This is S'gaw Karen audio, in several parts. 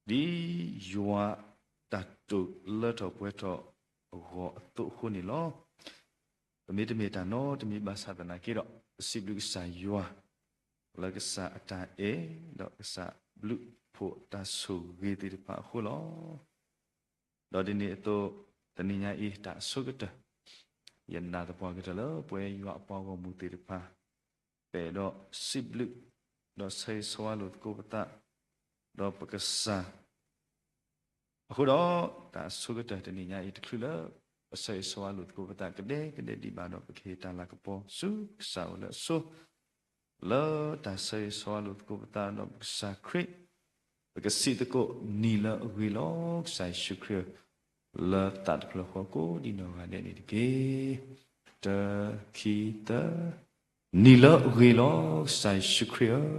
ဒ်ယွၤတၢ်တိာ်လၢထီၣ်ပှဲၤထီၣ်အဂီၢ်အသိးအဃိန့ၣ်လီၤ. ပမ့တမ့ၢ်တၢ်နီတမံၤဘၣ်ဆၣ်သနာ်က့ဒီး, ပစံးဘျုးကစၢ်ယွၤ လၢကစၢ်အတၢ်အဲၣ်, ဒီးကစၢ်ဘျုးဖှိၣ်တၢ်ဆိၣ်ဂ့ၤသ့ၣ်တဖၣ်အဃိလီၤ. ဒီးဒ်န့ၣ်အသိး, တနံၤညါအံၤ တၢ်အဆိကတၢၢ်, ယနာ်သပှၢ်ကတၢၢ်လၢပဝဲယွၤအပှၤဂီၢ်မုၢ်သ့ၣ်တဖၣ်, ပအဲၣ်ဒိးစံးဘျုး, ဒီးဆၢဂ့ၤဆၢဝါလိာ်သကိးပသး, ဒီးပကစၢ် အဃိဒီး, တၢ်အဆိကတၢၢ်တနံၤညါအံၤတချုးလၢ ပဆၢဂ့ၤဆၢဝါလိာ်သကိးပသးကဒဲကဒဲဒံးဘၣ်ဒီး ပကဟ့ၣ်တၢ်လၤကပီၤဆူကစၢ်အအိၣ်လၢအဆိ လၢတၢ်ဆၢဂ့ၤဆၢဝါလိာ်သကိးပသးဒီးပကစၢ်ခရံာ်, ပကစံးသကိးနံၤလၢအဂ့ၤလီၤ ကစၢ်ယ့ၣ်ၡူးခရံာ်ဧၢ, လၢသးတဖျၢၣ်ဃီကိးဒံးနီၢ်ဂၤဒဲးန့ၣ်တက့ၢ်. တၢ ခံ သၢ, နံၤလၢအဂ့ၤလီၤ ကစၢ်ယ့ၣ်ၡူးခရံာ်ဧ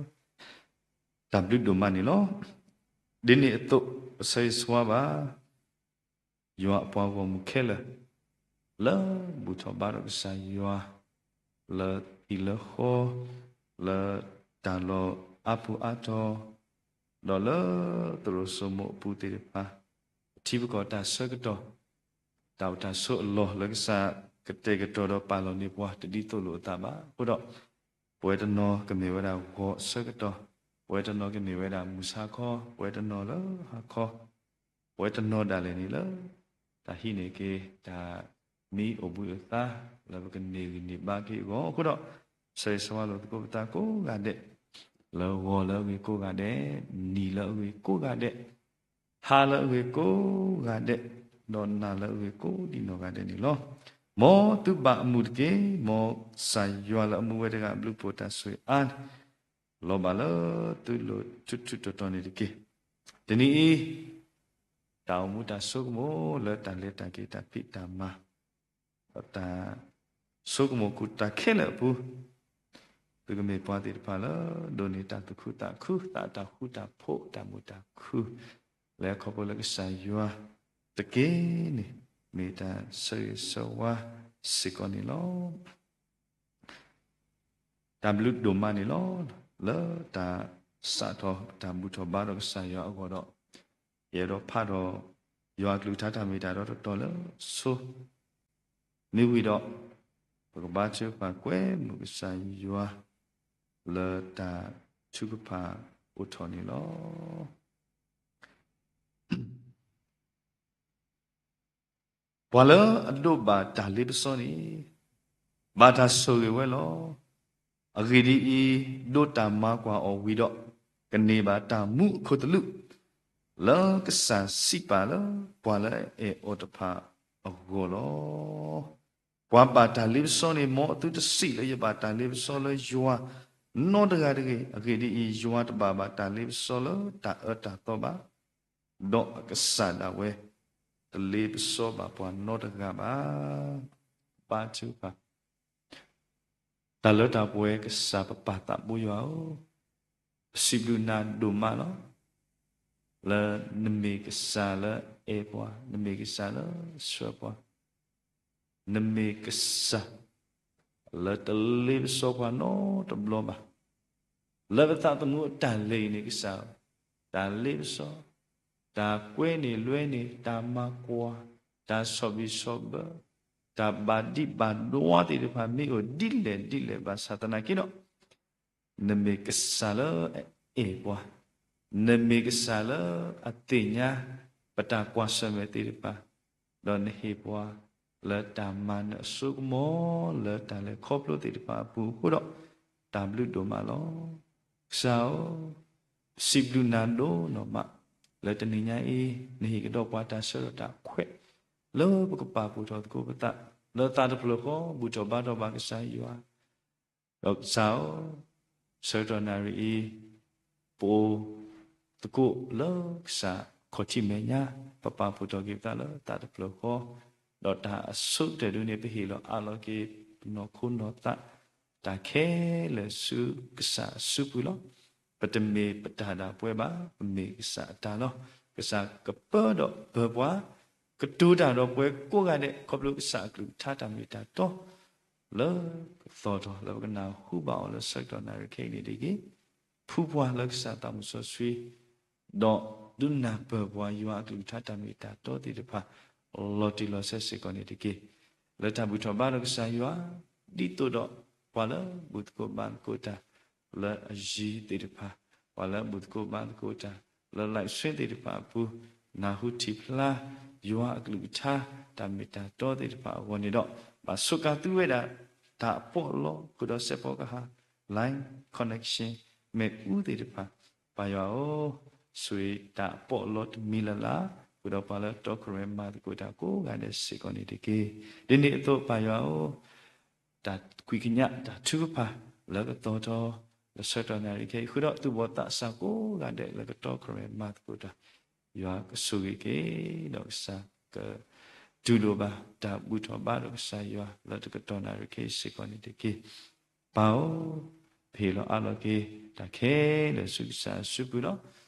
ၢ, တၢ်ဘျုးဒိၣ်မးန့ၣ်လီၤ. ဒ်န့ၣ်အသိး ပဆၢဂ့ၤဆၢဝါဘၣ် ယွၤအပှၤဂီၢ်မုၢ်ခဲလၢာ်, လၢဘူၣ်ထီၣ်ဘါထီၣ်ကစၢ်ယွၤ, လၢသံးလၢဃီ, လၢတၢ်လီၢ်အါပူၤအါတီၤ, ဒီးလၢသရိာ်စိမိၤအပူၤသ့ၣ်တဖၣ်, ပထံပကီၢ်တၢ်ဆၢကတီၢ်, တၢ်အိၣ်တၢ်ဆိးအလီၢ်လၢကစၢ်ကတဲာ်ကတီၤဒီးပာ်လီၤန့ၢ်ပှၤတဒ်သိးလိာ်အသးဘၣ်. အဃိဒီး, ပဝဲတနီၤကမ့ၢ်ဝဲဒၣ်ဂီၤအဆၢကတီၢ်, ပဝဲတနီၤကမ့ၢ်ဝဲဒၣ်မုၢ်ဆါခီ, ပဝဲတနီၤလၢဟါခီ, ပဝဲတနီၤဒၣ်လဲာ်န့ၣ်လၢ တၢ်ဟံးန့ၢ်က့ၤ တၢ်မံအိၣ်ဘှံးအိၣ်သါ လၢပကန့ၢ်ဂံၢ်န့ၢ်ဘါက့ၤအဂီၢ်အဃိဒီး, ဆၢဂ့ၤဆၢဝါလိာ်သကိးပသးကိးဂၤဒဲး, လၢဂီၤလၢအဂ့ၤကိးဂၤဒဲး, နံၤလၢအဂ့ၤကိးဂၤဒဲး, ဟါလၢအဂ့ၤကိးဂၤဒဲး, ဒီးနၤလၢအဂ့ၤကိးဒံးနီၢ်ဂၤဒဲးန့ၣ်လီၤ. မ်သုဘၣ်အမုာ်တက့ၢ်. မ်ကစၢ်ယွၤလၢအမူဝဲတဂၤအဘျုးဖှိၣ်တၢ်ဆိၣ်ဂ့ၤအါန့ၣ် လီၤဘၣ်လၢသုလိၤထူးထူးတီၤတီၤန့ၣ်တက့ၢ်. တနံၤအံၤ, တၢ်အိၣ်မူတၢ်ဆိကမိၣ်လၢတၢ်လဲၤတၢ်က့ၤတၢ်ဖံးတၢ်မၤ, ဒီးတၢ်ဆိကမိၣ်ကူၣ်တၢ်ခဲလၢာ်အပူၤ, သုကမ့ၢ်ပှၤသ့ၣ်တဖၣ်လၢ ဒိးန့ၢ်တၢ်သူၣ်ခုသးခု သးတၢ်ဃူတၢ်ဖိး တၢ်မုာ်တၢ်ခုၣ်, လၢခီဖျိလၢကစၢ်ယွၤတက့ၢ်န့ၣ်, မ့ၢ်တၢ်ဆၢဂ့ၤဆၢဝါစ့ၢ်ကီးန့ၣ်လီၤ. တၢ်ဘျုးဒိၣ်မးန့ၣ်လီၤ. လၢတၢ်စးထီၣ်တၢ်ဘူၣ်ထီၣ်ဘါထီၣ်ကစၢ်ယွၤအဂီၢ်ဒီး, ယအဲၣ်ဒိးဖးဒီး ယွၤအကလုၢ်ကထါတၢ်မ့ၢ်တၢ်တီတီလၢဆိ, မ့ၢ်ဝံၤဒီး, ပကဘါထုကဖၣ်ကွဲမုာ်ကစၢ်ယွၤ လၢတၢ်ထုကဖၣ်အိၣ်ထီၣ်န့ၣ်လီၤ. ပှၤလၢအဒိးဘၣ်တၢ်လ့ပစီန့ၣ်, ဘၣ်တၢ်ဆိၣ်ဂ့ၤဝဲလီၤ. အဂ့ၢ်ဒ်အံၤ, ဒိးတၢ်မၤကွၢ်အီၤဝံၤဒီး, ကန့ၢ်ဘၣ်တၢ်မူအခိၣ်သလုး, လၢကစၢ်စံးပာ်လၢပှၤလၢအအဲၣ်အီၤတဖၣ်အဂီၢ်လီၤ. ပှၤဘၣ်တၢ်လ့ပစီန့ၣ်, မ်သုတစံးလၢယဘၣ်တၢ်လ့ပစီလၢယွၤနီတဂၤတဂ့ၤ. အဂ့ၢ်ဒ်အံၤ, ယွၤတဘၣ်ဘၣ်တၢ်လ့ပစီလၢတၢ်အၢတၢ်သီဘၣ်, ဒီးအကစၢ်ဒၣ်ဝဲ တလ့ပစီဘၣ်ပှၤနီတဂၤဘၣ်. ဘါထုကဖၣ်. တၢ်လၢတၢ်ပှဲၤကစၢ်ပပၢ်သးဘိယွၤဧၢ, ပစံးဘျုးနၤဒိၣ်မးလီၤ. လၢနမ့ၢ်ကစၢ်လၢအအဲၣ်ပှၤ, နမ့ၢ်ကစၢ်လၢဆှၢပှၤ, နမ့ၢ်ကစၢ် လၢတလ့ပစီပှၤနီတဘျီဘၣ်. လၢပသးသမူအတၢ်လဲၤအံၤန့ၣ်ကစၢ်, တၢ်လ့ပစီ, တၢ်ကွဲန့ၢ်လွဲန့ၢ်, တၢ်မၤကွၢ်, တၢ်ဆီၣ်ဘံၣ်ဆီၣ်ဘၢ, တၢ်ဘၣ်ဒံးဘၣ်ဒွါသ့ၣ်တဖၣ်မ့ၢ်အိၣ်ဒ်လဲၣ်ဒ်လဲၣ်ဘၣ်ဆၣ်သနာ်က့ဒီး, နမ့ၢ်ကစၢ်လၢအအဲၣ်ပှၤ, နမ့ၢ်ကစၢ်လၢအသ့ၣ်ညါ ပတၢ်ကွၢ်ဆၢၣ်မဲာ်သ့ၣ်တဖၣ်, ဒီးနဟ့ၣ်ပှၤ လၢတၢ်မၤနၢၤအစိကမီၤ လၢတၢ်လဲၤခီဖျိသ့ၣ်တဖၣ်အပူၤအဃိဒီး, တၢ်ဘျုးဒိၣ်မးလီၤ. ကစၢ်ဧၢ, ပစံးဘျုးနၤဒိၣ်နီၢ်မး, လၢတနံၤညါအံၤ နဟ့ၣ်ကဒီးပှၤတၢ်ဆၢကတီၢ်တၢ်ခွဲး လၢပကပာ်ဖှိၣ်ထီၣ်သကိးပသး လၢသးတဖျၢၣ်ဃီ ဘူၣ်ထီၣ်ဘါထီၣ်ဘၣ်ကစၢ်ယွၤ ဒီးကစၢ်ဧၢ, ဆၢကတီၢ်နၣ်ရံၣ်အံၤ, ပအိၣ်သကိးလၢကစၢ်ခီၣ်ထံးမဲာ်ညါ, ပပာ်ဖှိၣ်ထီၣ်က့ၤပသးလၢသးတဖျၢၣ်ဃီ, ဒီးတၢ်အဆိကတၢၢ်ဒ်န့ၣ် ပဟ့ၣ်လီၤအးလီၤက့ၤပနီၢ်ခိနီၢ်သး, တၢ်ခဲလၢာ်ဆူကစၢ်အစုပူၤလီၤ. ပတမ့ၢ်ပတၢ်ဒၣ်ပဝဲဘၣ်, ပမ့ၢ်ကစၢ်အတၢ်လီၤ. ကစၢ်ကပၢဒီးပၢပှၤ, ကတိၤတၢ်ဒီးပှၤကိးဂၤဒဲး ခီဖျိကစၢ်အကလုၢ်ကထါတၢ်မ့ၢ်တၢ်တီ လၢကသီၣ်ထီၣ်လၢပကနၢ်ဟူဘၣ်အီၤလၢဆၢကတီၢ်နၣ်ရံၣ်ခဲအံၤန့ၣ်တက့ၢ်. ဖှူပှၤလၢကစၢ်သးမုၢ်စီဆှံ, ဒီး ဒုးနၢ်ပၢၢ်ပှၤယွၤအကလုၢ်ကထါတၢ်မ့ၢ်တၢ်တီသ့ၣ်တဖၣ် လီၤတံၢ်လီၤဆဲးစ့ၢ်ကီးန့ၣ်တက့ၢ်. လၢတၢ်ဘူၣ်ထီၣ်ဘါဒီးကစၢ်ယွၤ ဒ်သိးဒီးပှၤလၢဘူၣ်သကိးဘါသကိးတၢ် လၢအယံၤသ့ၣ်တဖၣ်, ပှၤလၢဘူၣ်သကိးဘါသကိးတၢ် လၢ live stream သ့ၣ်တဖၣ်အပူၤ နၢ်ဟူထံၣ်ဖျါ ယွၤအကလုၢ်ကထါ တၢ်မ့ၢ်တၢ်တီသ့ၣ်တဖၣ်အဂီၢ်န့ၣ်ဒီး ဘၣ်ဆိးကါသုဝဲဒၣ် တၢ်အပီးအလီ ဃုာ်ဒီးစဲးဖီကဟၣ် line connection မ့ၣ်အူသ့ၣ်တဖၣ်, ပၢ်ယွၤဧၢ, ဆိၣ်ဂ့ၤတၢ်အပီးအလီတမံၤလၢ်လၢ် ဃုာ်ဒီးပှၤလၢတီခရိၣ်မဲမၤသကိးတၢ်ကိးဂၤဒဲးစ့ၢ်ကီးန့ၣ်တက့ၢ်. ဒ်န့ၣ်အသိး ပၢ်ယွၤဧၢ, တၢ်ကွံာ်ကညး တၢ်ထုကဖၣ် လၢကသီၣ်ထီၣ် လၢဆၢကတီၢ်နၣ်ရံၣ်ခဲအံၤ ဃုာ်ဒီးသူၣ်ဘီၣ်သးစၢ်ကိးဂၤဒဲး လၢကတီခရိၣ်မဲမၤသကိးတၢ် ယွၤကဆိၣ်ဂ့ၤက့ၤ ဒီးကစၢ်က တူၢ်လိာ်ဘၣ် တၢ်ဘူၣ်ထီၣ်ဘါဒီးကစၢ်ယွၤ လၢတကတီၢ်နၣ်ရံၣ်ခဲအံၤစ့ၢ်ကီးန့ၣ်တက့ၢ်. ပၢ်ဧၢ, ပဟ့ၣ်လီၤအးလီၤက့ၤ တၢ်ခဲလၢာ်ဆူကစၢ်အစုပူၤလီၤ.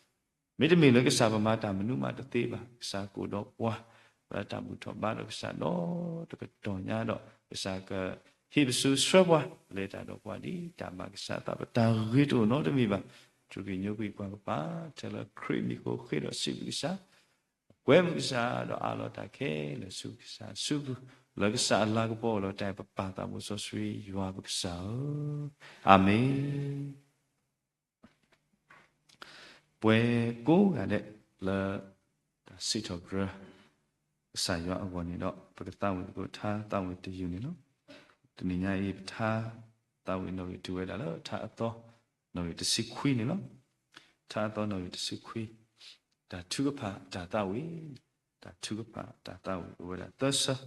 မ့တမ့ၢ်လၢကစၢ်ပမၤတၢ်မနုၤမးတသ့ဘၣ်, ကစၢ်ကအိၣ်ဒီးပှၤ လၢတၢ်ဘူၣ်ထီၣ်ဘါဒီးကစၢ်ဒီးတကတီၢ်ညါဒီး ကစၢ်ကဟ့ၣ်ပစုဆှၢပှၤ လဲၤတၢ်ဒီးပှၤဒ်တၢ်ဘၣ်ကစၢ်အသး ပတၢ်ဂ့ၤတအိၣ်နီတမံၤဘၣ်. ထုးက့ၤညိကွံာ်ပှၤကပၤ ထဲလၢခရံာ်မံၤဃိ ဃ့ဒီးစံးဘျုးကစၢ် ကွဲမုာ်ကစၢ် ဒီးအးလီၤတၢ်ခဲလၢာ်ဆူကစၢ်အစုပူၤ လၢကစၢ်အလၤကပီၤအိၣ်လီၤတၢ်အံၤ ပပၢ်သးဘိစီဆှံယွၤပကစၢ်ဧၢ, အၤမ့ၣ်. ပှၤကိးဂၤဒဲးလၢ တၢ်စံးထီၣ်ပတြၢၤ ကစၢ်ယွၤအဂီၢ်န့ၣ်ဒီး ပကသးဝံၣ်သကိးထါသးဝံၣ်တယုၢ်န့ၣ်လီၤ. တနံၤညါအံၤ ပထါသးဝံၣ်နီၣ်ဂံၢ်တုၤဝဲဒၣ်လၢထါအသီ နီၣ်ဂံၢ်တဆံခွံန့ၣ်လီၤ. ထါအသီနီၣ်ဂံၢ်တဆံခွံ, တၢ်ထုကဖၣ်တၢ်သးဝံၣ်, တၢ်ထုကဖၣ်တၢ်သးဝံၣ်အိၣ်ဝဲဒၣ်သၢဆၢ,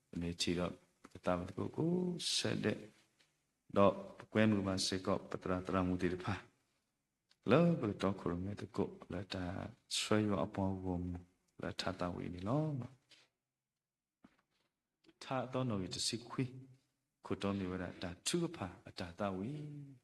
ပမ့ၢ်ထံၣ်ဒီး ပကသးဝံၣ်သကိးကိးဆၢဒဲး, ဒီးပကွဲမုာ်ဘၣ်စ့ၢ်ကီး ပသရၣ်သရၣ်မုၣ်သ့ၣ်တဖၣ် လၢပကတီခရိၣ်မဲသကိး လၢတၢ်ဆှၢယွၤအပှၤဂီၢ်မုၢ် လၢထါသးဝံၣ်န့ၣ်လီၤ. ထါအသီနီၣ်ဂံၢ်တဆံခွံ, ခိၣ်တီမ့ၢ်ဝဲဒၣ် တၢ်ထုကဖၣ်အတၢ်သးဝံၣ်.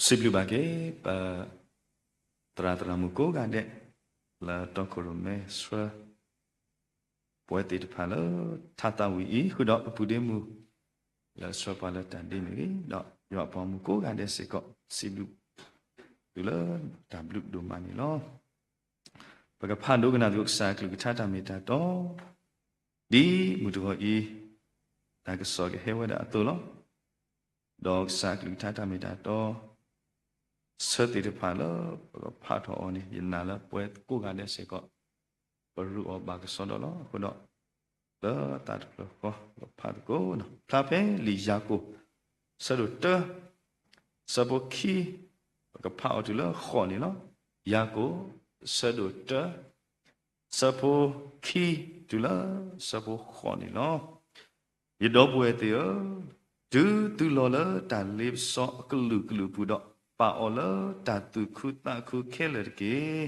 စံးဘျုးဘၣ်က့ၤ ပသရၣ်သရၣ်မုၣ်ကိးဂၤဒဲး လၢတီခိၣ်ရိၣ်မဲဆှၢ ပဝဲသ့ၣ်တဖၣ်လၢထါသးဝံၣ်အံၤ ဃုာ်ဒီးပပုၢ်ဒ့မုၣ် လၢဆှၢပှၤလၢတၢ်ဒ့မ့ၢ်ဂ့ၤ, ဒီးယွၤအပှၤမုၣ်ကိးဂၤဒဲးစ့ၢ်ကီး စံးဘျုးသုလၢတၢ်ဘျုးဒိၣ်မးန့ၣ်လီၤ. ပကဖးဒိကနၣ်သကိးကစၢ်အကလုၢ်ကထါတၢ်မ့ၢ်တၢ်တီ ဒ်မုၢ်တဂီၤအံၤ တၢ်ကစီၣ်ကဟဲဝဲဒၣ်အသိးလီၤ. ဒီးကစၢ်အကလုၢ်ကထါတၢ်မ့ၢ်တၢ်တီ ဆၢသ့ၣ်တဖၣ်လၢပကဖးထီၣ်အီၤန့ၣ် ယနာ်လၢပဝဲကိးဂၤဒဲးစ့ၢ်ကီး ပရူးအီၤဘၣ်ကစီဒီလီၤ. အဃိဒီး လၢသးတဖျၢၣ်ဃီ ပကဖးသကိး ဖျါဖဲလံာ်ယၤကိာ် ဆၢဒိၣ်တၢ ဆၢဖိခံ ပကဖးအီၤတုၤလၢဃိးန့ၣ်လီၤ. ယၤကိာ် ဆၢဒိၣ်တၢ ဆၢဖိခံ တုၤလၢဆၢဖိဃိးန့ၣ်လီၤ. ယဒီပုၢ်ဝဲၢ်သ့ၣ်ဧၢ, တုၤသုလီၤလၢတၢ်လ့ပစီအကလုာ်ကလုာ်အပူၤဒီး ပာ်အီၤလၢတၢ်သူၣ်ခုသးခုခဲလၢာ်တက့ၢ်.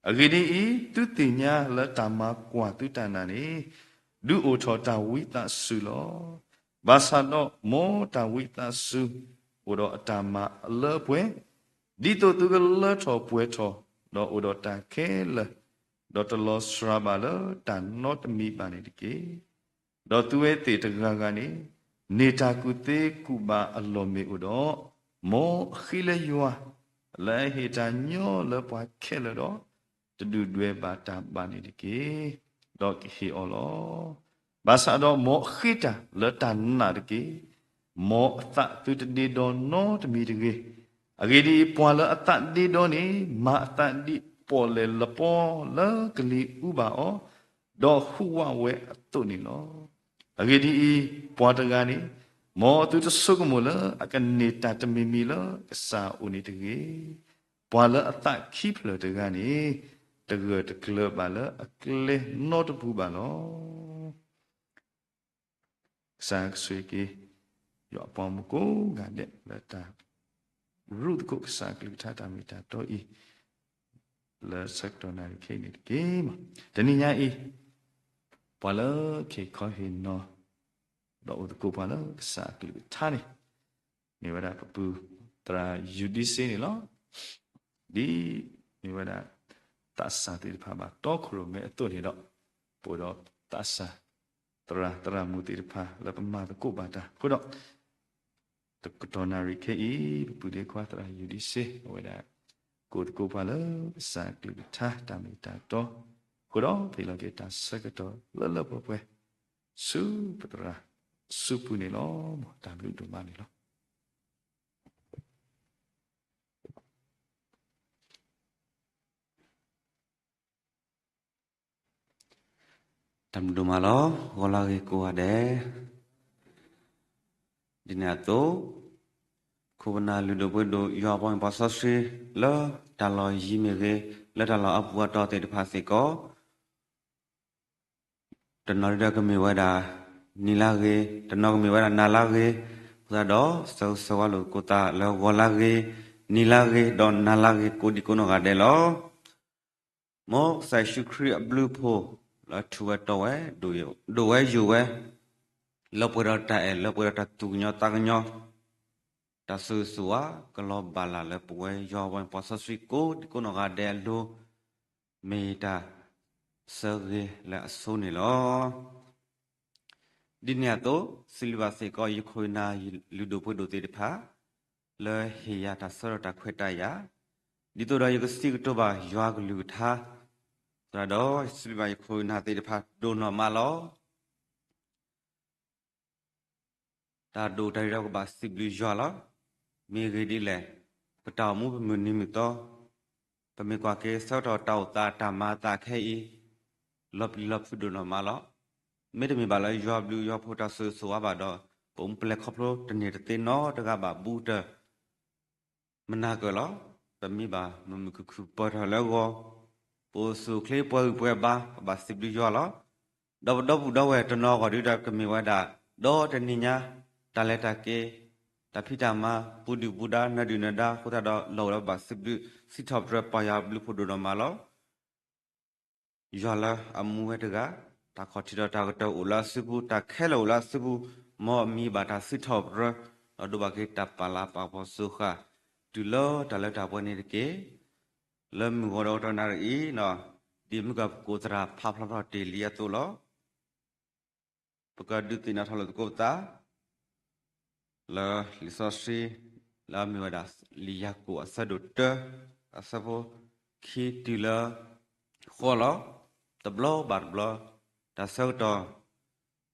အဂ့ၢ်ဒ်အံၤ, သုသ့ၣ်ညါလၢတၢ်မၤကွၢ်သုတၢ်နာ်န့ၣ် ဒုးအိၣ်ထီၣ်တၢ်ဝံသးစူၤလီၤ. ဘၣ်ဆၣ်ဒီးမ်တၢ်ဝံသးစူၤ အိၣ်ဒီးအတၢ်မၤအလၢအပှဲၤ, ဒ်သိးသုကလၢထီၣ်ပှဲၤထီၣ် ဒီးအိၣ်ဒီးတၢ်ခဲလၢာ်, ဒီးတလီၤစှၤဘၣ်လၢတၢ်နီတမံၤဘၣ်န့ၣ်တက့ၢ်. ဒီးသုဝဲသ့ၣ်တဂၤဂၤန့ၣ် န့ၢ်တၢ်ကူၣ်သ့ကူၣ်ဘၣ်အလီၢ်မ့ၢ်အိၣ်ဒီး, မ်အဃ့လၢယွၤ လၢအဟ့ၣ်တၢ်ညီလၢပှၤခဲလၢာ်ဒီး, တဒုၣ်ဒွဲၣ်ဘၣ်တၢ်ဘၣ်န့ၣ်တက့ၢ်. ဒီးကဟ့ၣ်အီၤလီၤ. ဘၣ်ဆၣ်ဒီးမ်အဃ့တၢ်လၢတၢ်နာ်တက့ၢ်. မ်အသးသုတဒ့ဒီနီတမံၤတဂ့ၤ. အဂ့ၢ်ဒ်အံၤ, ပှၤလၢအသးဒ့ဒီန့ၣ် မၤအသးဒ်ပီၣ်လဲၣ်လပီလၢကလံၤအူဘၣ်အီၤ, ဒီးဟူးဝးဝဲအသိးန့ၣ်လီၤ. အဂ့ၢ်ဒ်အံၤ, ပှၤတဂၤန့ၣ် မ်သုတဆိကမိၣ်လၢအကန့ၢ်တၢ်တမံၤမံၤလၢကစၢ်အအိၣ်န့ၣ်တဂ့ၤ. ပှၤလၢအသးခံဖျၢၣ်တဂၤန့ၣ် တဂၢၢ်တကျၢၤဘၣ်လၢအကျဲနီတပူၤဘၣ်လီၤ. ကစၢ်ကဆိၣ်ဂ့ၤက့ၤ ယွၤအပှၤမုၣ်ကိးဂၤဒဲးလၢတၢ်ရူၢ်သကိးကစၢ်အကလုၢ်ကထါတၢ်မ့ၢ်တၢ်တီအံၤ လၢဆၢကတီၢ်နၣ်ရံၣ်ခဲအံၤန့ၣ်တက့ၢ်. တနံၤညါအံၤ ပှၤလၢကဟ့ၣ်ခီဟ့ၣ်နီၤ ဒီးအိၣ်သကိးပှၤလၢကစၢ်အကလုၢ်ကထါန့ၣ် မ့ၢ်ဝဲဒၣ်ပပုၢ်သရၣ်ယူၤဒံစ့န့ၣ်လီၤ. ဒ်မ့ၢ်ဝဲဒၣ် သးစၢ်သ့ၣ်တဖၣ်ဘၣ်တီခိၣ်ရိၣ်မဲအသိးန့ၣ်ဒီး ပအိၣ်ဒီးသးစၢ် သရၣ်သရၣ်မုၣ်သ့ၣ်တဖၣ်လၢပမၤသကိးဘၣ်တၢ်အဃိဒီး တကတီၢ်နၣ်ရံၣ်ခဲအံၤ ပပုၢ်ဒ့ခွါသရၣ်ယူၤဒံစ့ အဝဲဒၣ် ကအိၣ်သကိးပှၤလၢကစၢ်အကလုၢ်ကထါတၢ်မ့ၢ်တၢ်တီအဃိဒီး ပဟ့ၣ်လီၤက့ၤတၢ်ဆၢကတီၢ်လၢလၢပှဲၤပှဲၤ ဆူပသရၣ်စုပူၤန့ၣ်လီၤ. မ်တၢ်ဘျုးဒိၣ်မးန့ၣ်လီၤ. တၢ်ဘျုးဒိၣ်မးလီၤ. ဂီၤလၢဂ့ၤကိးဂၤဒဲး, ဒ်န့ၣ်အသိး ခိၣ်ပနၢ်လုၢ်ဒိၣ်ပှ့ၤဒိၣ် ယွၤအပှၤမ့ၢ်ပှၤစီဆှံ လၢတၢ်လီၢ်ယံၤမ့ၢ်ဂ့ၤ, လၢတၢ်လီၢ်အပူၤအတီၤသ့ၣ်တဖၣ်စ့ၢ်ကီး တနီၤဒၣ်ကမ့ၢ်ဝဲဒၣ် နံၤလၢဂ့ၤ, တနီၤကမ့ၢ်ဝဲဒၣ်နၤလၢဂ့ၤ, အဃိသတးဒီး ဆၢဂ့ၤဆၢဝါလိာ်သကိးသးလၢဂီၤလၢဂ့ၤ, နံၤလၢဂ့ၤ, ဒီးနၤလၢဂ့ၤ ကိးဒံကိးနီၢ်ဂၤဒဲးလီၤ. မ်ကစၢ်ယ့ၣ်ၡူးခရံာ်အဘျုးအဖှိၣ် လၢထူးဝဲတီၤဝဲ, ဒိၣ်ဝဲယိာ်ဝဲ, လၢပှဲၤဒီးတၢ်အဲၣ်, လၢပှဲၤဒီးတၢ်သူၣ်ကညီၤသးကညီၤ, တၢ်ဆိၣ်ဂ့ၤဆိၣ်ဝါ ကလီၤဘၣ်လၢ်လၢပဝဲယွၤအပှၤမ့ၢ်ပှၤစီဆှံကိးဒံကိးနီၢ်ဂၤဒဲးအလိၤ မ့ၢ်တၢ်ဆၢဂ့ၤလၢအဆိန့ၣ်လီၤ. ဒ်န့ၣ်အသိး စံးဘျုးဘၣ်စ့ၢ်ကီး ယခိၣ်ယနၢ်လုၢ်ဒိၣ်ပှ့ၤဒိၣ်သ့ၣ်တဖၣ် လၢဟ့ၣ်ယၤတၢ်ဆၢဒီးတၢ်ခွဲးတၢ်ယာ်, ဒ်သိးဒီးယကစံးကတိၤဘၣ်ယွၤအကလုၢ်ကထါ, အဃိသတးဒီး စံးဘျုးဘၣ်ယခိၣ်ယနၢ်သ့ၣ်တဖၣ်ဒိၣ်နီၢ်မးလီၤ. တၢ်ဒိၣ်တၢ်ယိာ်ဒီးကဘၣ်စံးဘျုးယွၤလီၤ. မ့ၢ်ဂ့ၢ်ဒ်လဲၣ်, ပတၢ်အိၣ်မူပမုၢ်နံၤမုၢ်သီ, ပမ့ၢ်ကွၢ်က့ၤဆၢကတီၢ်တၢ်အိၣ်သးတၢ်မၤအသးခဲအံၤ, လီၤပျံၤလီၤဖုးဒိၣ်နီၢ်မးလီၤ. မ့တမ့ၢ်ဘၣ်လၢယွၤဘျုးယွၤဖှိၣ်တၢ်ဆိၣ်ဂ့ၤဆိၣ်ဝါဘၣ်ဒီး ပအိၣ်မူပလဲၤခီဖျိတန့ၢ်တသ့နီတဂၤဘၣ်ဘူးတၢၢ် မနၤကၢၢ်လီၤ. ပမ့ၢ်ဘၣ်မုာ်မုာ်ခုၣ်ခုၣ်ပၢၢ်ထီၣ်လၢဂီၤ, ပအိၣ်ဆူၣ်အိၣ်ချ့ပှဲၤဂံၢ်ပှဲၤဘါ ပဘၣ်စံးဘျုးယွၤလီၤ. ဒီးပဒီပုၢ်ဒီဝဲၢ်တနီၤဂီၢ်ဒုဒီးကမ့ၢ်ဝဲဒၣ် ဒီတနံၤညါ တၢ်လဲၤတၢ်က့ၤ တၢ်ဖံးတၢ်မၤ ပူၤဒုၣ်ပူၤဒါ နၢၤဒုၣ်နၢၤဒါ အဃိသတးဒီး လီၢ်အိၣ်လၢပဘၣ်စံးဘျုး စံးထီၣ်ပတြၢၤပၢ်ယွၤဘျုးဖှိၣ်ဒိၣ်နီၢ်မးလီၤ. ယွၤလၢအမူဝဲတဂၤ, တၢ်ခီၣ်ထံးဒီးတၢ်ကတၢၢ်အိၣ်လၢအစုပူၤ, တၢ်ခဲလၢာ်အိၣ်လၢအစုပူၤ, မ်အမံၤဘၣ်တၢ်စံးထီၣ်ပတြၢၤ, ဒီးဒိးဘၣ်က့ၤတၢ်ပာ်လၤပာ်ကပီၤစိဃာ် တုၤလၢတၢ်လၢတၢ်ပှဲၤန့ၣ်တက့ၢ်. လၢမုၢ်ဂီၤဒီးတနၣ်ရံၣ်အံၤ, ဒ်မုၢ်ကၢ်ပကိးသရၣ်ဖးဖျါထီၣ်တ့ၢ်လံအသိးလီၤ. ပကဒုးသ့ၣ်နီၣ်ထီၣ်လိာ်သကိးပသး လၢလံာ်စီဆှံ လၢအမ့ၢ်ဝဲဒၣ် လံာ်ယၤကိာ်အဆၢဒိၣ်တၢ အဆၢဖိခံတုၤလၢဃိးလီၤ. တဘျီဘၣ်တဘျီ တၢ်ဆၢကတီၢ်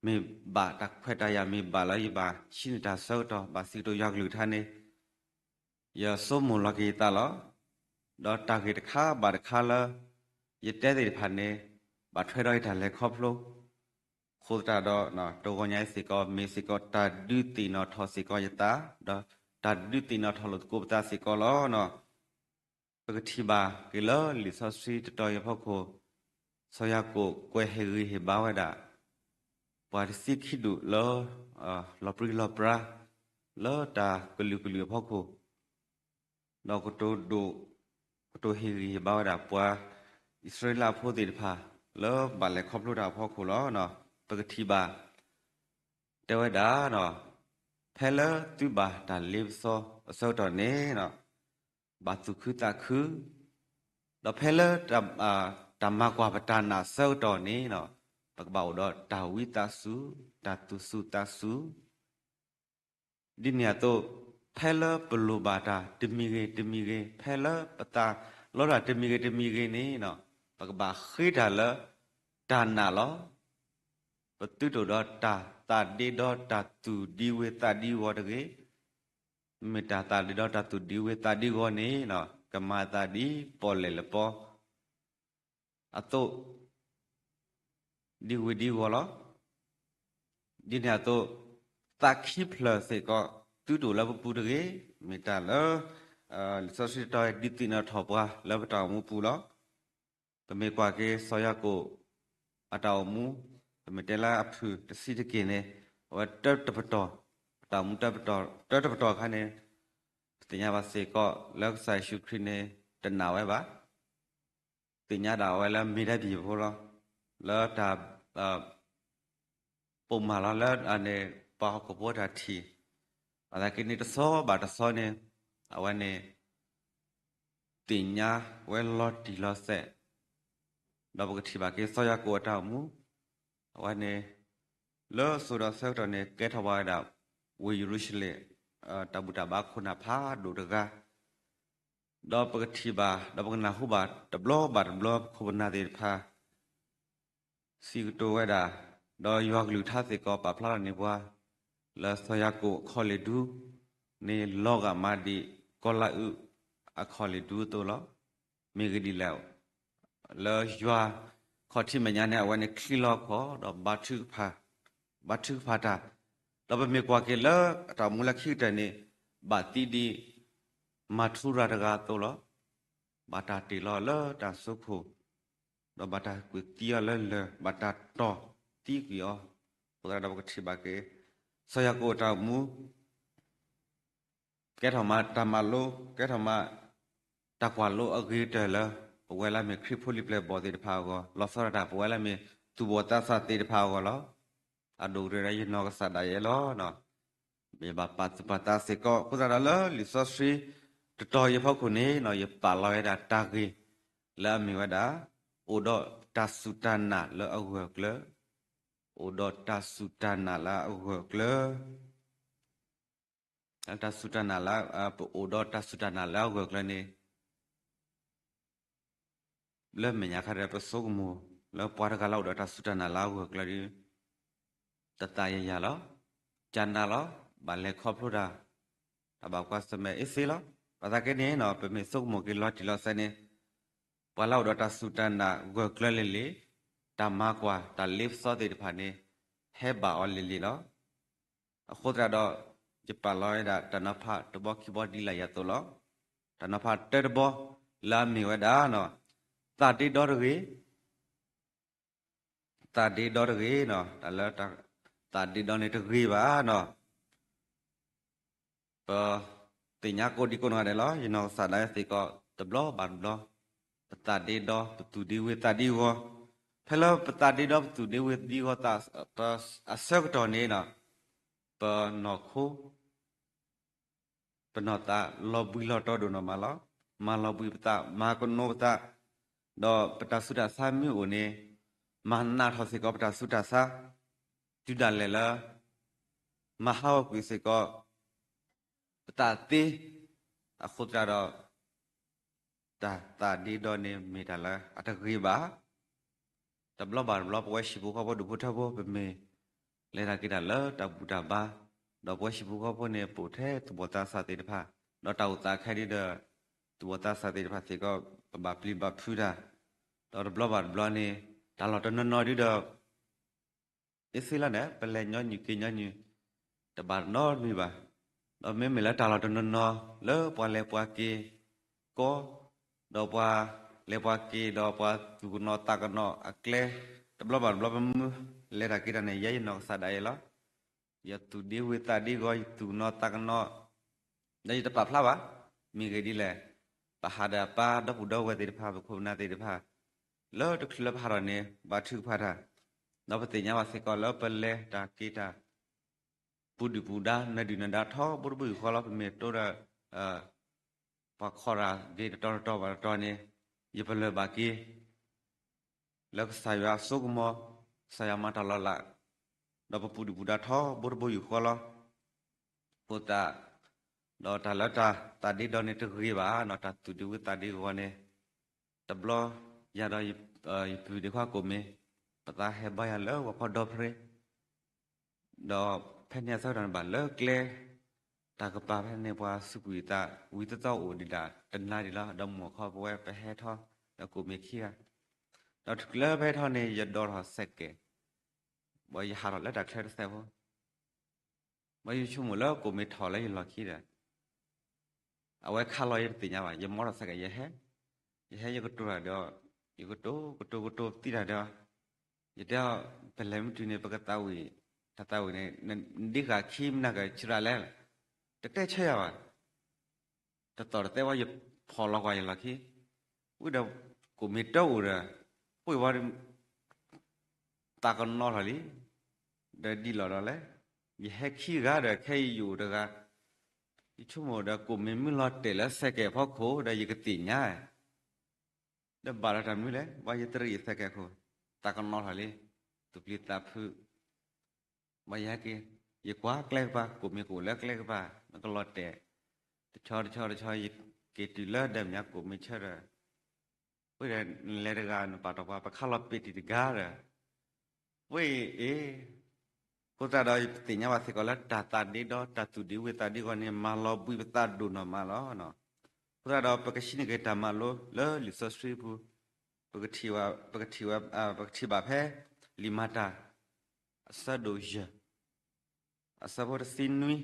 မ့ၢ်ဘၣ်တၢ်ခွဲးတၢ်ယာ်မ့ၢ်ဘၣ်လၢယဘၣ်ဆှၢန့ၢ်တၢ်ဆၢကတီၢ် ဘၣ်စံးကတိၤယွၤကလုၢ်ကထါန့ၣ် ယဆိကမိၣ်လီၤက့ၤယသးလီၤ. ဒီးတၢ်ဂ့ၢ်တခါဘၣ်တခါလၢ ယတဲသ့ၣ်တဖၣ်န့ၣ် ဘၣ်ထွဲဒီးယတၢ်လဲၤခီဖျိ အဃိသတးဒီး တဂီၤညါအံၤစ့ၢ်ကီး မ့ၢ်စ့ၢ်ကီးတၢ်ဒုးသ့ၣ်နီၣ်ထီၣ်စ့ၢ်ကီးယသး, ဒီးတၢ်ဒုးသ့ၣ်နီၣ်ထီၣ်လိာ်သကိးပသးစ့ၢ်ကီးလီၤ. ပကထံၣ်ဘၣ်က့ၤလၢလံာ်စီဆှံတတီၤအံၤအဖီခိၣ်, စီၤယၤကိာ်ကွဲးဟ့ၣ်ဂံၢ်ဟ့ၣ်ဘါဝဲဒၣ် ပှၤတဆံခံဒူၣ်လၢ လီၤပြံလီၤပြါ လၢတၢ်ကလုာ်ကလုာ်အဖီခိၣ် ဒီးကတိၤဒိၣ်, ကတိၤဟ့ၣ်ဂံၢ်ဟ့ၣ်ဘါဝဲဒၣ်ပှၤအံၣ်စရ့လးဖိသ့ၣ်တဖၣ် လၢဘၣ်လဲၤခီဖျိတၢ်အဖီခိၣ်လီၤ. ပကထံၣ်ဘၣ် တဲဝဲဒၣ်, ဖဲလၢသုဘၣ်တၢ်လ့ပစီအဆၢကတီၢ်န့ၣ် ဘၣ်သူၣ်ခုသးခု, ဒီးဖဲလၢ တၢ်မၤကွၢ်ပတၢ်နာ်အဆၢကတီၢ်န့ၣ် ပကဘၣ်အိၣ်ဒီးတၢ်ဝံသးစူၤ, တၢ်သူၣ်စူၤသးစူၤ ဒ်န့ၣ်အသိး, ဖဲလၢပလိၣ်ဘၣ်တၢ်တမံၤဂ့ၤတမံၤဂ့ၤ, ဖဲလၢပသးလီတၢ်တမံၤဂ့ၤတမံၤဂ့ၤန့ၣ်, ပကဘၣ်ဃ့တၢ်လၢတၢ်နာ်လီၤ. ပသုတအိၣ်ဒီးတၢ်သးဒ့ဒီတၢ်သူၣ်ဒံဝံသးဒံဝီၤတဂ့ၤ. မ့ၢ်တၢ်သးဒ့ဒီတၢ်သူၣ်ဒံဝံသးဒံဝီၤန့ၣ်, ကမၤအသးဒ်ပီၣ်လဲၣ်လၢပီ အသိး ဒ်ဝံၤဒ်ဝီၤလီၤ. ဒ်န့ၣ်အသိး, သးခံဖျၢၣ်စ့ၢ်ကီး သုတအိၣ်လၢပပူၤတဂ့ၤ. မ့ၢ်တၢ်လၢ လံာ်စီဆှံတတီၤ ဒုးသ့ၣ်နီၣ်ထီၣ်ပှၤလၢပတၢ်အိၣ်မူပူၤလီၤ. ပမ့ၢ်ကွၢ်က့ၤစီၤယၤကိာ်အတၢ်အိၣ်မူ, ပမ့ၢ်တဲလၢအဖုၣ်တဆံးတက့ၢ်န့ၣ်, အဝဲတၢတပတီၢ်, အတၢ်အိၣ်မူတၢတပတီၢ်, တၢတပတီၢ်အခါန့ၣ်, ပသ့ၣ်ညါဘၣ်စ့ၢ်ကီးလၢကစၢ်ယ့ၣ်ၡူးခရံာ်န့ၣ် တနာ်ဝဲဘၣ် သ့ၣ်ညါဒၣ်ဝဲလၢမ့ၢ်ဒၣ်ဘံၣ်ဖိလီၤ. လၢတၢ် ပိာ်မၢ်လီၤလၢအန့ၣ် ပှၤဟီၣ်ခိၣ်ဖိတၢ်ထံၣ်, ဘၣ်သနာ်က့န့ၣ်တဆီဘၣ်တဆီန့ၣ်, အဝဲန့ၣ် သ့ၣ်ညါဝဲလီၤတံၢ်လီၤဆဲး, ဒီးပကထံၣ်ဘၣ်က့ၤစီၤယၤကိာ်အတၢ်အိၣ်မူ, အဝဲန့ၣ် လၢအစိၤဒီးအဆၢကတီၢ်န့ၣ် ကဲထီၣ်ဘၣ်ဝဲဒၣ် ဝ့ၢ်ယရူၤၡလ့ၣ် တၢ်ဘူၣ်တၢ်ဘါခိၣ်နၢ်ဖးဒိၣ်တဂၤ ဒီးပကထံၣ်ဘၣ် ဒီးပကနၢ်ဟူဘၣ်တဘျီဘၣ်တဘျီ ပခိၣ်ပနၢ်သ့ၣ်တဖၣ် စံးကတိၤဝဲဒၣ်, ဒီးယွၤကလုၢ်ကထါစ့ၢ်ကီးပာ်ဖျါထီၣ်န့ၢ်ပှၤ လၢစီၤယၤကိာ်အခီၣ်လ့ၣ်ဒူ န့ၣ်လီၤဂာ်မးဒ်ကီလါအုးအခီၣ်လ့ၣ်ဒူအသိးလီၤ. မ့ၢ်ဂ့ၢ်ဒ်လဲၣ်, လၢယွၤခီၣ်ထံးမဲာ်ညါန့ၣ် အဝဲန့ၣ်ချံးလီၤခီၣ် ဒီး ဘါထုကဖၣ်တၢ်, ဒီးပမ့ၢ်ကွၢ်က့ၤလၢအတၢ်အိၣ်မူလၢခံကတၢၢ်န့ၣ် ဘၣ်သံဒ် မၤထူရၤတဂၤအသိးလီၤ. ဘၣ်တၢ်တ့ၢ်လီၤလၢတၢ်စိခိၣ်, ဒီးဘၣ်တၢ်ကွံာ်သံအီၤလၢလၢၢ်, ဘၣ်တၢ်တီၢ်သံကွံာ်အီၤ, အဃိသတးဒီးပကထံၣ်ဘၣ်က့ၤ စီၤယၤကိာ်အတၢ်အိၣ်မူ ကဲထီၣ်မးတၢ်မၤလိ, ကဲထီၣ်မးတၢ်ကွၢ်လိအဂ့ၤကတၢၢ်လၢ ပဝဲလၢအမ့ၢ်ခရံာ်ဖိလံၤပျဲၢ်ဘီၣ်သ့ၣ်တဖၣ်အဂီၢ်, လီၤဆီဒၣ်တၢ် ပဝဲလၢအမ့ၢ်သူၣ်ဘီၣ်သးစၢ်သ့ၣ်တဖၣ်အဂီၢ်လီၤ. အဒိၣ်ကတၢၢ်ဒီးယနီၢ်ကစၢ်ဒၣ်ယဲလီၤ. မ့ၢ်ဘၣ်ပာ်သူၣ်ပာ်သးစ့ၢ်ကီး, အဃိသတးဒီးလၢလံာ်စီဆှံတတီၤအံၤအဖီခိၣ်န့ၣ် ယပာ်လီၤဝဲဒၣ်တၢ်ဂ့ၢ်လၢအမ့ၢ်ဝဲဒၣ် အိၣ်ဒီးတၢ်စူၢ်တၢ်နာ်လၢအဂၢၢ်အကျၢၤ, အိၣ်ဒီးတၢ်စူၢ်တၢ်နာ်လၢအဂၢၢ်အကျၢၤ တၢ်စူၢ်တၢ်နာ်လၢ, ပအိၣ်ဒီးတၢ်စူၢ်တၢ်နာ်လၢအဂၢၢ်အကျၢၤန့ၣ်, လၢမဲာ်ညါခါဒီး ပဆိကမိၣ်လၢပှၤတဂၤလၢအိၣ်ဒီးတၢ်စူၢ်တၢ်နာ်လၢအဂၢၢ်အကျၢၤဒီး တသးယံာ်ယံာ်လီၤ, ကနးလီၤ, ဘၣ်လဲၤခီဖျိတၢ်, တၢ်ဘၣ်ကွၢ်ဆၢၣ်မဲာ်အ့စ့လီၤ. ဘၣ်ဆၣ်က့န့ၣ် ပမ့ၢ်ဆိကမိၣ်က့ၤလီၤတံၢ်လီၤဆဲးန့ၣ်, ပှၤလၢအိၣ်ဒီးတၢ်စူၢ်တၢ်နာ်ဂၢၢ်ကျၢၤလံၤလံၤ, တၢ်မၤကွၢ်တၢ်လ့ပစီသ့ၣ်တဖၣ်န့ၣ် ဟဲဘၣ်အီၤလံၤလံၤလီၤ. အဃိသတးဒီး ယပာ်လီၤဝဲဒၣ်တၢ်နီၤဖးတဘီခံဘီဒ်လဲၣ်ယၤအသိးလီၤ. တၢ်နီၤဖးတၢတဘီ လၢအမ့ၢ်ဝဲဒၣ် သးဒ့ဒီတဂ့ၤ, သးဒ့ဒီတဂ့ၤ, တၢ်လၢ သးဒ့ဒီန့ၣ်တဂ့ၤဘၣ်နီၤ. ပသ့ၣ်ညါကိးဒံကိးနီၢ်ဂၤဒဲးလီၤ. ယနီၢ်ကစၢ်ဒၣ်ယဲစ့ၢ်ကီး တဘျီဘၣ်တဘျီ ပသးဒ့ဒီ ပသူၣ်ဒ့ဝံသးဒ့ဝီၤ, ဖဲလၢပသးဒ့ဒီပသူၣ်ဒ့ဝံသးဒ့ဝီၤသး အဆၢကတီၢ်န့ၣ် ပနီၢ်ခိ ပ ပနီၢ်သးလီၤဘှံးလီၤတီၤဒိၣ်နီၢ်မးလီၤ. မၤလီၤဘှံးပသး, မၤကနိးပသး, ဒီးပတၢ်ဆူးတၢ်ဆါမ့ၢ်အိၣ်န့ၣ်, မၤနးထီၣ်စ့ၢ်ကီးပတၢ်ဆူးတၢ်ဆါ, တုၤဒၣ်လဲာ်လၢ မၤဟးဂီၤကွံာ်စ့ၢ်ကီး ပသးသ့, အဃိသတးဒီး တၢ်သးဒ့ဒီန့ၣ် မ့ၢ်တၢ်လၢအတဂ့ၤဘၣ်. တဘျီဘၣ်တဘျီ ပဝဲဟံၣ်ဖိဃီဖိဒူၣ်ဖိထၢဖိ ပမ့ၢ်လဲၤတၢ်က့ၤတၢ်လၢတၢ်ဘူၣ်တၢ်ဘါ, ဒီးပဝဲဟံၣ်ဖိဃီဖိန့ၣ် ပိာ်ထဲသူၣ်ဘီၣ်သးစၢ်သ့ၣ်တဖၣ်, ဒီးတၢ်အိၣ်သးခဲဒ်ဒီး သူၣ်ဘီၣ်သးစၢ်သ့ၣ်တဖၣ်စ့ၢ်ကီး ပဘၣ်ပျံၤဘၣ်ဖုးတၢ်, ဒီးတဘျီဘၣ်တဘျီန့ၣ် တၢ်လီၢ်တနီၤနီၤဒ်ဒီး အ့ၣ်စ့လီၤန့ၣ် ပလဲၤညီနုၢ်က့ၤညီနုၢ် တဘၣ်နီတမံၤဘၣ်. ဒီးမ့မ့ၢ်လၢတၢ်လီၢ်တနီၤနီၤ လၢပှၤလဲၤပှၤက့ၤကီ, ဒီးပှၤလဲၤပှၤက့ၤဒီးပှၤသူၣ်ကနိးသးကနိးအကျဲ, တဘျီဘၣ်တဘျီပမ့ၢ်လဲၤတၢ်က့ၤတၢ်န့ၣ် ယဲယနီၢ်ကစၢ်ဒၣ်ယဲလီၤ. ယသူၣ်ဒ့ဝ့သးဒ့ဂီၤ ယသူၣ်ကနိးသးကနိး, ဒီးယတပာ်ဖျါဘၣ်. မ့ၢ်ဂ့ၢ်ဒ်လဲၣ်, ပဟးဒီးအပၢ်ဒီပုၢ်ဒီဝဲၢ်သ့ၣ်တဖၣ် ပခိၣ်ပနၢ်သ့ၣ်တဖၣ် လၢတချုးလၢပဟးထီၣ်န့ၣ် ဘါထုကဖၣ်တၢ်, ဒီးပသ့ၣ်ညါဘၣ်စ့ၢ်ကီးလၢပလဲၤတၢ်က့ၤတၢ် ပူၤဒုၣ်ပူၤဒါ နၢၤဒုၣ်နၢၤဒါထီဘိတဘိယူၢ်ဃီလီၤ. ပမ့ၢ်တိဒီး ပှၤခီတၢ်ဂ့ၤတတီၤတတီၤဘၣ်တတီၤန့ၣ် ယပလၢၢ်ဘၣ်က့ၤ လၢကစၢ်ယွၤအစိကမီၤ, ကစၢ်ယွၤမၤတၢ်လီၤလး, ဒီးပပူၤဒုၣ်ပူၤဒါထီဘိတဘိယူၢ်ဃီလီၤ. အဃိသတး ဒီးတၢ်လၢတၢ်သးဒ့ဒီန့ၣ်တဂ့ၤဘၣ်နီၤ, တၢ်သူၣ်ဒ့ဝ့သးဒ့ဂီၤန့ၣ်, တဘျီယၤဒီး ယပုၢ်ဒ့ခွါကိးမ့ၢ် ပသးဟဲဘါယၤလၢဝၤဖီဒီဖရဲ ဒီးဖဲန့ၣ်အဆၢကတီၢ်န့ၣ်ဘၣ်လၢကျဲ တၢ်ကပၤဖဲန့ၣ် ပှၤစူးကွံာ်သး ဝံသီသီအိၣ်ဒံးဒၣ်တနါဒံးလီၤ. ဒီးမိၢ်ခီပဝဲပဟဲထီၣ် ဒီးကိးမ့ၢ်ခံဂၤ, ဒီးတချုးလၢပဟဲထီၣ်န့ၣ် ယဒိးထီၣ်စဲးကဲး, ဘၣ်ယဟးထီၣ်လၢတၢ်ချၢတစဲးဖိ ဘၣ်ယဆိကမိၣ်လၢကိးမ့ၢ်ထီၣ်လၢယလီၢ်ခံဒီး အဝဲခးလီၤယတသ့ၣ်ညါဘၣ်. ယမီထီၣ်စဲးကဲး ယဟဲ, ယဟဲယကတိၤတၢ်ဒီး, ယကတိၤကတိၤကတိၤသံတၢ်ဒီး, ယတဲအီၤ ပလဲၤမ့ၢ်တုၤန့ၣ် ပကသးဝံၣ်, တၢ်သးဝံၣ်န့ၣ် နဒ့ဃာ်ခံမနၤကဆံးရၣ်လဲၣ်, တတဲဆၢယၤဘၣ်. တသီၣ်တသဲဝဲ ယဖီၣ်လီၤကွၢ်ယလီၢ်ခံ, ဝံၤဒီး ကိးမ့ၢ်တအိၣ်ဒီး ပှ့ၤဝဲ သးကနီထီၣ်လံ, ဒီးဒ်လဲၣ်ဒ်လဲၣ်, ယဟဲခံဂၤဒီး ခဲအံၤယအိၣ်တဂၤ, ယဆိကမိၣ်ဒီး ကိးမ့ၢ်မုၢ်လီၤတဲာ်လၢစဲးကဲးဖီခိၣ်ဒီး ယကသ့ၣ်ညါ, ဒီးဘၣ်လီၤတၢ်မနုၤလဲၣ်, ဘၣ်ယတရံးစဲးကဲးခိၣ်, သးကနီထီၣ်လံ, သူၣ်ပျံၤသးဖုး ဘၣ်ယဟဲက့ၤ, ယကွၢ်ကျဲကပၤ ကိးမ့ၢ်ကအိၣ်လၢကျဲကပၤ နကလီၤတဲာ်, တဆီတဆီတဆီ ယက့ၤတုၤလၢဒီးမဲာ်ညါကိးမ့ၢ်ဆၢဒီး, ဝံၤဒီးနလဲၤတဂၤနပာ်တီၢ်ပှၤ ပခးလီၤပ့းတံၢ်တဂၤဒီး, ဝံၤအံၤ, အဃိသတးဒီး ယသ့ၣ်ညါဘၣ်စ့ၢ်ကီးလၢတၢ်သးဒ့ဒီ တၢ်သူၣ်ဒ့ဝ့သးဒ့ဂီၤန့ၣ် မၤလီၤဘှံးပသးဒိၣ်နီၢ်မးလီၤ. အဃိသတးဒီး ပကဟံးန့ၢ်က့ၤတၢ်မၤလိလၢလံာ်စီဆှံပူၤ, ပကထံၣ်, ပကထံၣ်ဝဲ, ပကထံၣ်ဘၣ်ဖဲ လံာ်မၤတၢ် အဆၢဒိၣ်ယဲၢ်, အဆၢဖိတဆံနွံ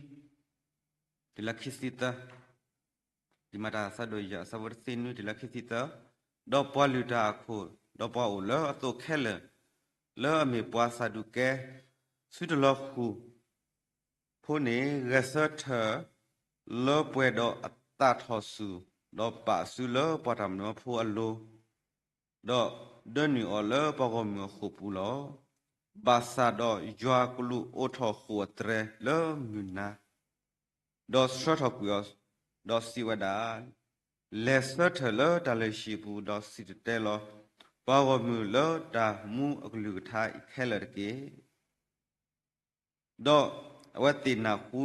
တုၤလၢခံဆံသၢ, လံာ်မၤတၢ်အဆၢဒိၣ်ယဲၢ် အဆၢဖိတဆံနွံ တုၤလၢခံဆံသၢ, ဒီးပှၤလုၢ်တၢ်အခိၣ်, ဒီးပှၤအိၣ်လၢအသိးခဲလၢာ်, လၢအမ့ၢ်ပှၤစၤဒူးကဲ, စုတလီၤဃုာ် ဖိန့ၣ် ဂဲၤဆၢထၢၣ်လၢပှဲၤဒီးအသးထီၣ်ဆူၣ်, ဒီးပာ်အစုလၢပှၤတၢ်မၢဖိအလိၤ, ဒီးဒၢနုာ်အီၤလၢပှၤဂီၢ်မုၢ်အဃိာ်ပူၤလီၤ. ဘၣ်ဆၣ်ဒီးယွၤကလူးအိးထီၣ်ဃိာ်အတြဲၤလၢမုၢ်နၤ, ဒီးဆှၢထီၣ်ကွံာ်အီၤ, ဒီးစံးဝဲဒၣ်, လဲၤဆၢထၢၣ်လၢတၢ်လုၢ်ဟံၣ်ပူၤ, ဒီးစံၣ်တဲၤတဲလီၤ ပှၤဂီၢ်မုၢ်လၢတၢ်မူအကလုၢ်ကထါအံၤခဲလၢာ်တက့ၢ်. ဒီးအဝဲသ့ၣ်နၢ်ဟူ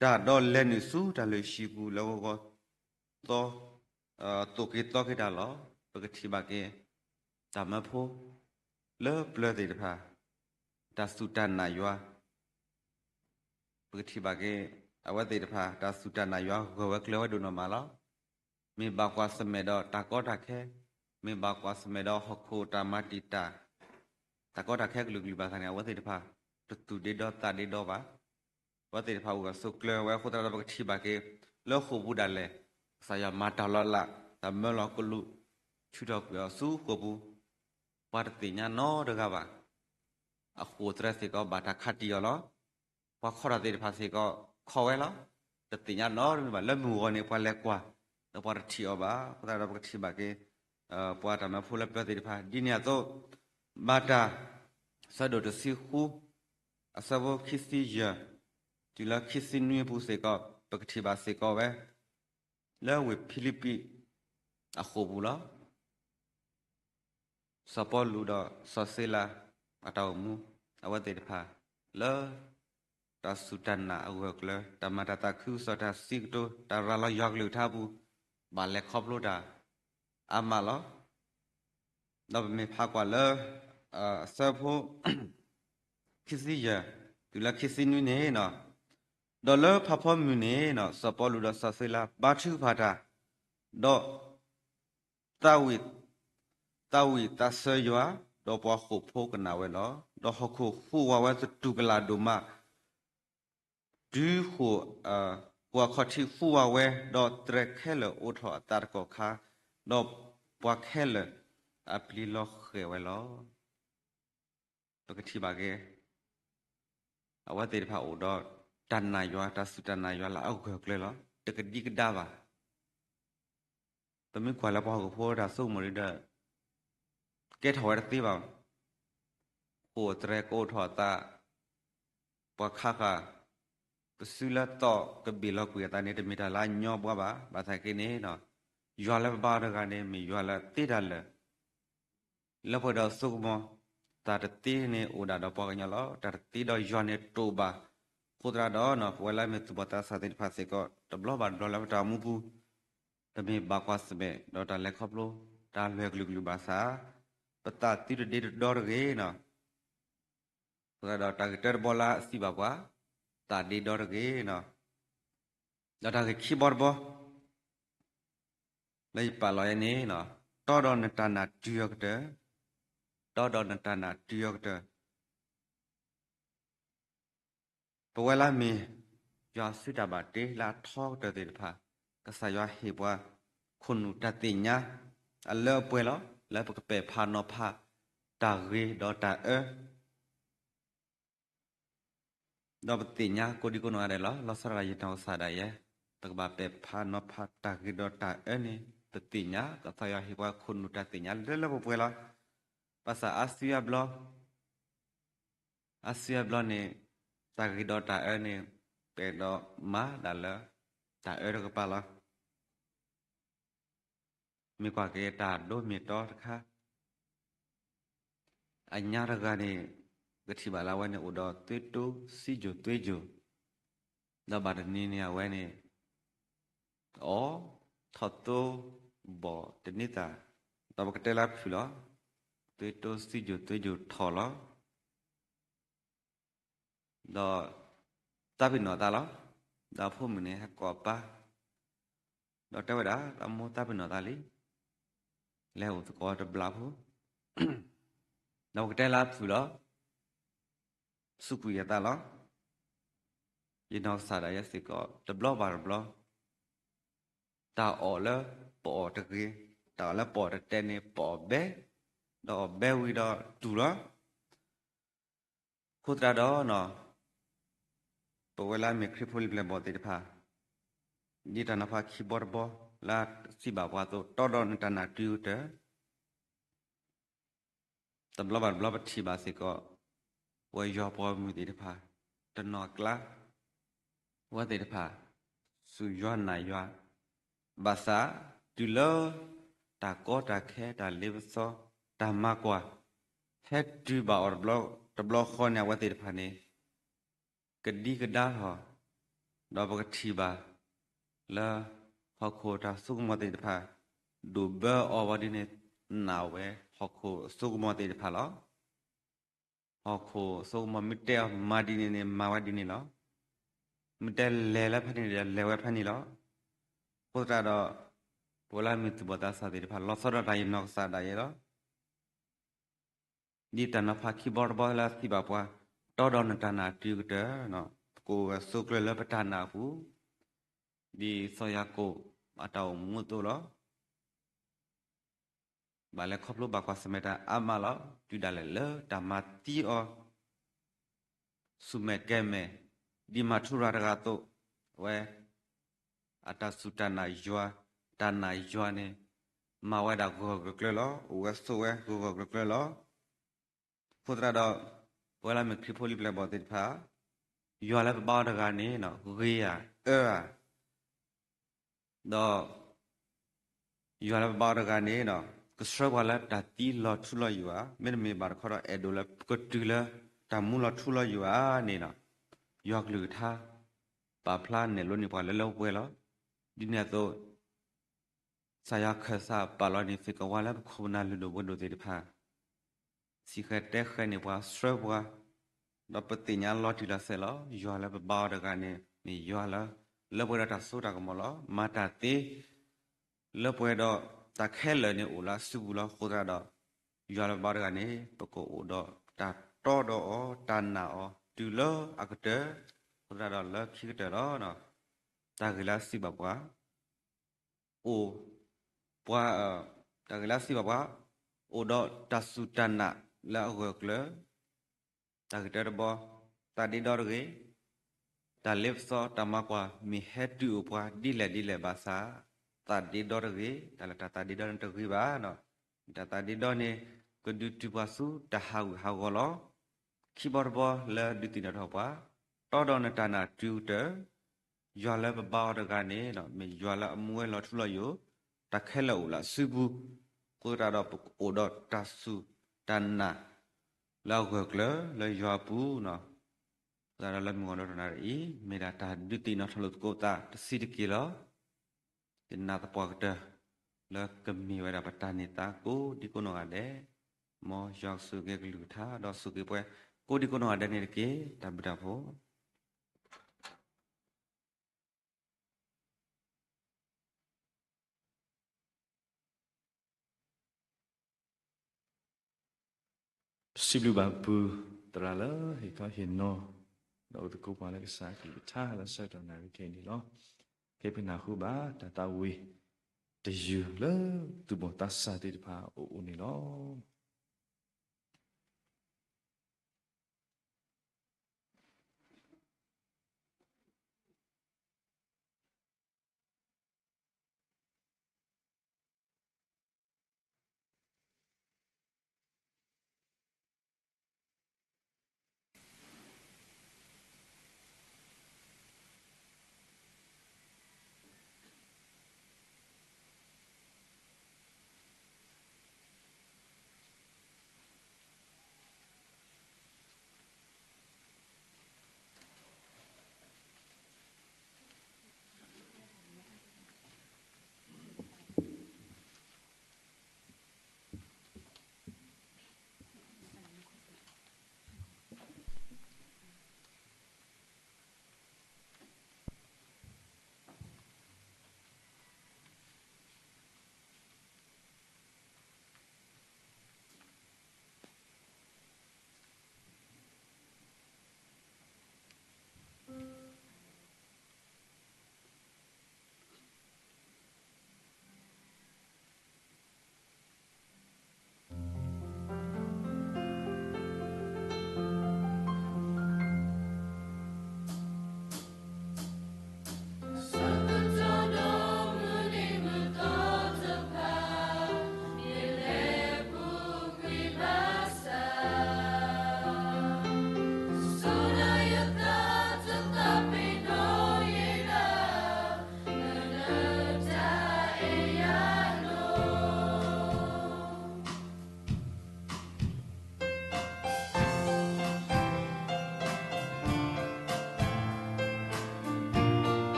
တၢ်, ဒီးလဲၤနုာ်ဆူတၢ်လုၢ်ဟံၣ်ပူၤလၢဂီၤဂီၤ, သီ, သိၣ်က့ၤသီက့ၤတၢ်လီၤ. ပကထံၣ်ဘၣ်က့ၤ တၢ်မၢဖိလၢပျၢၤသ့ၣ်တဖၣ် တၢ်စူၢ်တၢ်နာ်ယွၤ ပကထံၣ်ဘၣ်က့ၤ အဝဲသ့ၣ်တဖၣ် တၢ်စူၢ်တၢ်နာ်ယွၤ ဂၢၢ်ဝဲကျၢၤဝဲဒိၣ်နီၢ်မးလီၤ. မ့ၢ်ဘၣ်ကွၢ်ဆၢၣ်မဲာ်ဒီးတၢ်ကီတၢ်ခဲ, မ့ၢ်ဘၣ်ကွၢ်ဆၢၣ်မဲာ်ဒီးဟီၣ်ခိၣ်တၢ်မၤတံာ်တာ်, တၢ်ကီတၢ်ခဲကလုာ်ကလုာ်ဘၣ်ဆၣ်န့ၣ် အဝဲသ့ၣ်တဖၣ် တသူၣ်ဒ့ဒီသးဒ့ဒီဘၣ်. အဝဲသ့ၣ်တဖၣ်အိၣ်ဂၢၢ်ဆိးကျၢၤဝဲအဃိသတးဒီး ပကထံၣ်ဘၣ်က့ၤ လၢဃိာ်ပူၤဒၣ်လဲာ် ကစၢ်ယွၤမၤတၢ်လီၤလး, တၢ်မၢလီၤကလူး ထုးထီၣ်ကွံာ်အီၤဆူဃိာ်ပူၤ, ပှၤတသ့ၣ်ညါနီတဂၤဘၣ်. အဃိာ်သရၢသ့ၣ်ကီး ဘၣ်တၢ်ခးတံၢ်အီၤလီၤ. ပှၤခီထီၣ်သ့ၣ်တဖၣ်စ့ၢ်ကီး ခီဝဲလီၤ. တသ့ၣ်ညါနီတမံၤဘၣ်. လၢမုၢ်ဂီၤန့ၣ် ပှၤလဲၤကွၢ်, ဒီးပှၤတထံၣ်အီၤဘၣ်. အဃိသတးဒီး ပကထံၣ်ဘၣ်က့ၤ ပှၤတၢ်မၢဖိလၢပျၢၤသ့ၣ်တဖၣ် ဒ်န့ၣ်အသိး, မၤတၢ် အဆၢဒိၣ်တဆံဃု အဆၢဖိခံဆံယဲၢ် တုၤလၢခံဆံနွံအပူၤစ့ၢ်ကီး, ပကထံၣ်ဘၣ်စ့ၢ်ကီးဝဲ လၢဝ့ၢ်ဖံလံးပံးအဃိာ်ပူၤလီၤ. စီၤပီလူးဒီးစီၤစ့လၤ အတၢ်အိၣ်မူ အဝဲသ့ၣ်တဖၣ် လၢတၢ်စူၢ်တၢ်နာ်အဂၢၢ်အကျၢၤ တၢ်မၤတၢ်သးခုကစီၣ် တၢ်စံးကတိၤ တၢ်ရၤလီၤယွၤကလုၢ်ကထါအပူၤ ဘၣ်လဲၤခီဖျိတၢ်အါမးလီၤ. ဒီးပမ့ၢ်ဖးကွၢ်လၢ အဆၢဖိ ခံဆံယဲၢ် တုၤလၢခံဆံနွံန့ၣ်, ဒီးလၢဖးဖီမုၢ်န့ၣ် စီၤပီလူးဒီးစီၤစ့လၤ ဘါထုကဖၣ်တၢ်, ဒီး သးဝံၣ်သးစၢၤယွၤ, ဒီးပှၤဃိာ်ဖိကနၣ်ဝဲလီၤ. ဒီးဟီၣ်ခိၣ်ဟူးဝးဝဲသတူၢ်ကလာ်ဒိၣ်မး, တုၤဃိာ် ဃိာ်အခီၣ်ထံးဟူးဝးဝဲ, ဒီးတြဲၤခဲလၢာ်အိးထီၣ်အသးတကီၢ်ခါ, ဒီးပှၤခဲလၢာ်အပျံၤလီၤဃဲၤဝဲလီၤ. ပကထံၣ်ဘၣ်က့ၤ အဝဲသ့ၣ်တဖၣ်အိၣ်ဒီးတၢ်နာ်ယွၤ တၢ်စူၢ်တၢ်နာ်ယွၤလၢအဂၢၢ်ကျၢၤလီၤ. တကဒံကဒါဘၣ်. ပမ့ၢ်ကွၢ်လၢပှၤဟီၣ်ခိၣ်ဖိတၢ်ဆိကမိၣ်ဒီး ကဲထီၣ်ဝဲတသ့ဘၣ်. ဃိာ်တြဲၤကအိးထီၣ်အသး, ပှၤခးဃာ် ပစုလၢသီၣ်ကဘ့ၣ်လီၤကွံာ်အသးန့ၣ် တမ့ၢ်တၢ်လၢအညီဘှါဘၣ်. ဘၣ်ဆၣ်က့န့ၣ် ယွၤလၢပဘါအီၤတဂၤန့ၣ် မ့ၢ်ယွၤလၢသ့တၢ်လၢာ် လၢပှဲၤဒီးစိကမီၤ, တၢ်တသ့န့ၣ်အိၣ်ဒၣ်ဒီးပှၤကညီလီၤ. တၢ်တသ့ဒီးယွၤန့ၣ်တိာ်ဘၣ်. အဃိသတးဒီး ပဝဲလၢမ့ၢ်သူၣ်ဘီၣ်သးစၢ်သ့ၣ်တဖၣ်စ့ၢ်ကီး တဘျီဘၣ်တဘျီလၢပတၢ်အိၣ်မူပူၤ ပမ့ၢ်ဘၣ်ကွၢ်ဆၢၣ်မဲာ်ဒီးတၢ်လဲၤခီဖျိ တၢ်လဲၤကလုာ်ကလုာ်ဘၣ်ဆၣ်, ပသးသုတဒ့တဒီတဂ့ၤန့ၣ်, အဃိသတးဒီးတၢ်ဂ့ၢ်တၢတဘီလၢအစံးဘၣ်ပှၤ, သးဒ့ဒီတဂ့ၤန့ၣ်, ဒီးတၢ်ဂ့ၢ်ခံဘီတဘီ လၢယပာ်လီၤယဲန့ၣ်, တီဒီးနတၢ်နာ်တုၤအကတၢၢ်, တီဒီးနတၢ်နာ်တုၤအကတၢၢ်. ပဝဲလၢမ့ၢ် ယွၤစုတၢ်ဘၣ်တ့လၢအထီကတၢၢ်သ့ၣ်တဖၣ်, ကစၢ်ယွၤဟ့ၣ်ပှၤ ခိၣ်နူာ်တၢ်သ့ၣ်ညါ အလၢအပှဲၤလီၤ. လၢပကပဲာ်ဖးနီၤဖး တၢ်ဂ့ၤဒီးတၢ်အၢ ဒီးပသ့ၣ်ညါကိးဒံကိးနီၢ်ဂၤဒဲးလီၤ. လီၤဆီဒၣ်တၢ်ယနီၢ်ကစၢ်ဒၣ်ယဲ, ပကဘၣ်ပဲာ်ဖးနီၤဖးတၢ်ဂ့ၤဒီးတၢ်အၢန့ၣ် ပသ့ၣ်ညါ ကစၢ်ယွၤဟ့ၣ်ပှၤခိၣ်နူာ်တၢ်သ့ၣ်ညါလၢလၢပှဲၤပှဲၤလီၤ. ဘၣ်ဆၣ်အါစုအါဘျီ အါစုအါဘျီန့ၣ် တၢ်ဂ့ၤဒီးတၢ်အၢန့ၣ် ပအဲၣ်ဒိးမၤဒၣ်လၢ တၢ်အၢတကပၤလီၤ. မ့ၢ်ကွၢ်က့ၤတၢ်ဒိမ့ၢ်တီတခါ အညါတဂၤန့ၣ် ပထံၣ်ဘၣ်လၢအဝဲန့ၣ်အိၣ်ဒီးသွေးတိုး စံယိၤသွေးယိၤ, ဒီးဘၣ်တနံၤန့ၣ်အဝဲန့ၣ် အီထီၣ်သိဘီၣ်တန့ၢ်သး, ဒီးပကတဲလၢဖုၣ်လီၤ. သွေးတိုး စံယိၤသွေးယိၤထီၣ်လီၤ. ဒီး သးပ့ၤနီၣ်သးလီၤ. ဒီးအဖိမုၣ်န့ၣ်ဟဲကိးအပၢ်, ဒီးတဲဝဲဒၣ် သးမိၢ်သးပ့ၤနီၣ်သးလံ, လဲၤအိၣ်သကိးတဘျီဖိ, ဒီးပကတဲလၢအဖုၣ်လီၤ. စူးကွံာ်အသးလီၤ. ယနီၢ်ကစၢ်ဒၣ်ယဲစ့ၢ်ကီး တဘျီဘၣ်တဘျီ တၢ်အီၣ်လၢပအီၣ်တဂ့ၤ, တၢ်အီၣ်လၢပအီၣ်တတဲန့ၣ် ပအီၣ်ဘဲ, ဒီးအီၣ်ဘဲဝံၤဒီးတူၢ်လီၤ. အဃိသတးဒီး ပဝဲလၢအမ့ၢ်ခရံာ်ဖိလံၤပျဲၢ်ဘီၣ်သ့ၣ်တဖၣ် ဒ်တၢ်နီၤဖးခံဘီတဘီ လၢအစံးဘၣ်ပှၤအသိး တီဒီးနတၢ်နာ်တုၤအကတၢၢ် တဘျီဘၣ်တဘျီပထံၣ်ဘၣ်စ့ၢ်ကီး ပဝဲယွၤပှၤဂီၢ်မုၢ်သ့ၣ်တဖၣ် တနီၤကျါ အဝဲသ့ၣ်တဖၣ် စူၢ်ယွၤနာ်ယွၤ ဘၣ်ဆၣ် တုၤလၢ တၢ်ကီတၢ်ခဲ တၢ်လ့ပစီ တၢ်မၤကွၢ် ဟဲတုၤဘၣ်အီၤတဘျီဃီန့ၣ် အဝဲသ့ၣ်တဖၣ်န့ၣ် ကဒံကဒါထီၣ်, ဒီးပကထံၣ်ဘၣ် လၢ ဟီၣ်ခိၣ်တၢ်စိကမီၤသ့ၣ်တဖၣ် ဒိၣ်ဘၢအီၤဝဲဒ်န့ၣ် နာ်ဝဲဟီၣ်ခိၣ်အစိကမီၤသ့ၣ်တဖၣ်လီၤ. ဟီၣ်ခိၣ်အစိကမီၤမ့ၢ်တဲအီၤမၤဒ်န့ၣ်န့ၣ် မၤဝဲဒ်န့ၣ်လီၤ. မ့ၢ်တဲလဲၤလၢဖဲန့ၣ်ဒီး လဲၤဝဲဖဲန့ၣ်လီၤ. အဃိသတးဒီး ပဝဲလၢမ့ၢ်သူၣ်ဘီၣ်သးစၢ်သ့ၣ်တဖၣ် လီၤဆီဒၣ်တၢ်ယနီၢ်ကစၢ်ဒၣ်ယဲလီၤ. ဒ်တၢ်နီၤဖးခံဘီတဘီလၢအစံးဘၣ်ပှၤ, တီဒီးနတၢ်နာ်တုၤအကတၢၢ်, ပကအိၣ်ဂၢၢ်ဆိးကျၢၤလၢပတၢ်နာ်အပူၤ, ဒ်စီၤယၤကိာ်အတၢ်အိၣ်မူအသိးလီၤ. ဘၣ်လဲၤခီဖျိဘၣ်ကွၢ်ဆၢၣ်မဲာ်တၢ်အါမးလီၤ. တုၤဒၣ်လဲာ်လၢတၢ်မၤသံအီၤ ဆူၣ်မဲာ်ကဲၤမဲာ်, ဒ်မၤထူရၤတဂၤအသိး, အဝဲ အတၢ်စူၢ်တၢ်နာ်ယွၤ, တၢ်နာ်ယွၤန့ၣ် မၤဝဲဒၣ်ဂၢၢ်ဂၢၢ်ကျၢၤကျၢၤလီၤ. အိၣ်ဝဲဆိးဝဲဂၢၢ်ဂၢၢ်ကျၢၤကျၢၤလီၤ. အဃိသတးဒီး ပဝဲလၢမ့ၢ်ခရံာ်ဖိလံၤပျဲၢ်ဘီၣ်သ့ၣ်တဖၣ်, ယွၤလၢပဘါအီၤတဂၤန့ၣ် ဂ့ၤဧါ, အၢဧါ, ဒီး ယွၤလၢပဘါအီၤတဂၤန့ၣ် ကဆှၢပှၤလၢတၢ်သံလီၤထူလီၤယိာ်ဧါ, မ့တမ့ၢ်ဘၣ်တခီဒီး အဲၣ်ဒိးလၢပကတုၤလၢတၢ်မူလီၤထူလီၤယိာ်ဧါန့ၣ်, ယွၤကလုၢ်ကထါ ပာ်ဖျါနဲၣ်လိန့ၢ်ပှၤလၢလၢပှဲၤပှဲၤလီၤ. ဒ်န့ၣ်အသိး ကစၢ်ယွၤခၢၣ်စးပာ်လီၤန့ၢ် သ့ၣ်ကဝါလၢပခိၣ်ပနၢ်လုၢ်ဒိၣ်ပှ့ၤဒိၣ်သ့ၣ်တဖၣ် စံးဃဲၤတဲဃဲၤန့ၢ်ပှၤ ဆှၢပှၤ, ဒီးပသ့ၣ်ညါလီၤတံၢ်လီၤဆဲးလီၤ. ယွၤလၢပဘါအီၤတဂၤန့ၣ် မ့ၢ်ယွၤလၢ လၢပှဲၤဒီးတၢ်စိတၢ်ကမီၤလီၤ. မၤတၢ်သ့ လၢပှဲၤဒီးတၢ်ခဲလၢာ်န့ၣ်အိၣ်လၢအစုပူၤလီၤ. အဃိသတးဒီး ယွၤလၢပဘါအီၤတဂၤန့ၣ် ပကအိၣ်ဒီးတၢ်တီဒီးအီၤ တၢ်နာ်အီၤ တုၤလၢအကတၢၢ်, အဃိသတးဒီးလၢခံကတၢၢ်လီၤ. တၢ်ဂ့ၢ်လၢအစံးဘၣ်ပှၤ အိၣ်ပှၤ, တၢ်ဂ့ၢ်လၢအစံးဘၣ်ပှၤ, အိၣ်ဒီးတၢ်စူၢ်တၢ်နာ်လၢအဂၢၢ်အကျၢၤ, တၢ်ဂ့ၢ်တၢတဘီ, သးဒ့ဒီတဂ့ၤ, တၢ်လ့ပစီတၢ်မၤကွၢ် မ့ၢ်ဟဲတုၤအိၣ်ပှၤဒ်လဲၣ်ဒ်လဲၣ်ဘၣ်ဆၣ်, သးဒ့ဒီတဂ့ၤ, တၢ်လၢတၢ်သးဒ့ဒီန့ၣ်တဂ့ၤဘၣ်. တၢ်သးဒ့ဒီန့ၣ် ကဒုးတုၤပှၤဆူတၢ်ဟးဂူာ်ဟးဂီၤလီၤ. ခံဘီတဘီလၢဒုးသ့ၣ်နီၣ်ထီၣ်ပှၤ, တီဒီးနတၢ်နာ်တုၤကတၢၢ်, ယွၤလၢပဘါအီၤတဂၤန့ၣ် မ့ၢ်ယွၤလၢအမူဝဲလီၤထူလီၤယိာ်, တၢ်ခဲလၢာ်အိၣ်လၢအစုပူၤ, အဃိသတးဒီးပကအိၣ်ဒီးတၢ်စူၢ်တၢ်နာ် လၢအဂၢၢ်အကျၢၤလၢယွၤအပူၤ, အဃိသတးဒီးလၢမုၢ်ဂီၤဒီတနၤအံၤ မ့ၢ်ဒၣ်တၢ်ဒုးသ့ၣ်နီၣ်ထီၣ်လိာ်သကိးပသးတဆံးတက့ၢ်လီၤ. ယနာ်သပှၢ်ကတၢၢ် လၢကမ့ၢ်ဝဲဒၣ်ပတၢ်န့ၢ်သါကိးဒံကိးနီၢ်ဂၤဒဲး, မ်ယွၤကဆိၣ်ဂ့ၤကလုၢ်ကထါ ဒီးဆိၣ်ဂ့ၤပှၤကိးဒံကိးနီၢ်ဂၤဒဲးန့ၣ်တက့ၢ်. တၢ်ဘျုးတၢ်ဖှိၣ်. စံးဘျုးဘၣ်ပသရၣ်လၢဟ့ၣ်ခီဟ့ၣ်နီၤ ဒီးအိၣ်သကိးပှၤလၢကစၢ်အကလုၢ်ကထါလၢဆၢကတီၢ်နၣ်ရံၣ်ခဲအံၤန့ၣ်လီၤ. ဖဲပနၢ်ဟူဘၣ်တၢ်သးဝံၣ်တယုၢ်လၢသူၣ်ဘီၣ်သးစၢ်သ့ၣ်တဖၣ်အအိၣ်န့ၣ်လီၤ.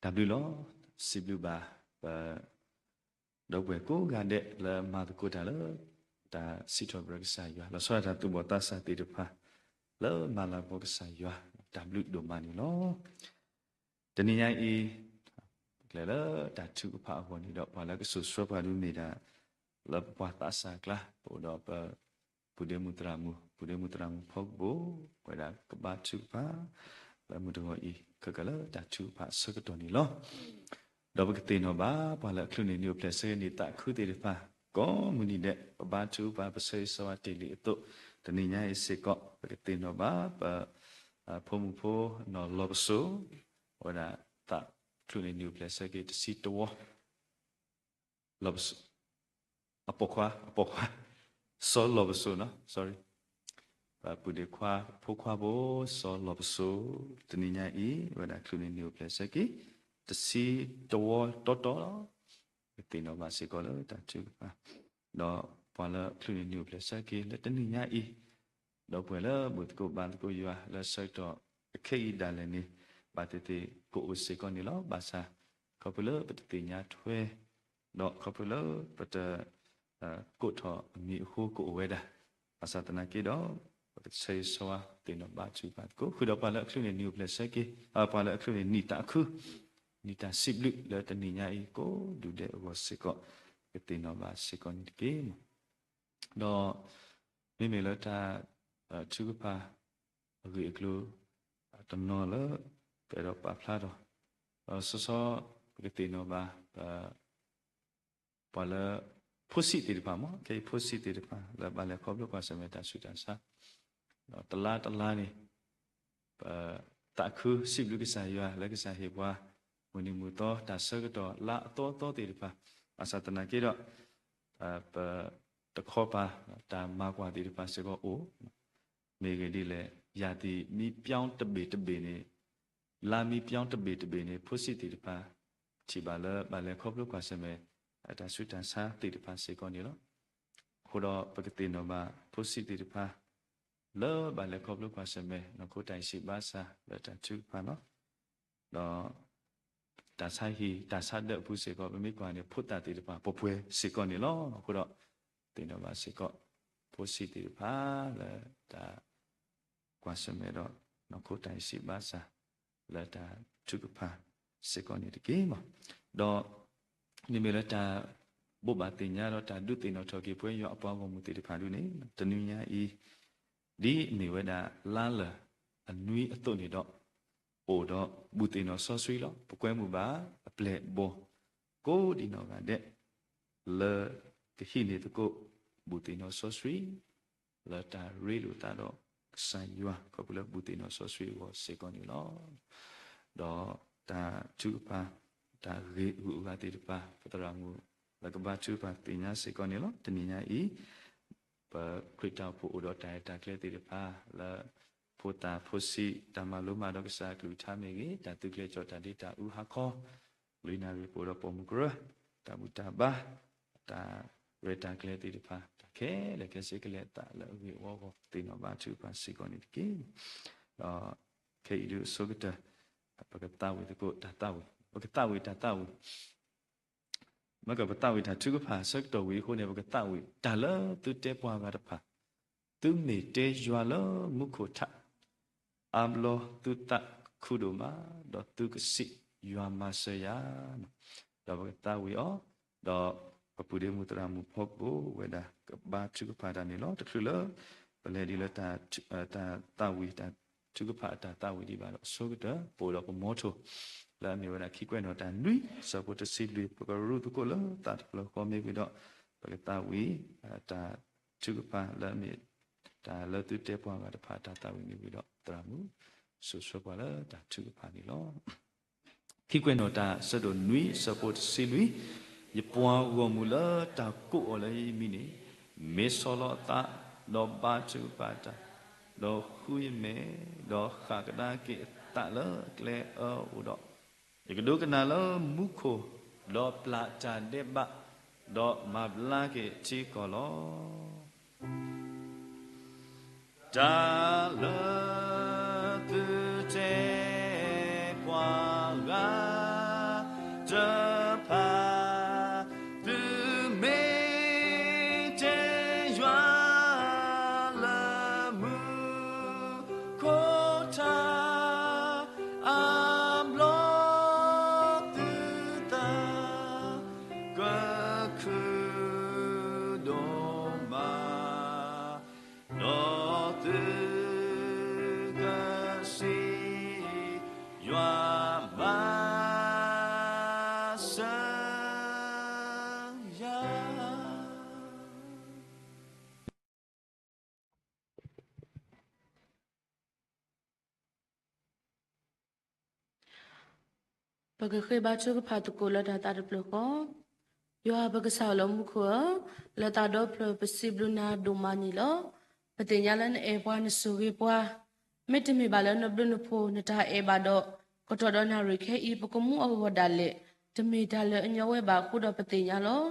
တၢ်ဘျုးလီၤ. စံးဘျုးဘၣ် ပ ဒီပုၢ်ဝဲၢ်ကိးဂၤဒဲးလၢမၤသကိးတၢ်လၢ တၢ်စံးထီၣ်ပတြၢၤကစၢ်ယွၤ လီၤဆီဒၣ်တၢ်သူၣ်ဘီၣ်သးစၢ်သ့ၣ်တဖၣ် လၢမၤလၤကပီၤကစၢ်ယွၤ တၢ်ဘျုးဒိၣ်မးန့ၣ်လီၤ. တနံၤညါအံၤ ကျဲလၢတၢ်ထုကဖၣ်အဂီၢ်န့ၣ်ဒီး ပှၤလၢကစိာ်ဆှၢပှၤဒုးမ့ၢ်ဒၣ် လၢပပှၤသးစၢ်အကျါ ပအိၣ်ဒီးပ ပုၢ်ဒ့မုၣ်သရၣ်မုၣ် ပုၢ်ဒ့မုၣ်သရၣ်မုၣ်ဖီကဘိၣ် ဝဲဒၣ်ကဘါထုကဖၣ် လၢမုၢ်တဂီၤအံၤ ခဲကလၢတၢ်ထုကဖၣ်အဆၢကတီၢ်န့ၣ်လီၤ. ဒီးပကသ့ၣ်နီၣ်ဘၣ် ပှၤလၢအချုးန့ၢ်နံၣ်အိၣ်ဖျဲၣ်ဆၢက့ၤနံၣ်သးခုသ့ၣ်တဖၣ် ကိးမုၢ်နံၤဒဲး ပဘါထုကဖၣ် ပဆၢဂ့ၤဆၢဝါတ့ၢ်လံအသိး တနံၤညါအံၤစ့ၢ်ကီး ပကသ့ၣ်နီၣ်ဘၣ် ပ ဖိမုၣ်ဖိနီၢ်လီၤပစိာ် အဝဲဒၣ်သးချုးန့ၢ်နံၣ်အိၣ်ဖျဲၣ်ဆၢက့ၤတဆံတဝီ လီၤပစိာ် အပိာ်ခွါ အပိာ်ခွါ စီၤလီၤပစိာ်နီၤ sorry ပပုၢ်ဒ့ခွါ ဖိခွါဖိ စီၤလီၤပစိာ် တနံၤညါအံၤ အဝဲဒၣ်ချုးန့ၢ်နံၣ်အိၣ်ဖျဲၣ်ဆၢက့ၤ တဆံတဝီတီတီလီၤ. ပကသ့ၣ်နီၣ်ဘၣ်စ့ၢ်ကီးလၢတၢ်ထုကဖၣ် ဒီးပှၤလၢချုးန့ၢ်နံၣ်အိၣ်ဖျဲၣ်ဆၢက့ၤလၢတနံၤညါအံၤ ဒီပုၢ်ဝဲၢ်လၢဘူၣ်သကိးဘါသကိးယွၤလၢဆၢကတီၢ်အခဲအံၤဒၣ်လဲာ်န့ၣ် ဘၣ်သ့ၣ်သ့ၣ်ကအိၣ်စ့ၢ်ကီးန့ၣ်လီၤ. ဘၣ်ဆၣ် ခီဖျိလၢပတသ့ၣ်ညါထွဲ ဒီးခီဖျိလၢပတ ကိးထီၣ်အမံၤအဃိကအိၣ်ဝဲဒၣ် ဘၣ်ဆၣ်သနာ်က့ဒီး ပကဆၢဂ့ၤဆၢဝါသ့ၣ်နီၣ်ဘါထုကဖၣ်သကိး ဃုာ်ဒီးပှၤလၢအချုးန့ၢ်နံၣ်အိၣ်ဖျဲၣ်ဆၢက့ၤ ပှၤလၢအချုးန့ၢ်နံၣ်သးခု နံၣ်တၢ်စံးဘျုးလၢတနံၤညါအံၤကိးဒူၣ်ဒဲးအဂီၢ်စ့ၢ်ကီး ပကသ့ၣ်နီၣ်ဘၣ်စ့ၢ်ကီးန့ၣ်တက့ၢ်. ဒီး မ့မ့ၢ်လၢတၢ် ထုကဖၣ် အဂ့ၢ်အကျိၤ တနီၤလၢ ပအဲၣ်ဒိးပာ်ဖျါထီၣ် ဒီးစီစီ ပကသ့ၣ်နီၣ်ဘၣ် ပ ပှၤလၢ ဖိဆံးသ့ၣ်တဖၣ်မ့ၢ် ခဲအံၤဖိဆံးသ့ၣ်တဖၣ် လၢဘၣ်လဲၤခီဖျိကွၢ်ဆၢၣ်မဲာ်တၢ်ဆူးတၢ်ဆါ ဒီးတလါတလါန့ၣ် ပ သးခုစံးဘျုးကစၢ်ယွၤလၢကစၢ်ဟ့ၣ်ပှၤ မုၢ်နံၤမုၢ်သီတၢ်ဆၢကတီၢ်လါအသီအသီသ့ၣ်တဖၣ် ဘၣ်ဆၣ်သနာ်က့ဒီး ပ တခီပၤ တၢ်မၤကွၢ်သ့ၣ်တဖၣ်စ့ၢ်ကီးအိၣ် မ့ၢ်ဂ့ၢ်ဒ်လဲၣ် ယၤသံးမံပျီတဘ့ၣ်တဘ့ၣ်န့ၣ် လါမံပျီတဘ့ၣ်တဘ့ၣ်န့ၣ် ဖိဆံးသ့ၣ်တဖၣ် ထံၣ်ဘၣ်လၢဘၣ်လဲၤခီဖျိကွၢ်ဆၢၣ်မဲာ် အတၢ်ဆူးတၢ်ဆါသ့ၣ်တဖၣ်စ့ၢ်ကီးန့ၣ်လီၤ. အဃိဒီးပကသ့ၣ်နီၣ်ဘၣ် ဖိဆံးသ့ၣ်တဖၣ် လၢဘၣ်လဲၤခီဖျိကွၢ်ဆၢၣ်မဲာ် နီၢ်ခိတၢ်အံၤစံးဘၣ်ဆၣ်လၢတၢ်ထုကဖၣ်လီၤ. ဒီးတၢ်ဆါဟံၣ် တၢ်ဆါဒၢးအပူၤစ့ၢ်ကီး ပမ့ၢ်ကွၢ်န့ၣ် ဖိသၣ်သ့ၣ်တဖၣ် ပှဲၤပှဲၤစ့ၢ်ကီးန့ၣ်လီၤ. အဃိဒီး သ့ၣ်နီၣ်ဘၣ်စ့ၢ်ကီး ဖိဆံးသ့ၣ်တဖၣ်လၢတၢ် ကွၢ်ဆၢၣ်မဲာ်ဒီး နီၢ်ခိတၢ်အံၤစံးဘၣ်ဆၣ် လၢတၢ်ထုကဖၣ်စ့ၢ်ကီးန့ၣ်တက့ၢ်. ဒီး န့ၣ်မ့ၢ်လၢတၢ်ဘိးဘၣ်သ့ၣ်ညါဒီးတၢ်ဒုးသ့ၣ်နီၣ်ထီၣ်က့ၤပှၤယွၤအပှၤဂီၢ်မုၢ်သ့ၣ်တဖၣ်ဒ်န့ၣ် တနွံညါအံၤ ဒ်အမ့ၢ်ဝဲဒၣ်လါလၢာ်အနွံအသိးန့ၣ်ဒီး အိၣ်ဒီးဘူၣ်သ့ၣ်နီၣ်စီဆှံလီၤ. ပကွဲမုာ်ဘၣ်အပျဲၢ်အဘီၣ် ကိးဒံးနီၢ်ဂၤဒဲး လၢကဟံးန့ၢ်သကိး ဘူၣ်သ့ၣ်နီၣ်စီဆှံ လၢတၢ်ရ့လိာ်သးဒီးကစၢ်ယွၤ ခီဖျိလၢဘူၣ်သ့ၣ်နီၣ်စီဆှံအဂီၢ်စ့ၢ်ကီးန့ၣ်လီၤ. ဒီးတၢ်ထုကဖၣ် တၢ်ဂ့ၢ်အဂုၤအဂၤသ့ၣ်တဖၣ် ပသရၣ်မုၣ်လၢကဘါထုကဖၣ်သ့ၣ်ညါစ့ၢ်ကီးန့ၣ်လီၤ. တနံၤညါအံၤ ပခရံာ်တၢ်အိၣ်ဖှိၣ်အိၣ်ဒီးတၢ်ရဲၣ်တၢ်ကျဲၤသ့ၣ်တဖၣ် လၢဖိသၣ်ဖိဆံး တၢ်မၤလိမၤဒီးကစၢ်အကလုၢ်ကထါမ့ၢ်ဂ့ၤ, တၢ်သုးကျဲၤကၠီၣ်တၢ်ဒ့တၢ်အူဟါခီ, လွံၢ်နၣ်ရံၣ်ပအိၣ်ဒီးပိာ်မုၣ်ကရၢ, တၢ်ဘူၣ်တၢ်ဘါ, တၢ်ရဲၣ်တၢ်ကျဲၤသ့ၣ်တဖၣ် တၢ်ခဲလၢာ်ခဲဆ့ကလဲၤအသးလၢအဂ့ၢ်အဝီအဂီၢ် သ့ၣ်နီၣ်ဘါထုကဖၣ်စ့ၢ်ကီးန့ၣ်တက့ၢ်. ဒီးခဲအံၤဒုးအဆိကတၢၢ် ပကသးဝံၣ်သကိးတၢ်သးဝံၣ်, ပကသးဝံၣ်တၢ်သးဝံၣ် မ့ၢ်ကပသးဝံၣ်တၢ်ထုကဖၣ်အဆၢကတီၢ်ဝံၤအဃိန့ၣ် ပကသးဝံၣ်တၢ်လၢသုတဲပှၤဂၤတဖၣ်, သုမ့ၢ်တဲယွၤလၢမူခိၣ်ထး, အါဘျီသုသးခုဒိၣ်မး, ဒီးသုကစံးယွၤမၤစၢၤယၤ, ဒီးပကသးဝံၣ်အီၤ, ဒီးပပုၢ်ဒ့မုၣ်သရၣ်မုၣ်ဖီကအိၣ်ဝဲဒၣ် ကဘါထုကဖၣ်တၢ်န့ၣ်လီၤ. တချုးလၢ ပလဲၤဒ်လၢ တၢ်သးဝံၣ် တၢ်ထုကဖၣ်အတၢ်သးဝံၣ်ဒံးဘၣ်ဒီးအဆိကတၢၢ် ပအိၣ်ဒီးပမီထိၣ် လၢအမ့ၢ်ဝဲဒၣ်ခံကွဲးနီၣ်တၢ်နွံ ဆၢဖိတဆံလွံၢ် ပကရူၢ်သကိးလၢသးတဖျၢၣ်ဃီမ့ၢ်ဝံၤဒီး ပကသးဝံၣ် တၢ်ထုကဖၣ်လၢအမ့ၢ် တၢ်လၢသုတဲပှၤဂၤတဖၣ်တၢ်သးဝံၣ်မ့ၢ်ဝံၤဒီး သရၣ်မုၣ် စိာ်ဆှၢပှၤလၢတၢ်ထုကဖၣ်န့ၣ်လီၤ. ခံကွဲးနီၣ်တၢ်ဆၢဒိၣ်နွံ ဆၢဖိတဆံလွံၢ်, ယပှၤဂီၢ်မုၢ်လၢတၢ်ကိးအီၤလၢယမံၤန့ၣ် မ့ၢ်ဆီၣ်လီၤအသး ဒီးဘါထုကဖၣ်တၢ်, ဒီးဃုယမဲာ်, ဒီးဃးကဒါက့ၤအသးလၢကျဲအၢအအိၣ်ဒီး, ယကဒိကနၣ်လၢမူခိၣ်, ဒီးပျၢ်တၢ်ဒဲးဘး, ဒီးမၤဘျါက့ၤထံကီၢ်လီၤ. တၢ်လၢသုတဲပှၤဂၤတဖၣ်, သုမ့ၢ်တဲယွၤလၢမူခိၣ်ထး, အါဘျီသုသး ကခုဒိၣ်မး, ဒီးသုကစံး ယွၤမၤစၢၤယၤ. ပကဃ့ဘါထုကဖၣ်သကိးလၢတၢ်သးတဖျၢၣ်ဃီ, ယွၤပကစၢ်လၢမူခိၣ်ဧၢ, လၢသးဒီဖျၢၣ်ပစံးဘျုးနၤဒိၣ်မးန့ၣ်လီၤ. ပသ့ၣ်ညါလၢနအဲၣ်ပှၤနဆိၣ်ဂ့ၤပှၤ, မ့တမ့ၢ်ဘၣ်လၢနဘျုးနဖှိၣ်နတၢ်အဲၣ်ဘၣ်ဒီး, ကတီၢ်ဒီးနၣ်ရံၣ်ခဲအံၤ ပကမူအဂီၢ်ဒၣ်လဲာ်, တမ့ၢ်တၢ်လၢအညီဝဲဘၣ်အဃိဒီးပသ့ၣ်ညါလီၤ.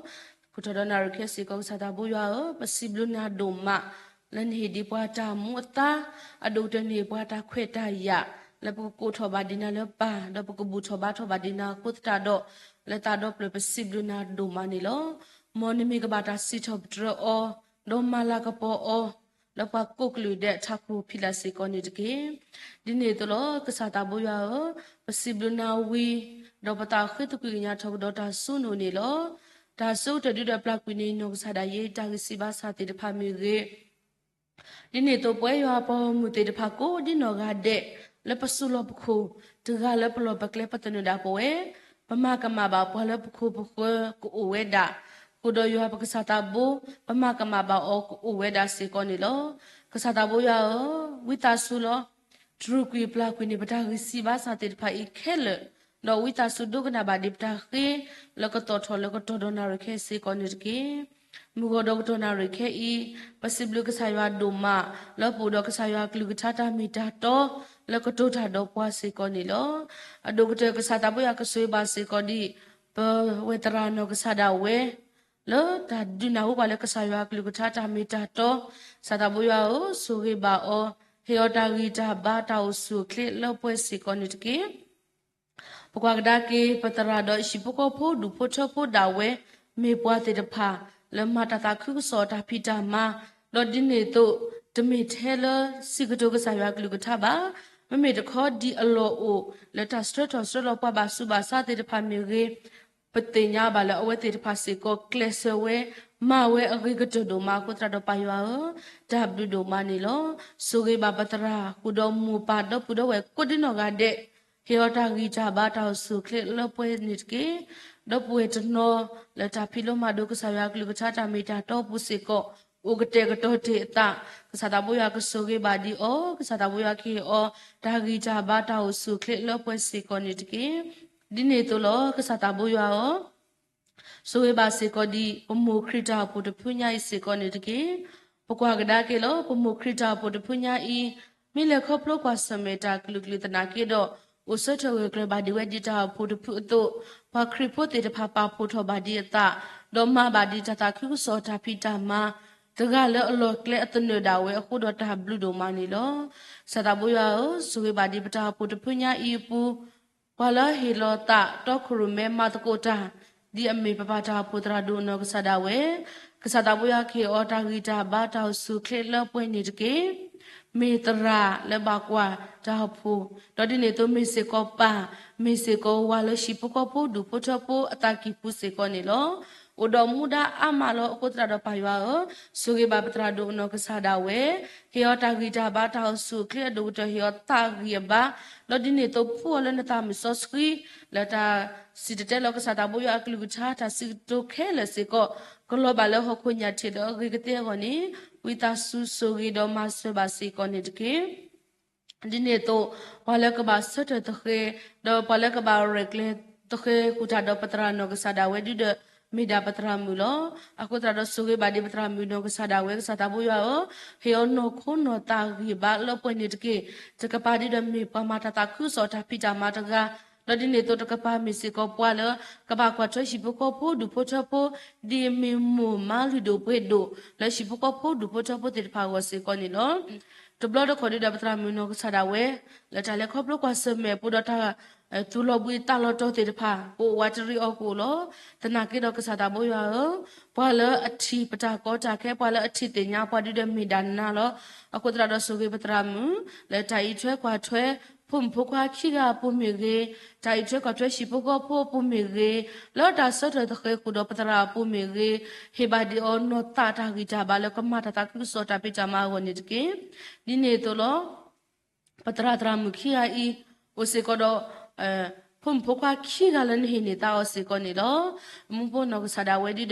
ကတီၢ်ဒီးနၣ်ရံၣ်ခဲစ့ၢ်ကီး ကစၢ်သးဘိယွၤဧၢ, ပစံးဘျုးနၤဒိၣ်မး လၢနဟ့ၣ်ဒံးပှၤတၢ်မူအသါ, အဒိၣ်ကတၢၢ်နဟ့ၣ်ပှၤတၢ်ခွဲးတၢ်ယာ်, လၢပကကိးထီၣ်ဘၣ်ဒံးနၤလၢပၢ်, ဒီးပကဘူၣ်ထီၣ်ဘါထီၣ်ဘၣ်ဒံးနၤအဃိသတးဒီး, လၢသးဒီဖျၢၣ်ပစံးဘျုးနၤဒိၣ်မးန့ၣ်လီၤ. မ်နမ့ၢ်ကဘၣ်တၢ်စံးထီၣ်ပတြၢၤအီၤ, ဒီးမၤလၤကပီၤအီၤ, လၢပှၤကိးကလုာ်ဒဲးအထးခိၣ်ဖံးလၢ်စ့ၢ်ကီးန့ၣ်တက့ၢ်. ဒ်န့ၣ်အသိးလီၤ ကစၢ်သးဘိယွၤဧၢ, ပစံးဘျုးနၤဝံၤ, ဒီးပသးဃ့သကွံာ်ကညးထီၣ်ကဒီးတၢ်စိနူာ်န့ၣ်လီၤ. တၢ်စိကတၢၢ်ဒုးဒီးပျၢ်ကွံာ်န့ၣ် နီၢ်ကစၢ်ဒၣ်ယဲ တၢ်ဂံၢ်စၢ်ဘါစၢ်သ့ၣ်တဖၣ်မ့ၢ်ဂ့ၤ, ဒ်န့ၣ်အသိးပဝဲယွၤအပှၤဂီၢ်မုၢ်သ့ၣ်တဖၣ်ကိးဒ်နီၢ်ဂၤဒဲး, လၢပစိၤလီၤပခိၣ်, တဂၤလၢပလီၢ်ပကျဲပသနၢၣ်ဒၣ်ပဝဲ, ပမၤကမၣ်ဘၣ်ပှၤလၢပခိၣ်ပဃၢၤကအိၣ်ဝဲဒၣ်, ဃုာ်ဒီးယွၤပကစၢ်သးဘိ, ပမၤကမၣ်ဘၣ်အီၤကအိၣ်ဝဲဒၣ်စ့ၢ်ကီးန့ၣ်လီၤ. ကစၢ်သးဘိယွၤဧၢ, ဝံသးစူၤလီၤ. တြူာ်ကွံာ်ပျၢ်ကွံာ်န့ၢ်ပတၢ်ဂံၢ်စၢ်ဘါစၢ်သ့ၣ်တဖၣ်အံၤခဲလၢာ်, ဒီးဝံသးစူၤဒိကနၣ်ဘၣ်ဒံးပတၢ်ဃ့, လၢကတီၢ်ထီၣ်လၢကတီၢ်ဒီးနၣ်ရံၣ်ခဲအံၤစ့ၢ်ကီးန့ၣ်တက့ၢ်. မုၢ်ဂီၤဒီးကတီၢ်နၣ်ရံၣ်ခဲအံၤ, ပစံးဘျုးကစၢ်ယွၤဒိၣ်မး, လၢပအိၣ်ဒီးကစၢ်ယွၤကလုၢ်ကထါတၢ်မ့ၢ်တၢ်တီ, လၢကတိၤတၢ်ဒီးပှၤစ့ၢ်ကီးန့ၣ်လီၤ. အဒိၣ်ကတၢၢ်ကစၢ်သးဘိယွၤကဆိၣ်ဂ့ၤဘၣ်စ့ၢ်ကီးဒံး, ပဝဲသရၣ်နီၢ်ကစၢ်ဒၣ်ဝဲ လၢတၢ်ဒုးနၢ်ဟူပှၤလၢကစၢ်ယွၤအကလုၢ်ကထါတၢ်မ့ၢ်တၢ်တီ, ကစၢ်သးဘိယွၤဧၢ, ဆိၣ်ဂ့ၤဘၣ်အီၤ, ဟ့ၣ်အီၤတၢ်ဂံၢ်တၢ်ဘါတၢ်အိၣ်ဆူၣ်အိၣ်ချ့လၢပှဲၤစ့ၢ်ကီးန့ၣ်တက့ၢ်. ပကွၢ်ကဒါက့ၤ ပသရၣ်ဒီးဟံၣ်ဖိဃီဖိဒူၣ်ဖိထၢဖိဒၣ်ဝဲ မ့ၢ်ပှၤသ့ၣ်တဖၣ် လၢမၤတၢ်သးခုကစီၣ်တၢ်ဖံးတၢ်မၤ, ဒီးဒ်န့ၣ်အသိး တမ့ၢ်ထဲလၢစံးကတိၤကစၢ်ယွၤကလုၢ်ကထါဘၣ်, မ့မ့ၢ်တခီဒ်အလီၢ်အိၣ် လၢတၢ်ဆှၢထီၣ်ဆှၢလီၤပှၤဘၣ်ဆူးဘၣ်ဆါသ့ၣ်တဖၣ်မ့ၢ်ဂ့ၤ, ပသ့ၣ်ညါဘၣ်လၢအဝဲသ့ၣ်တဖၣ်စ့ၢ်ကီး ကျဲးစၢးဝဲ မၤဝဲအဂ့ၤကတၢၢ်ဒိၣ်မးအဃိသတးဒီးပၢ်ယွၤဧၢ, တၢ်ဘျုးဒိၣ်မးန့ၣ်လီၤ. ဆိၣ်ဂ့ၤဘၣ်ပသရၣ်ဃုာ်ဒီးမိၢ်ပၢ်ဒီပုၢ်ဒီဝဲၢ်ကိးဒံနီၢ်ဂၤဒဲး, ဟ့ၣ်အီၤတၢ်ဂံၢ်တၢ်ဘါတၢ်အိၣ်ဆူၣ်အိၣ်ချ့လၢပှဲၤန့ၣ်တက့ၢ်. ဒီပုၢ်ဝဲၢ်တနီၤ လၢတၢ်ဖံးလိမၤဒိးကစၢ်ယွၤကလုၢ်ကထါတၢ်မ့ၢ်တၢ်တီအပူၤစ့ၢ်ကီး အိၣ်ကတဲာ်ကတီၤတ့ၢ်အသး, ကစၢ်သးဘိယွၤကဆိၣ်ဂ့ၤဘၣ်ဒံးအီၤ, ကစၢ်သးဘိယွၤကဟ့ၣ်အီၤ တၢ်ဂံၢ်တၢ်ဘါတၢ်အိၣ်ဆူၣ်အိၣ်ချ့လၢပှဲၤစ့ၢ်ကီးန့ၣ်တက့ၢ်. ဒ်န့ၣ်အသိးလီၤ ကစၢ်သးဘိယွၤဧၢ, ဆိၣ်ဂ့ၤဘၣ်စ့ၢ်ကီးဒံး ပမိၢ်ခရံာ်တၢ်အိၣ်ဖှိၣ်တဖုညါအံၤစ့ၢ်ကီးန့ၣ်တက့ၢ်. ပကွၢ်ကဒါက့ၤလၢ ပမိၢ်ခရံာ်တၢ်အိၣ်ဖှိၣ်တဖုညါအံၤ မ့ၢ်လဲၤခီဖျိကွၢ်ဆၢၣ်မဲာ်တၢ်ကလုာ်ကလုာ်သနာ်က့ဒီး အိၣ်ဆၢထၢၣ်ဂၢၢ်ကျၢၤဘၣ်ဒံးဝဲဒ်တၢ်အိၣ်ဖှိၣ်တဖုအသိး, ပှၤခရံာ်ဖိသ့ၣ်တဖၣ်ပာ်ဖှိၣ်ထီၣ်ဘၣ်ဒံးအသး, ဒီးမၤဘၣ်ဒံးတၢ်သးခုကစီၣ်တၢ်ဖံးတၢ်မၤ တဂၤလၢအလီၢ်ကျဲအသနၢၣ်ဒၣ်ဝဲအဃိဒီးတၢ်ဘျုးဒိၣ်မးန့ၣ်လီၤ. ကစၢ်သးဘိယွၤဧၢ, ဆိၣ်ဂ့ၤဘၣ်ဒံးပတၢ်အိၣ်ဖှိၣ်တဖုညါအံၤအပူၤ ပှၤလၢဟ့ၣ်လီၤသးတီခိၣ်ရိၣ်မဲမၤသကိးတၢ် ဒ်အမ့ၢ်ပပၢ်တၢ်အိၣ်ဖှိၣ်သရၣ်ဒိၣ်အနီၢ်ကစၢ်ဒၣ်ဝဲ, ကစၢ်သးဘိယွၤကဟ့ၣ်အီၤတၢ်ဂံၢ်တၢ်ဘါတၢ်အိၣ်ဆူၣ်အိၣ်ချ့လၢပှဲၤန့ၣ်တက့ၢ်. မ့ၢ်သရၣ်လၢဘၣ်ကွၢ်တၢ်အိၣ်ဖှိၣ်, ဒီးဒ်န့ၣ်အသိးမ့ၢ်စ့ၢ်ကီးပၢ်, မ့ၢ်စ့ၢ်ကီးဝၤလၢဟံၣ်ဖိဃီဖိဒူၣ်ဖိထၢဖိအသးကံၢ်ပူၤစ့ၢ်ကီးန့ၣ်လီၤ. အိၣ်ဒီးမူဒါအါမးလီၤ. အဃိသတးဒီးပၢ်ယွၤဧၢ, ဆိၣ်ဂ့ၤဘၣ်ပသရၣ်ဒိၣ်အနီၢ်ကစၢ်ဒၣ်ဝဲ, ဟ့ၣ်အီၤတၢ်ဂံၢ်တၢ်ဘါတၢ်အိၣ်ဆူၣ်အိၣ်ချ့အဒိၣ်ကတၢၢ် ဟ့ၣ်အီၤသးဂံၢ်အဘါ, ဒီးဒ်န့ၣ်အသိးဖှူအီၤလၢနသးမုၢ်စီဆှံ, လၢတၢ်စံၣ်တဲၤတဲလီၤကစၢ်သးဘိယွၤအကလုၢ်ကထါ တၢ်စံးကတိၤခဲလၢာ်စ့ၢ်ကီး ကလီၤဘၣ်လၢဟီၣ်ခိၣ်ညၣ်ထံးဒီးအဂ့ၤကသ့အဂီၢ်န့ၣ်, ဝံသးစူၤဆိၣ်ဂ့ၤဒီးမၤစၢၤဘၣ်စ့ၢ်ကီးန့ၣ်တက့ၢ်. ဒ်န့ၣ်အသိး ပှၤလၢကဘၣ်ဆၢထၢၣ်သဃဲၤ, ဒီးပှၤလၢကဘၣ်ရဲၣ်ကျဲၤသဃဲၤဃုာ်တၢ်ဒီးပသရၣ်နီၢ်ကစၢ်ဒၣ်ဝဲဒုဒီး မ့ၢ်ဒၣ်ပသရၣ်မုၣ်လီၤ. အဃိသတးဒီးဆိၣ်ဂ့ၤဘၣ်ဒံးပသရၣ်မုၣ်နီၢ်ကစၢ်ဒၣ်ဝဲ ကစၢ်သးဘိယွၤဧၢ, ဟ့ၣ်အီၤနီၢ်ခိနီၢ်သးဂံၢ်ဘါလၢပှဲၤန့ၣ်တက့ၢ်. တကပၤဒုဒီးမ့ၢ်ပှၤမၤတၢ်သးခုကစီၣ်တၢ်ဖံးတၢ်မၤတဂၤ, ဒီးဒ်န့ၣ်အသိးတကပၤမ့ၢ်စ့ၢ်ကီးပှၤလၢ ကဘၣ်ကွၢ်ထွဲဟံၣ်ဖိဃီဖိဒူၣ်ဖိထၢဖိ ဒ်အမ့ၢ်မိၢ်မါလုၢ်ဒိၣ်ပှ့ၤဒိၣ် လၢဟံၣ်ဖိဃီဖိဒူၣ်ဖိထၢဖိသ့ၣ်တဖၣ်အဂီၢ်စ့ၢ်ကီးန့ၣ်လီၤ. တဘျီတခီၣ်ဒုဒီးပသရၣ်မုၣ်နီၢ်ကစၢ်ဒၣ်ဝဲ လၢတၢ်လဲၤခီဖျိကွၢ်ဆၢၣ်မဲာ်အပူၤဒီးတၢ် သူၣ်လီၤဘှံးသးလီၤတီၤသ့ၣ်တဖၣ် ကအိၣ်ဝးတရံးအီၤကအိၣ်လီၤ. သနာ်က့ဒီးကစၢ်သးဘိယွၤဧၢ, ပှၤလၢအထံၣ်ပတၢ်ကီတၢ်ခဲ ပှၤလၢအထံၣ်သ့ၣ်ညါပှၤဒုဒီးမ့ၢ်ဒၣ်နၤလီၤ. အဃိသတးဒီးဆိၣ်ဂ့ၤပသရၣ်မုၣ် လၢတၢ်အံးထွဲကွၢ်ထွဲ ဖိမုၣ်ဖိခွါခံဂၤအပူၤမ့ၢ်ဂ့ၤ, တၢ်အံးထွဲကွၢ်ထွဲဟံၣ်ဖိဃီဖိအပူၤမ့ၢ်ဂ့ၤ, လၢတၢ်ဆၢထၢၣ်သဃဲၤဃုာ်ဒီးပသရၣ်အပူၤမ့ၢ်ဂ့ၤ, ဟ့ၣ်ဘၣ်ဒံးအီၤနီၢ်သးတၢ်ဂံၢ်တၢ်ဘါလၢကမၤတၢ်သးခုကစီၣ်တၢ်ဖံးတၢ်မၤအဂီၢ်န့ၣ်တက့ၢ်. ဒ်န့ၣ်အသိးလီၤ. ပသရၣ်သရၣ်မုၣ်ခံဂၤအံၤ အိၣ်စ့ၢ်ကီးဒီး ဖိမုၣ်ဖိခွါခံဂၤလၢနဟ့ၣ်န့ၢ်သါအီၤစ့ၢ်ကီးန့ၣ်လီၤ. မူဖိနီၢ်ကစၢ်ဒၣ်ဝဲဒုဒီး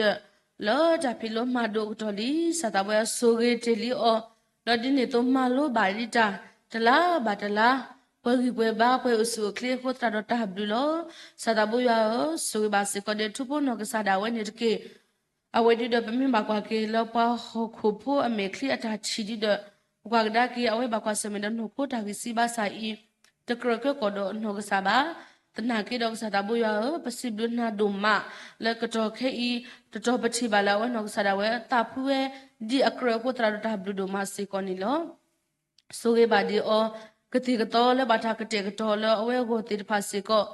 လၢတၢ်ဖံးလိမၤဒိးအကတီၢ်လံ ကစၢ်သးဘိယွၤဆိၣ်ဂ့ၤတ့ၢ်လံအီၤ, ဒီးဒ်န့ၣ်အသိးမၤလိဘၣ်ဒံးတၢ် တလါဘၣ်တလါ ပှဲၤဂံၢ်ပှဲၤဘါ ပှဲၤအိၣ်ဆူၣ်အိၣ်ချ့အဃိသတးဒီးတၢ်ဘျုးလီၤ. ကစၢ်သးဘိယွၤဧၢ, ဆိၣ်ဂ့ၤဘၣ်စ့ၢ်ကီးဒီးထူဖိနီၢ်ကစၢ်ဒၣ်ဝဲန့ၣ်တက့ၢ်. အဝဲဒုဒီးပမ့ၢ်ဘၣ်ကွၢ်က့ၤလၢပှၤဟီၣ်ခိၣ်ဖိအမဲာ်ချံအတၢ်ထံၣ်ဒုဒီး ပကွၢ်ကဒါက့ၤ အဝဲဘၣ်ကွၢ်ဆၢၣ်မဲာ်ဒီးနီၢ်ခိတၢ်ဂံၢ်စၢ်ဘါစၢ်အံၤ တကြၢးကဲကီၢ်ဒီးနီၢ်ကစၢ်ဘၣ်. သနာ်က့ဒီးကစၢ်သးဘိယွၤဧၢ, ပစံးဘျုးနၤဒိၣ်မး လၢကတီၢ်ခဲအံၤ တတီၤပထံၣ်ဘၣ်လၢအဝဲနီၢ်ကစၢ်ဒၣ်ဝဲသးဖှံဝဲ ဒ်အကြၢးအဃိသတးဒီးတၢ်ဘျုးဒိၣ်မးစ့ၢ်ကီးန့ၣ်လီၤ. ဆိၣ်ဂ့ၤဘၣ်ဒံးအီၤ, ကသံၣ်ကသီလၢဘၣ်တၢ်ကတဲာ်ကတီၤလၢအဝဲအဂီၢ်သ့ၣ်တဖၣ်စ့ၢ်ကီး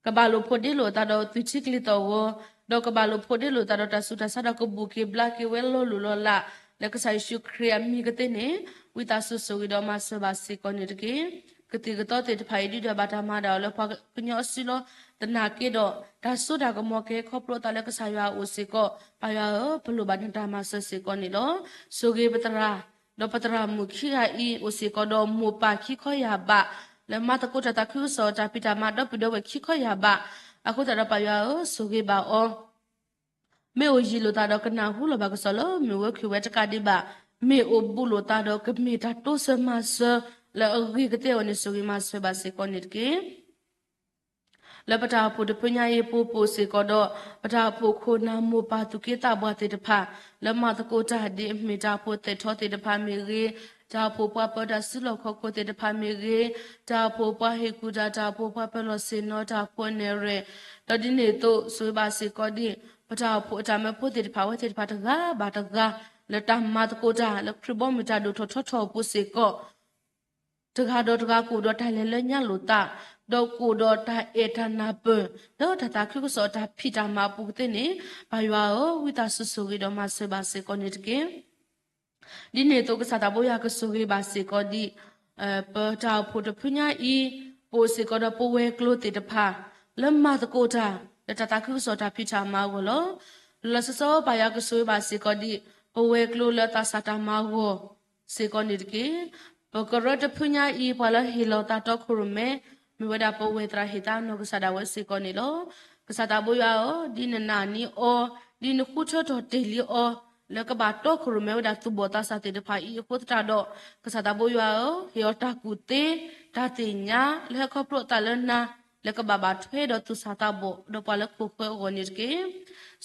ကဘၣ်လိာ်ဖိးဒ့လိာ်အသးဒီးသွံၣ်ထံကလံၤသီၣ်ဂီၤ, ဒီးကဘၣ်လိာ်ဖိးဒ့လိာ်သးဒီးတၢ်ဆူးတၢ်ဆါဒီးကဘူၣ်က့ၤဘျါက့ၤဝဲလီၤလိၢ်လီၤလး လၢကစၢ်ယ့ၣ်ၡူးခရံာ်အမံၤကသ့န့ၣ် ဝံသးစူၤဆိၣ်ဂ့ၤဒီးမၤစၢၤဘၣ်စ့ၢ်ကီးန့ၣ်တက့ၢ်. ကသံၣ်ကသီသ့ၣ်တဖၣ်အံၤဒုဒီးဘၣ်တၢ်မၤဒၣ်အီၤလၢ ပှၤကညီအစုလီၤ. သနာ်က့ဒီး တၢ်စိတၢ်ကမီၤကဟဲခီဖျိအသးလၢကစၢ်ယွၤအအိၣ်စ့ၢ်ကီး, ပၢ်ယွၤဧၢ, ပလိၣ်ဘၣ်နတၢ်မၤစၢၤစ့ၢ်ကီးန့ၣ်လီၤ. ဆိၣ်ဂ့ၤပသရၣ် ဒီးပသရၣ်မုၣ်ခံဂၤအံၤ အိၣ်စ့ၢ်ကီးဒီးမိၢ်ပၢ်ခံခီယၢ်ဘး, လၢမၤသကိးတၢ်သးခုကစီၣ်တၢ်ဖံးတၢ်မၤဒီပုၢ်ဒီဝဲၢ်ခံခီယၢ်ဘး, အဃိသတးဒီးပၢ်ယွၤဧၢ, ဆိၣ်ဂ့ၤဘၣ်အီၤ, မ့ၢ်အိၣ်ယံၤလိာ်သးဒီးကနၢ်ဟူလီၤဘၣ်ကစီၣ်လၢမုၢ်ဝဲခုၣ်ဝဲတကးဒံးဘၣ်, မ့ၢ်အိၣ်ဘူးလိာ်သးဒီးကမ့ၢ်တၢ်တိစၢၤမၤစၢၤ လၢအဂ့ၤကသ့အဂီၢ်န့ၣ် ဆိၣ်ဂ့ၤမၤစၢၤဘၣ်စ့ၢ်ကီးန့ၣ်တက့ၢ်. လၢပတၢ်အိၣ်ဖှိၣ်တဖုညါအံၤအပူၤ ပအိၣ်စ့ၢ်ကီးဒီး ပတၢ်အိၣ်ဖှိၣ်ခိၣ်နၢ်မိၢ်ပၢ်သူၣ်က့သးပှၢ်သ့ၣ်တဖၣ် လၢမၤသကိးတၢ်ဒ်အမ့ၢ်တၢ်အိၣ်ဖှိၣ်သဲးထီသ့ၣ်တဖၣ်မ့ၢ်ဂ့ၤ, တၢ်အိၣ်ဖှိၣ်ပှၤပၢတၢ်စုလီၢ်ခီၣ်ခိၣ်သ့ၣ်တဖၣ်မ့ၢ်ဂ့ၤ, တၢ်အိၣ်ဖှိၣ်ပှၤဟ့ၣ်ကူၣ်တၢ်, တၢ်အိၣ်ဖှိၣ်ပှၤပၢလီၢ်ဆ့ၣ်နီၤ, တၢ်အိၣ်ဖှိၣ်နဲၣ်ရွဲၣ်, ဒီးဒ်န့ၣ်အသိး ဆိၣ်ဂ့ၤဘၣ်စ့ၢ်ကီးဒ် ပတၢ်အိၣ်ဖှိၣ်အတၢ်မၢဖိသ့ၣ်တဖၣ် အဝဲသ့ၣ်တဖၣ်တဂၤဘၣ်တဂၤ လၢတၢ်မၤသကိးတၢ် လၢခရံာ်ဘီမုၢ်တၢ်ဒိၣ်ထီၣ်ထီထီၣ်အပူၤစ့ၢ်ကီး တဂၤဒီးတဂၤကအိၣ်ဒီးတၢ်လဲၤလၢညါလိာ်သး, ဒီးကအိၣ်ဒီးတၢ်အဲၣ်တၢ်နၢ်ပၢၢ် လၢတၢ်သးခုကစီၣ်အတၢ်ဖံးတၢ်မၤအပူၤကသ့န့ၣ်, ပၢ်ယွၤဧၢ, ဝံသးစူၤဆိၣ်ဂ့ၤဒီးမၤစၢၤဘၣ်စ့ၢ်ကီးန့ၣ်တက့ၢ်. ဒ်န့ၣ်အသိး ကစၢ်သးဘိယွၤကဆိၣ်ဂ့ၤဘၣ်စ့ၢ်ကီးဒ် ပတၢ်အိၣ်ဖှိၣ်တဖုညါအံၤ, ပအိၣ်စ့ၢ်ကီးဒီးပဝဲၤကျိၤသ့ၣ်တဖၣ် လၢမၤသကိးတၢ် လၢတၢ်သးခုကစီၣ်တၢ်ဖံးတၢ်မၤအဂီၢ်လီၤ. လီၤဆီဆီ ပၢ်ယွၤကဆိၣ်ဂ့ၤဘၣ်စ့ၢ်ကီးဒ် ပဝဲၤကျိၤလၢသးစၢ်တၢ်မၤအဂီၢ် စ့ၢ်ကီးန့ၣ်တက့ၢ်. ပကရၢတဖုညါအံၤ ပှၤလၢဟ့ၣ်လီၤသးတီခိၣ်ရိၣ်မဲ မ့ၢ်ဝဲဒၣ်ပဝဲၢ်သရၣ်ဟ့ၣ်သါနီၢ်ကစၢ်ဒၣ်ဝဲစ့ၢ်ကီးန့ၣ်လီၤ. ကစၢ်သးဘိယွၤဧၢ, ဒ်နနာ်န့ၢ်အီၤ, ဒ်နဃုထၢထီၣ်တ့ၢ်လံအီၤ လၢကဘၣ်တီခိၣ်ရိၣ်မဲဝဲဒၣ်သူၣ်ဘီၣ်သးစၢ်သ့ၣ်တဖၣ်အံၤအဃိသတးဒီး, ကစၢ်သးဘိယွၤဧၢ, ဟ့ၣ်အီၤတၢ်ကူၣ်သ့, တၢ်သ့ၣ်ညါ လၢဟဲခီဖျိအသးလၢနၤ, လၢကဘၣ်ဘၣ်ထွဲဒီးသူၣ်စၢ်သးဘီၣ် ဒီးပှၤလၢခိၣ်ဃၢၤအဂီၢ်န့ၣ်တက့ၢ်.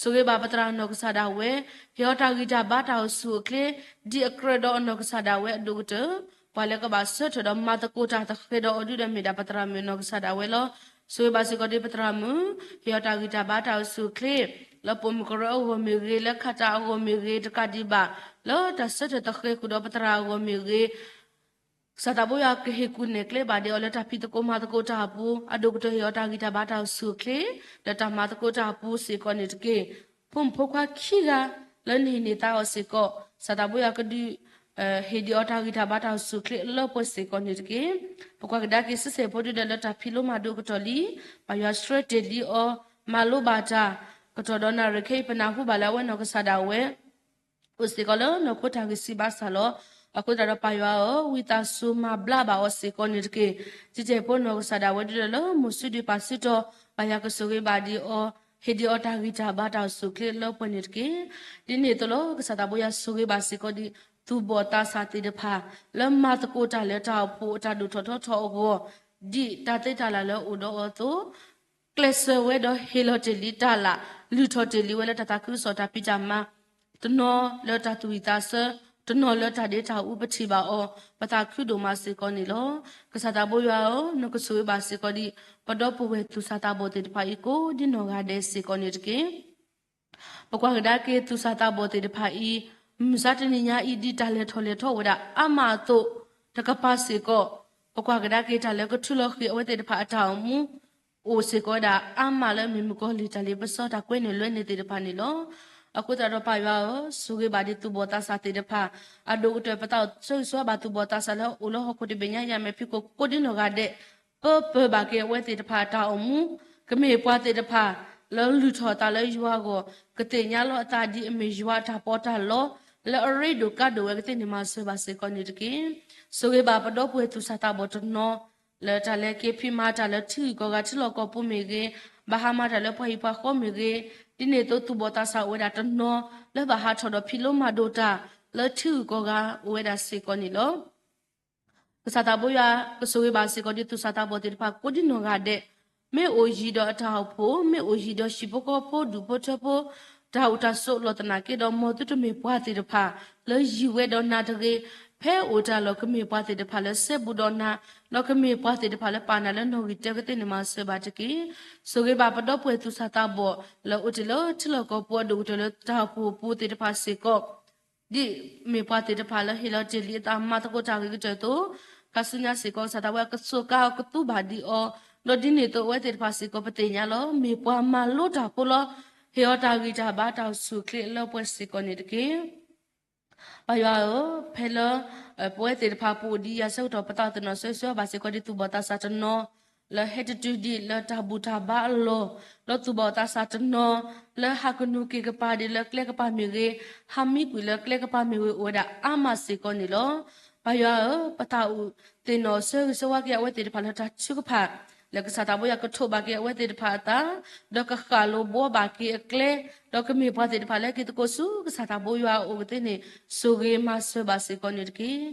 ဆိၣ်ဂ့ၤဘၣ်ပသရၣ်နီၢ်ကစၢ်ဒၣ်ဝဲ, ဟ့ၣ်အီၤတၢ်ဂံၢ်တၢ်ဘါတၢ်အိၣ်ဆူၣ်အိၣ်ချ့, ဒ်အကြၢးဒီးအနီၢ်ကစၢ်ဒၣ်ဝဲအဒိၣ်ကတၢၢ်, ပှၤလၢကဘၣ်ဆၢထၢၣ်ဒီးမၤသကိးတၢ်သဃဲးဒီးအီၤဒုဒီးမ့ၢ်ဒၣ်ပသရၣ်မုၣ်နီၢ်ကစၢ်ဒၣ်ဝဲလီၤ. ဆိၣ်ဂ့ၤဘၣ်စ့ၢ်ကီးဒ်ပသရၣ်မုၣ်, ဟ့ၣ်အီၤတၢ်ဂံၢ်တၢ်ဘါတၢ်အိၣ်ဆူၣ်အိၣ်ချ့, လၢပိာ်မုၣ်ကရၢအဂီၢ်မ့ၢ်ဂ့ၤ, လၢခးတၢ်အဂီၢ်မ့ၢ်ဂ့ၤ, တကးဒံးဘၣ် လၢတၢ်ဆၢထၢၣ်သဃဲးဃုာ်ဒီးပသရၣ်အဂီၢ်မ့ၢ်ဂ့ၤ, ကစၢ်သးဘိယွၤကဟ့ၣ်ကူၣ်နဲၣ်ကျဲဘၣ်ဒံးအီၤလၢတၢ်ဖံးသကိးမၤသကိးတၢ်အပူၤ, အဒိၣ်ကတၢၢ်ဟ့ၣ်အီၤတၢ်ဂံၢ်တၢ်ဘါတၢ်အိၣ်ဆူၣ်အိၣ်ချ့ လၢတၢ်မၤသကိးတၢ်အပူၤစ့ၢ်ကီးန့ၣ်တက့ၢ်. ဖိမုၣ်ဖိခွါခံဂၤ လၢနဟ့ၣ်န့ၢ်သါအီၤစ့ၢ်ကီး, ကစၢ်သးဘိယွၤကဒုး ဟ့ၣ်ဒံးအီၤတၢ်ဂံၢ်တၢ်ဘါတၢ်အိၣ်ဆူၣ်အိၣ်ချ့လၢပှဲၤစ့ၢ်ကီးန့ၣ်တက့ၢ်. ပကွၢ်ကဒါက့ၤဆံဆဲၣ်ဖိဒုဒီးလၢတၢ်ဖံးလိမၤဒိးကတီၢ်လံ, ပၢ်ယွၤဆှၢတ့ၢ်လံအီၤ, မၤလိဘၣ်တၢ်, ကတီၢ်ဒီးနၣ်ရံၣ်ခဲအံၤ ပနၢ်ဟူဘၣ်လၢအဝဲနီၢ်ကစၢ်ဒၣ်ဝဲ အိၣ်စ့ၢ်ကီးလၢနီၢ်ခိတၢ်ဂံၢ်စၢ်ဘါစၢ်လီၤ. အဃိသတးဒီးပၢ်ယွၤဧၢ, ဝံသးစူၤမၤဘျါဘၣ်အီၤစ့ၢ်ကီးန့ၣ်တက့ၢ်. ဆံဆဲၣ်ဖိနီၢ်ကစၢ်ဒၣ်ဝဲဒုဒီးလၢမိၢ်စုဒုးပၢ်စုတီၤ, ပၢ်ယွၤကဆိၣ်ဂ့ၤဘၣ်ဒံးအီၤ, ဟ့ၣ်ဒံးအီၤတၢ်ဂံၢ်တၢ်ဘါတၢ်အိၣ်ဆူၣ်အိၣ်ချ့လၢပှဲၤန့ၣ်တက့ၢ်. ဒ်န့ၣ်အသိးလီၤ, ကစၢ်သးဘိယွၤဆိၣ်ဂ့ၤဘၣ်စ့ၢ်ကီးဒ် သူၣ်ဘီၣ်သးစၢ်သ့ၣ်တဖၣ် လၢမၤသကိးတၢ်လၢတၢ်အိၣ်ဖှိၣ်အတၢ်ဒိၣ်ထီၣ်ထီထီၣ်အဂီၢ်, ဒ်တၢ်သ့တၢ်လၢ်လၢအအိၣ်ဒီးအီၤအသိး ကျဲးစၢးဝဲဒီးဟ့ၣ်လီၤတ့ၢ်လံတၢ်လၢ်, လုၢ်ထီၣ်တ့ၢ်လံဝဲလၢတၢ်သးခုကစီၣ်တၢ်ဖံးတၢ်မၤ, တနီၤလၢတၢ်သူၣ်ဝံၣ်သးဆၢ, တနီၤလၢတၢ်ဒ့တၢ်အူပထံၣ်ဘၣ်အီၤ, ပသးခုဒိၣ်မးစ့ၢ်ကီးန့ၣ်လီၤ. ကစၢ်သးဘိယွၤဧၢ, နကဆိၣ်ဂ့ၤဘၣ်စ့ၢ်ကီးဒ် ပဒီပုၢ်ဝဲၢ်သူၣ်စၢ်သးဘီၣ်သ့ၣ်တဖၣ်အံၤကိးဒ်နီၢ်ဂၤဒဲးစ့ၢ်ကီးန့ၣ်တက့ၢ်. ပကွၢ်ကဒါက့ၤသူၣ်စၢ်သးဘီၣ်သ့ၣ်တဖၣ်အံၤ, မုၢ်မဆါတနံၤညါအံၤဒ်တၢ်လဲၤထီၣ်လဲၤထီအိၣ်ဝဲဒၣ်အါမးအသိး, တကပၤစ့ၢ်ကီး, ပကွၢ်ကဒါက့ၤတၢ်လၢကထုးလီၤဃ့ၢ်အဝဲသ့ၣ်တဖၣ်အတၢ်အိၣ်မူ အိၣ်စ့ၢ်ကီးဝဲဒၣ်အါမးလၢမ့ၢ်မုၣ်ကီၤလံၢ်တၢ်လ့ပစီတၢ်ကွဲနုာ်လွဲနုာ်သ့ၣ်တဖၣ်န့ၣ်လီၤ. အဃိသတးဒီးပၢ်ယွၤဧၢ, ဆိၣ်ဂ့ၤဘၣ်ဒ်သူၣ်ဘီၣ်သးစၢ်သ့ၣ်တဖၣ်, အဒိၣ်ကတၢၢ်ပသးအိၣ်ဆၢဂ့ၤဆၢဝါဘၣ်သူၣ်ဘီၣ်သးစၢ်လၢအအိၣ်လၢဟီၣ်ခိၣ်တဘ့ၣ်ညါယၤမဲာ်ဖံးခိၣ်ကိးဒ်နီၢ်ဂၤဒဲး, ပၢပၢဘၣ်က့ၤအဝဲသ့ၣ်တဖၣ်အတၢ်အိၣ်မူ, ကမ့ၢ်ပှၤသ့ၣ်တဖၣ်လၢလုၢ်ထီၣ်အသးလၢယွၤအဂီၢ်, ကသ့ၣ်ညါလီၤအသးဒ်အမ့ၢ်ယွၤအတၢ်ပီးတၢ်လီ, လၢအရ့ဒိၣ်ကါဒိၣ်ဝဲကသ့ၣ်န့ၣ်မၤစၢၤဘၣ်စ့ၢ်ကီးန့ၣ်တက့ၢ်. ဆိၣ်ဂ့ၤဘၣ်ပဒီပုၢ်ဝဲၢ်သူၣ်စၢ်သးဘီၣ်တနီၤ, လၢတၢ်လဲၤက့ၤဖံးမၤတၢ်လၢထံဂုၤကီၢ်ဂၤထံလီၢ်ကီၢ်ပူၤမ့ၢ်ဂ့ၤ, ဘၣ်ဟးမၤတၢ်လၢပှၤဟံၣ်ပှၤဃီမ့ၢ်ဂ့ၤ, ဒ်န့ၣ်အသိးသူၣ်ဘီၣ်သးစၢ်အိၣ်ဝဲဒၣ်တနီၤ, လၢဘၣ်ဟးထီၣ်ဒီးဖံးလိမၤဒိးတၢ်, လၢထံဂုၤကီၢ်ဂၤအိၣ်ဝဲဒၣ်စ့ၢ်ကီးန့ၣ်လီၤ. ကစၢ်သးဘိယွၤကဆိၣ်ဂ့ၤဘၣ်စ့ၢ်ကီးဒ်သူၣ်စၢ်သးဘီၣ်သ့ၣ်တဖၣ်ကိးဒ်နီၢ်ဂၤဒဲး, မ့ၢ်အိၣ်ယံၤဒီးအတၢ်အိၣ်ဖှိၣ်, မ့ၢ်အိၣ်ယံၤဒီးဟံၣ်ဖိဃီဖိဒူၣ်ဖိထၢဖိ, တၢ်အိၣ်တၢ်ဆိးလီၢ်သနာ်က့ဒီး မ်သုတမ့ၢ်ပှၤသ့ၣ်တဖၣ် လၢယံၤဝဲဒီးနၤတဂ့ၤ, ဖဲအိၣ်တၢ်လီၢ်ကမ့ၢ်ပှၤသ့ၣ်တဖၣ်လၢစဲဘူးဒီးနၤ, ဒီးကမ့ၢ်ပှၤသ့ၣ်တဖၣ်လၢပာ်နၤလၢနီၣ်ဂံၢ်တၢကသ့ၣ်န့ၣ်မၤစၢၤဘၣ်တက့ၢ်. ဆိၣ်ဂ့ၤဘၣ်ပဒီပုၢ်ဝဲၢ်သူၣ်စၢ်သးဘီၣ် လၢအိၣ်တ့ၢ်လၢထံလီၢ်ကီၢ်ပူၤအဒိၣ်ကတၢၢ်လၢတၢ်အိၣ်ဖှိၣ်အပူၤသ့ၣ်တဖၣ်စ့ၢ်ကီး ဒ်မ့ၢ်ပှၤသ့ၣ်တဖၣ်လၢဟ့ၣ်လီၤတ့ၢ်လံအသးမၤသကိးတၢ်ဂ့ၤကတၢၢ်အသိး, ခါဆူညါစ့ၢ်ကီး ကစၢ်သးဘိယွၤကစူးကါအီၤကသူဘၣ်ဒံးအီၤ, ဒီးဒ်န့ၣ်အသိးအဝဲသ့ၣ်တဖၣ်စ့ၢ်ကီးပသ့ၣ်ညါလီၤ. မ့ၢ်ပှၤမၤလိတၢ်ဖိလီၤ. ဟ့ၣ်အီၤတၢ်ဂံၢ်တၢ်ဘါတၢ်အိၣ်ဆူၣ်အိၣ်ချ့လၢပှဲၤစ့ၢ်ကီးန့ၣ်တက့ၢ်. ပၢ်ယွၤဧၢ, ဖဲလၢ ပဝဲသ့ၣ်တဖၣ်ပအိၣ်ဒံးအဆၢကတီၢ် ပသးသ့ၣ်နီၣ်ဆၢဂ့ၤဆၢဝါဘၣ်စ့ၢ်ကီးဒ်သူၣ်ဘီၣ်သးစၢ်တနီၤ လၢဟဲတတုၤဒံးလၢတၢ်ဘူၣ်တၢ်ဘါအလီၢ်, ဒီးသူၣ်ဘီၣ်သးစၢ်တနီၤ လၢဟးကနူၤက့ၤကပၤဒံးလၢကျဲကပၤမ့ၢ်ဂ့ၤ, ဟးမံကွံာ်လၢကျဲကပၤမ့ၢ်ဂ့ၤ အိၣ်ဝဲဒၣ်အါမးစ့ၢ်ကီးန့ၣ်လီၤ. ပၢ်ယွၤဧၢ, ပသးအိၣ်သ့ၣ်နီၣ်ဆၢဂ့ၤဆၢဝါက့ၤအဝဲသ့ၣ်တဖၣ်လၢတၢ်ထုကဖၣ်, လၢကစၢ်သးဘိယွၤကထိးဘၣ်က့ၤအဝဲသ့ၣ်တဖၣ်အသး, ဒီးကဃၣ်လိာ်ဘှီဘၣ်က့ၤအကျဲ, ဒီးကမ့ၢ်ပှၤသ့ၣ်တဖၣ်လၢက့ၤသကိးဆူကစၢ်သးဘိယွၤအအိၣ်ကသ့န့ၣ် ဆိၣ်ဂ့ၤမၤစၢၤဘၣ်စ့ၢ်ကီးန့ၣ်တက့ၢ်.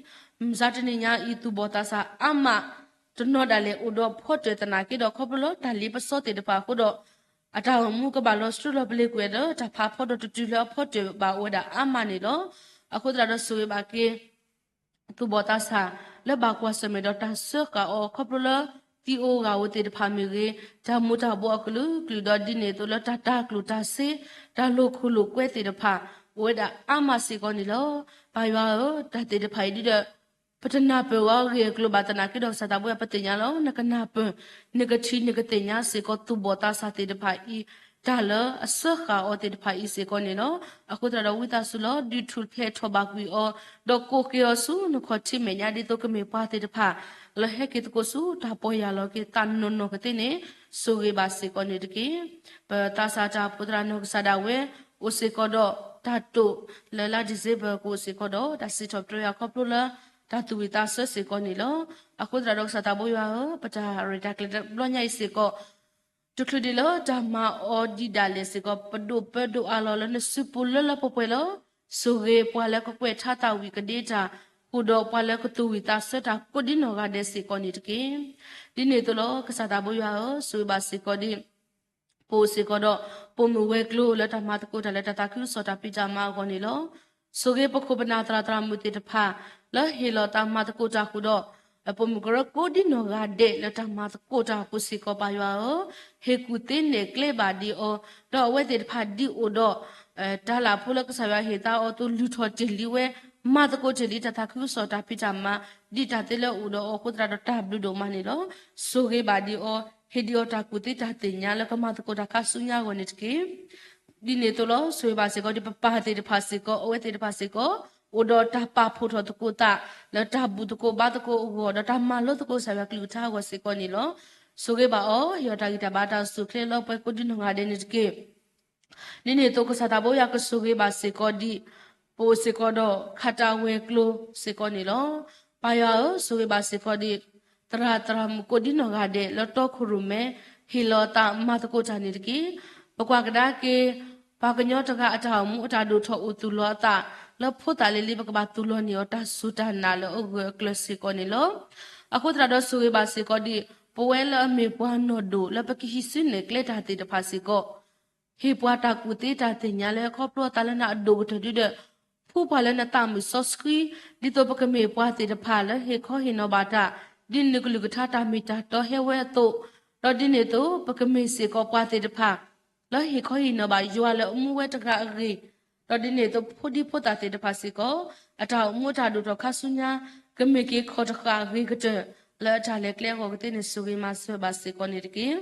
မုၢ်မဆါတနံၤညါအံၤ သူၣ်ဘီၣ်သးစၢ်အါမး တနီၤဒၣ်လဲာ်အိၣ်ဒီးဖီတၢၢ်သနာ်က့ဒီး ခီဖျိလၢတၢ်လ့ပစီသ့ၣ်တဖၣ်အဃိဒီး အတၢ်အိၣ်မူကဘၣ်လီၤစထြူလီၤပလ့ၤကွံာ်ဒီး တၢ်ဖးဖီဒီးတတုၤလၢအဖီတၢၢ်ဘၣ်အိၣ်ဝဲဒၣ်အါမးန့ၣ်လီၤ. အဃိသတးဒီးဆိၣ်ဂ့ၤဘၣ်က့ၤ သူၣ်ဘီၣ်သးစၢ် လၢဘၣ်ကွၢ်ဆၢၣ်မဲာ်ဒီးတၢ်စၢဃာ်အီၤ ခီဖျိလၢ တၢ်သံအိၣ်ဂာ်အိၣ်သ့ၣ်တဖၣ်မ့ၢ်ဂ့ၤ, တၢ်မူၤတၢ်ဘှီးအကလုာ်ကလုာ်ဒီးဒ်န့ၣ်အသိးလၢတၢ်တၤကျိၣ်တၤစ့, တၢ်လိာ်ခိၣ်လိာ်ကွဲသ့ၣ်တဖၣ် အိၣ်ဝဲဒၣ်အါမးစ့ၢ်ကီးန့ၣ်လီၤ. ပၢ်ယွၤဧၢ, တၢ်သ့ၣ်တဖၣ်အံၤဒ်ဒီး ပတနၢ်ပၢၢ်အီၤအဂ့ၢ်အကျိၤဘၣ်သနာ်က့ဒီး ကစၢ်သးဘိယွၤ ပသ့ၣ်ညါလီၤ. နကနၢ်ပၢၢ်, နကထံၣ် နကသ့ၣ်ညါစ့ၢ်ကီး သူၣ်ဘီၣ်သးစၢ်သ့ၣ်တဖၣ်အံၤ တၢ်လၢအစၢဃာ်အီၤသ့ၣ်တဖၣ်အံၤစ့ၢ်ကီးန့ၣ်လီၤ. အဃိသတးဒီးဝံသးစူၤလီၤ, ဒုးထူၣ်ဖျဲးထီၣ်ဘၣ်ကွံာ်အီၤ, ဒီးကိးက့ၤအီၤဆူနခီၣ်ထံးမဲာ်ညါ ဒ်သိးကမ့ၢ်ပှၤသ့ၣ်တဖၣ် လၢဟဲက့ၤသကိးဆူတၢ်ပီၢ်ယၢ်လီၤက့ၤသးနီၢ်နီၢ်ကသ့န့ၣ် ဆိၣ်ဂ့ၤဘၣ်စ့ၢ်ကီးန့ၣ်တက့ၢ်. ပသးစၢ်တၢ်အိၣ်ဖှိၣ်သရၣ်နီၢ်ကစၢ်ဒၣ်ဝဲ အိၣ်စ့ၢ်ကီးဒီးတၢ်တိာ်လၢလါ December ကအိၣ်စ့ၢ်ကီးဒီး တၢ်စံးထီၣ်ပတြၢၤယွၤခီဖျိလၢ တၢ်သူၣ်ဝံၣ်သးဆၢစ့ၢ်ကီးန့ၣ်လီၤ. အဃိသတးဒီးကစၢ်သးဘိယွၤဧၢ, ပတၢ်ရဲၣ်တၢ်ကျဲၤတဘျီညါအံၤစ့ၢ်ကီး တချုးဒံးလၢတၢ်မၤအီၤဒံးဒၣ်လဲာ်စ့ၢ်ကီး ပဒိၣ်ပၢဒိၣ်အါလီၤလၢနစုပူၤလၢလၢပှဲၤပှဲၤလီၤ. ဆိၣ်ဂ့ၤပှၤလၢကကွဲးထါသးဝံၣ်ကဒ့တၢ်, ဃုာ်ဒီးပှၤလၢကသူၣ်ဝံၣ်သးဆၢတၢ်ကိးဒံနီၢ်ဂၤဒဲးစ့ၢ်ကီးန့ၣ်တက့ၢ်. ဒ်န့ၣ်အသိးလီၤ, ကစၢ်သးဘိယွၤဧၢ, ဆိၣ်ဂ့ၤဘၣ်စ့ၢ်ကီးဒ် ပအိၣ်စ့ၢ်ကီးဒီး ပိာ်မုၣ်ဝဲၤကျိၤလၢတၢ်မၤသကိးတၢ်လၢတၢ်သးခုကစီၣ်တၢ်ဖံးတၢ်မၤအဂီၢ်န့ၣ်လီၤ. ဆိၣ်ဂ့ၤပခိၣ်ပနၢ်သရၣ်သရၣ်မုၣ်သ့ၣ်တဖၣ် လၢဟ့ၣ်လီၤသးမၤသကိးတၢ်ဃုာ်ဒီး ပိာ်မုၣ်ကရၢကိးဒံနီၢ်ဂၤဒဲးလၢတၢ်မၤသကိးတၢ်အပူၤစ့ၢ်ကီး ပၢ်ယွၤဧၢ, ဟ့ၣ်ကူၣ်သ့နဲၣ်ကျဲဘၣ်ဒံးအီၤ, ဒီးအဝဲသ့ၣ်တဖၣ်ဒ်အိၣ်ဒီး တၢ်လၢ်ဖိလၢကစၢ်ယွၤဟ့ၣ်သါအီၤအသိး လုၢ်ထီၣ်တ့ၢ်လံဝဲ, မၤသကိးတ့ၢ်လံတၢ်သးခုကစီၣ်တၢ်ဖံးတၢ်မၤ ဒ်တၢ်သ့လၢအအိၣ်ဒီးအီၤအဃိသတးဒီးတၢ်ဘျုးဒိၣ်မးန့ၣ်လီၤ. ဆိၣ်ဂ့ၤဘၣ်ဒံးအီၤ, ဟ့ၣ်ဒံးအီၤတၢ်ကူၣ်သ့တၢ်သ့ၣ်ညါလၢကမၤသကိးတၢ်ခါဆူညါအဂီၢ်န့ၣ်တက့ၢ်. ဒ်န့ၣ်အသိးလီၤ, ဆိၣ်ဂ့ၤဘၣ်စ့ၢ်ကီးဒ်ပပၢ်သ့ၣ်တဖၣ်စ့ၢ်ကီး, အဝဲသ့ၣ်တဖၣ်စ့ၢ်ကီး အိၣ်ဒီးတၢ်ပာ်ဖှိၣ်ထီၣ်သကိးသး လၢတၢ်ဘူၣ်သကိးဘါသကိးအဂီၢ် ဒီးတၢ်မၤလိသကိးကစၢ်ယွၤကလုၢ်ကထါအဂီၢ်စ့ၢ်ကီးန့ၣ်လီၤ. ဆိၣ်ဂ့ၤဘၣ်အီၤ, ဟ့ၣ်အီၤတၢ်ဂံၢ်တၢ်ဘါတၢ်အိၣ်ဆူၣ်အိၣ်ချ့လၢပှဲၤကိးဒံနီၢ်ဂၤဒဲးန့ၣ်တက့ၢ်. ဒ်န့ၣ်အသိးကစၢ်သးဘိယွၤကဆိၣ်ဂ့ၤဘၣ်စ့ၢ်ကီးဒ် ပအိၣ်စ့ၢ်ကီးဒီးခးတၢ်ဝဲၤကျိၤစ့ၢ်ကီးန့ၣ်လီၤ. ပၢ်ယွၤဧၢ, ဆိၣ်ဂ့ၤဘၣ်စ့ၢ်ကီးဒ် သရၣ်သရၣ်မုၣ်ကိးဒံနီၢ်ဂၤဒဲး လၢတီခိၣ်ရိၣ်မဲ ဟ့ၣ်လီၤသးမၤသကိးတၢ်န့ၣ်တက့ၢ်. ပကွၢ်ကဒါက့ၤ ပှၤကညီတဂၤအတၢ်အိၣ်မူအတၢ်ဒိၣ်ထီၣ်အိၣ်သူၣ်လီၤအသး လၢဖိသၣ်လံၤလံၤ ပကဘၣ်သူၣ်လီၤန့ၢ်အီၤတၢ်စူၢ်တၢ်နာ်လၢအဂၢၢ်အကျၢၤစ့ၢ်ကီးန့ၣ်လီၤ. အဃိသတးဒီးဆိၣ်ဂ့ၤဘၣ်စ့ၢ်ကီးဒ် ပဝဲလၢအမ့ၢ်ပှၤနီၢ်ဒိၣ်လၢပကဟံးစုနဲၣ်ကျဲတၢ်သ့ၣ်တဖၣ်စ့ၢ်ကီး ဟ့ၣ်ပှၤတၢ်ကူၣ်သ့တၢ်သ့ၣ်ညါလၢခီဖျိအသးလၢနၤအဒိၣ်ကတၢၢ်ဒုဒီး ဖှူပှၤလၢနသးမုာ်စီဆှံ ဒ်သိးပကမ့ၢ်ပှၤသ့ၣ်တဖၣ်လၢဟ့ၣ်ခီဟ့ၣ်နီၤဘၣ်တၢ် ဒ်နကလုၢ်ကထါတၢ်မ့ၢ်တၢ်တီဟဲဝဲအသိး, ဒီးဒ်န့ၣ်အသိး ပကမ့ၢ်စ့ၢ်ကီးပှၤသ့ၣ်တဖၣ် လၢဟ့ၣ်ခီဟ့ၣ်နီၤဘၣ်ယွၤလၢအမူဝဲတဂၤအဂ့ၢ်, ဒီးဒ်န့ၣ်အသိးဖိဒံဖိသၣ်သ့ၣ်တဖၣ်စ့ၢ်ကီး အတၢ်အိၣ်မူအတၢ်ဒိၣ်ထီၣ်ခါဆူညါ ကမ့ၢ်က့ၤခီၣ်တဃာ်အဂ့ၤကတၢၢ် လၢအတၢ်လဲၤကျဲအဂီၢ်ကသ့န့ၣ် ဆိၣ်ဂ့ၤမၤစၢၤဘၣ်စ့ၢ်ကီးန့ၣ်တက့ၢ်.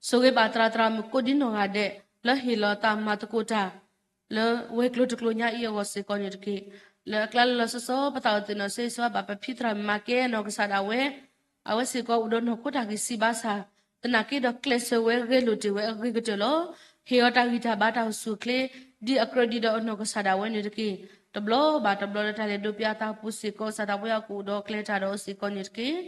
ဆိၣ်ဂ့ၤဘၣ်သရၣ်သရၣ်မုၣ်ကိးဒံနီၢ်ဂၤဒဲး လၢဟ့ၣ်လီၤသးမၤသကိးတၢ် လၢဝဲၤကျိၤတကျိၤညါအံၤအဂီၢ်စ့ၢ်ကီးန့ၣ်တက့ၢ်. လၢအကျါလၢလီၤဆီဆီ ပသးအိၣ်သ့ၣ်နီၣ်စ့စ့ဘၣ်ပဖံသရၣ်မုၣ်မၤကဲနီၢ်ကစၢ်ဒၣ်ဝဲ, အဝဲစ့ၢ်ကီးအိၣ်ဒီးနီၢ်ခိတၢ်ဂံၢ်စၢ်ဘါစၢ်, သနာ်က့ဒီးကျဲးစၢးဝဲဂဲၤလိာ်တ့ၢ်ဝဲအဂ့ၤကတၢၢ်လီၤ. ဟ့ၣ်အီၤတၢ်ဂံၢ်တၢ်ဘါတၢ်အိၣ်ဆူၣ်အိၣ်ချ့ ဒ်အကြၢးဒံးဒီးအနီၢ်ကစၢ်ဒၣ်ဝဲန့ၣ်တက့ၢ်. တဘျီဘၣ်တဘျီလၢတၢ်လဲၤဒိးပျၢ်အသးပူၤစ့ၢ်ကီး ကစၢ်သးဘိယွၤကအိၣ်ဒီးကျဲၤတၢ်ဒီးအီၤစ့ၢ်ကီးန့ၣ်တက့ၢ်.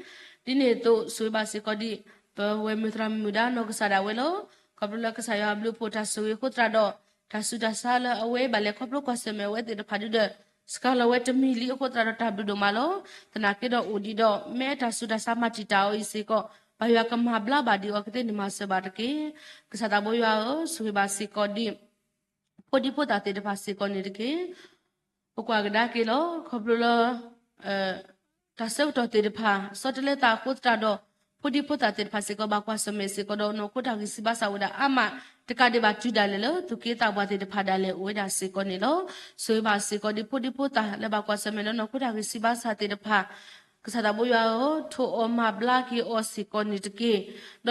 ဒ်န့ၣ်အသိးဆိၣ်ဂ့ၤဘၣ်စ့ၢ်ကီးဒ် ပဝဲၢ်မုၣ်သရၣ်မုၣ်ဒါနီၢ်ကစၢ်ဒၣ်ဝဲလီၤ. ခီဖျိလၢကစၢ်ယွၤဘျုးဖှိၣ်တၢ်ဆိၣ်ဂ့ၤအဃိသတးဒီး တၢ်ဆူးတၢ်ဆါလၢအဝဲဘၣ်လဲၤခီဖျိကွၢ်ဆၢၣ်မဲာ်အဝဲသ့ၣ်တဖၣ်ဒုဒီး စှၤလီၤဝဲတမံၤလံအဃိသတးဒီးတၢ်ဘျုးဒိၣ်မးလီၤ. သနာ်က့ဒီးအိၣ်ဒံးဒီး မ့ၢ်တၢ်ဆူးတၢ်ဆါမၤတံာ်တာ်အီၤအံၤစ့ၢ်ကီး ပၢ်ယွၤကမၤဘျါဘၣ်ဒံးအီၤကသ့န့ၣ်မၤစၢၤဘၣ်တက့ၢ်. ကစၢ်သးဘိယွၤဧၢ, ဆိၣ်ဂ့ၤဘၣ်စ့ၢ်ကီးဒ် ဖိဒံဖိသၣ်သ့ၣ်တဖၣ်စ့ၢ်ကီးန့ၣ်တက့ၢ်. ပကွၢ်ကဒါက့ၤလီၤ ခီဖျိလၢ တၢ်ဆၢကတီၢ်သ့ၣ်တဖၣ် ဆီတလဲသးအဃိသတးဒီး ဖိဒံဖိသၣ်သ့ၣ်တဖၣ်စ့ၢ်ကီး ဘၣ်ကွၢ်ဆၢၣ်မဲာ်စ့ၢ်ကီးဒီး နီၢ်ခိတၢ်ဂံၢ်စၢ်ဘါစၢ်ဝဲဒၣ်အါမး တကးဒံးဘၣ်တုၤဒၣ်လဲာ်လၢ သူၣ်က့သးပှၢ်သ့ၣ်တဖၣ်ဒၣ်လဲာ်အိၣ်ဝဲဒၣ်စ့ၢ်ကီးန့ၣ်လီၤ. ဆိၣ်ဂ့ၤဘၣ်စ့ၢ်ကီးဒ်ဖိဒံဖိသၣ်လၢဘၣ်ကွၢ်ဆၢၣ်မဲာ်လၢနီၢ်ခိတၢ်ဂံၢ်စၢ်ဘါစၢ်သ့ၣ်တဖၣ် ကစၢ်သးဘိယွၤဧၢ, ထိးအီၤမၤဘျါက့ၤအီၤစ့ၢ်ကီးန့ၣ်တက့ၢ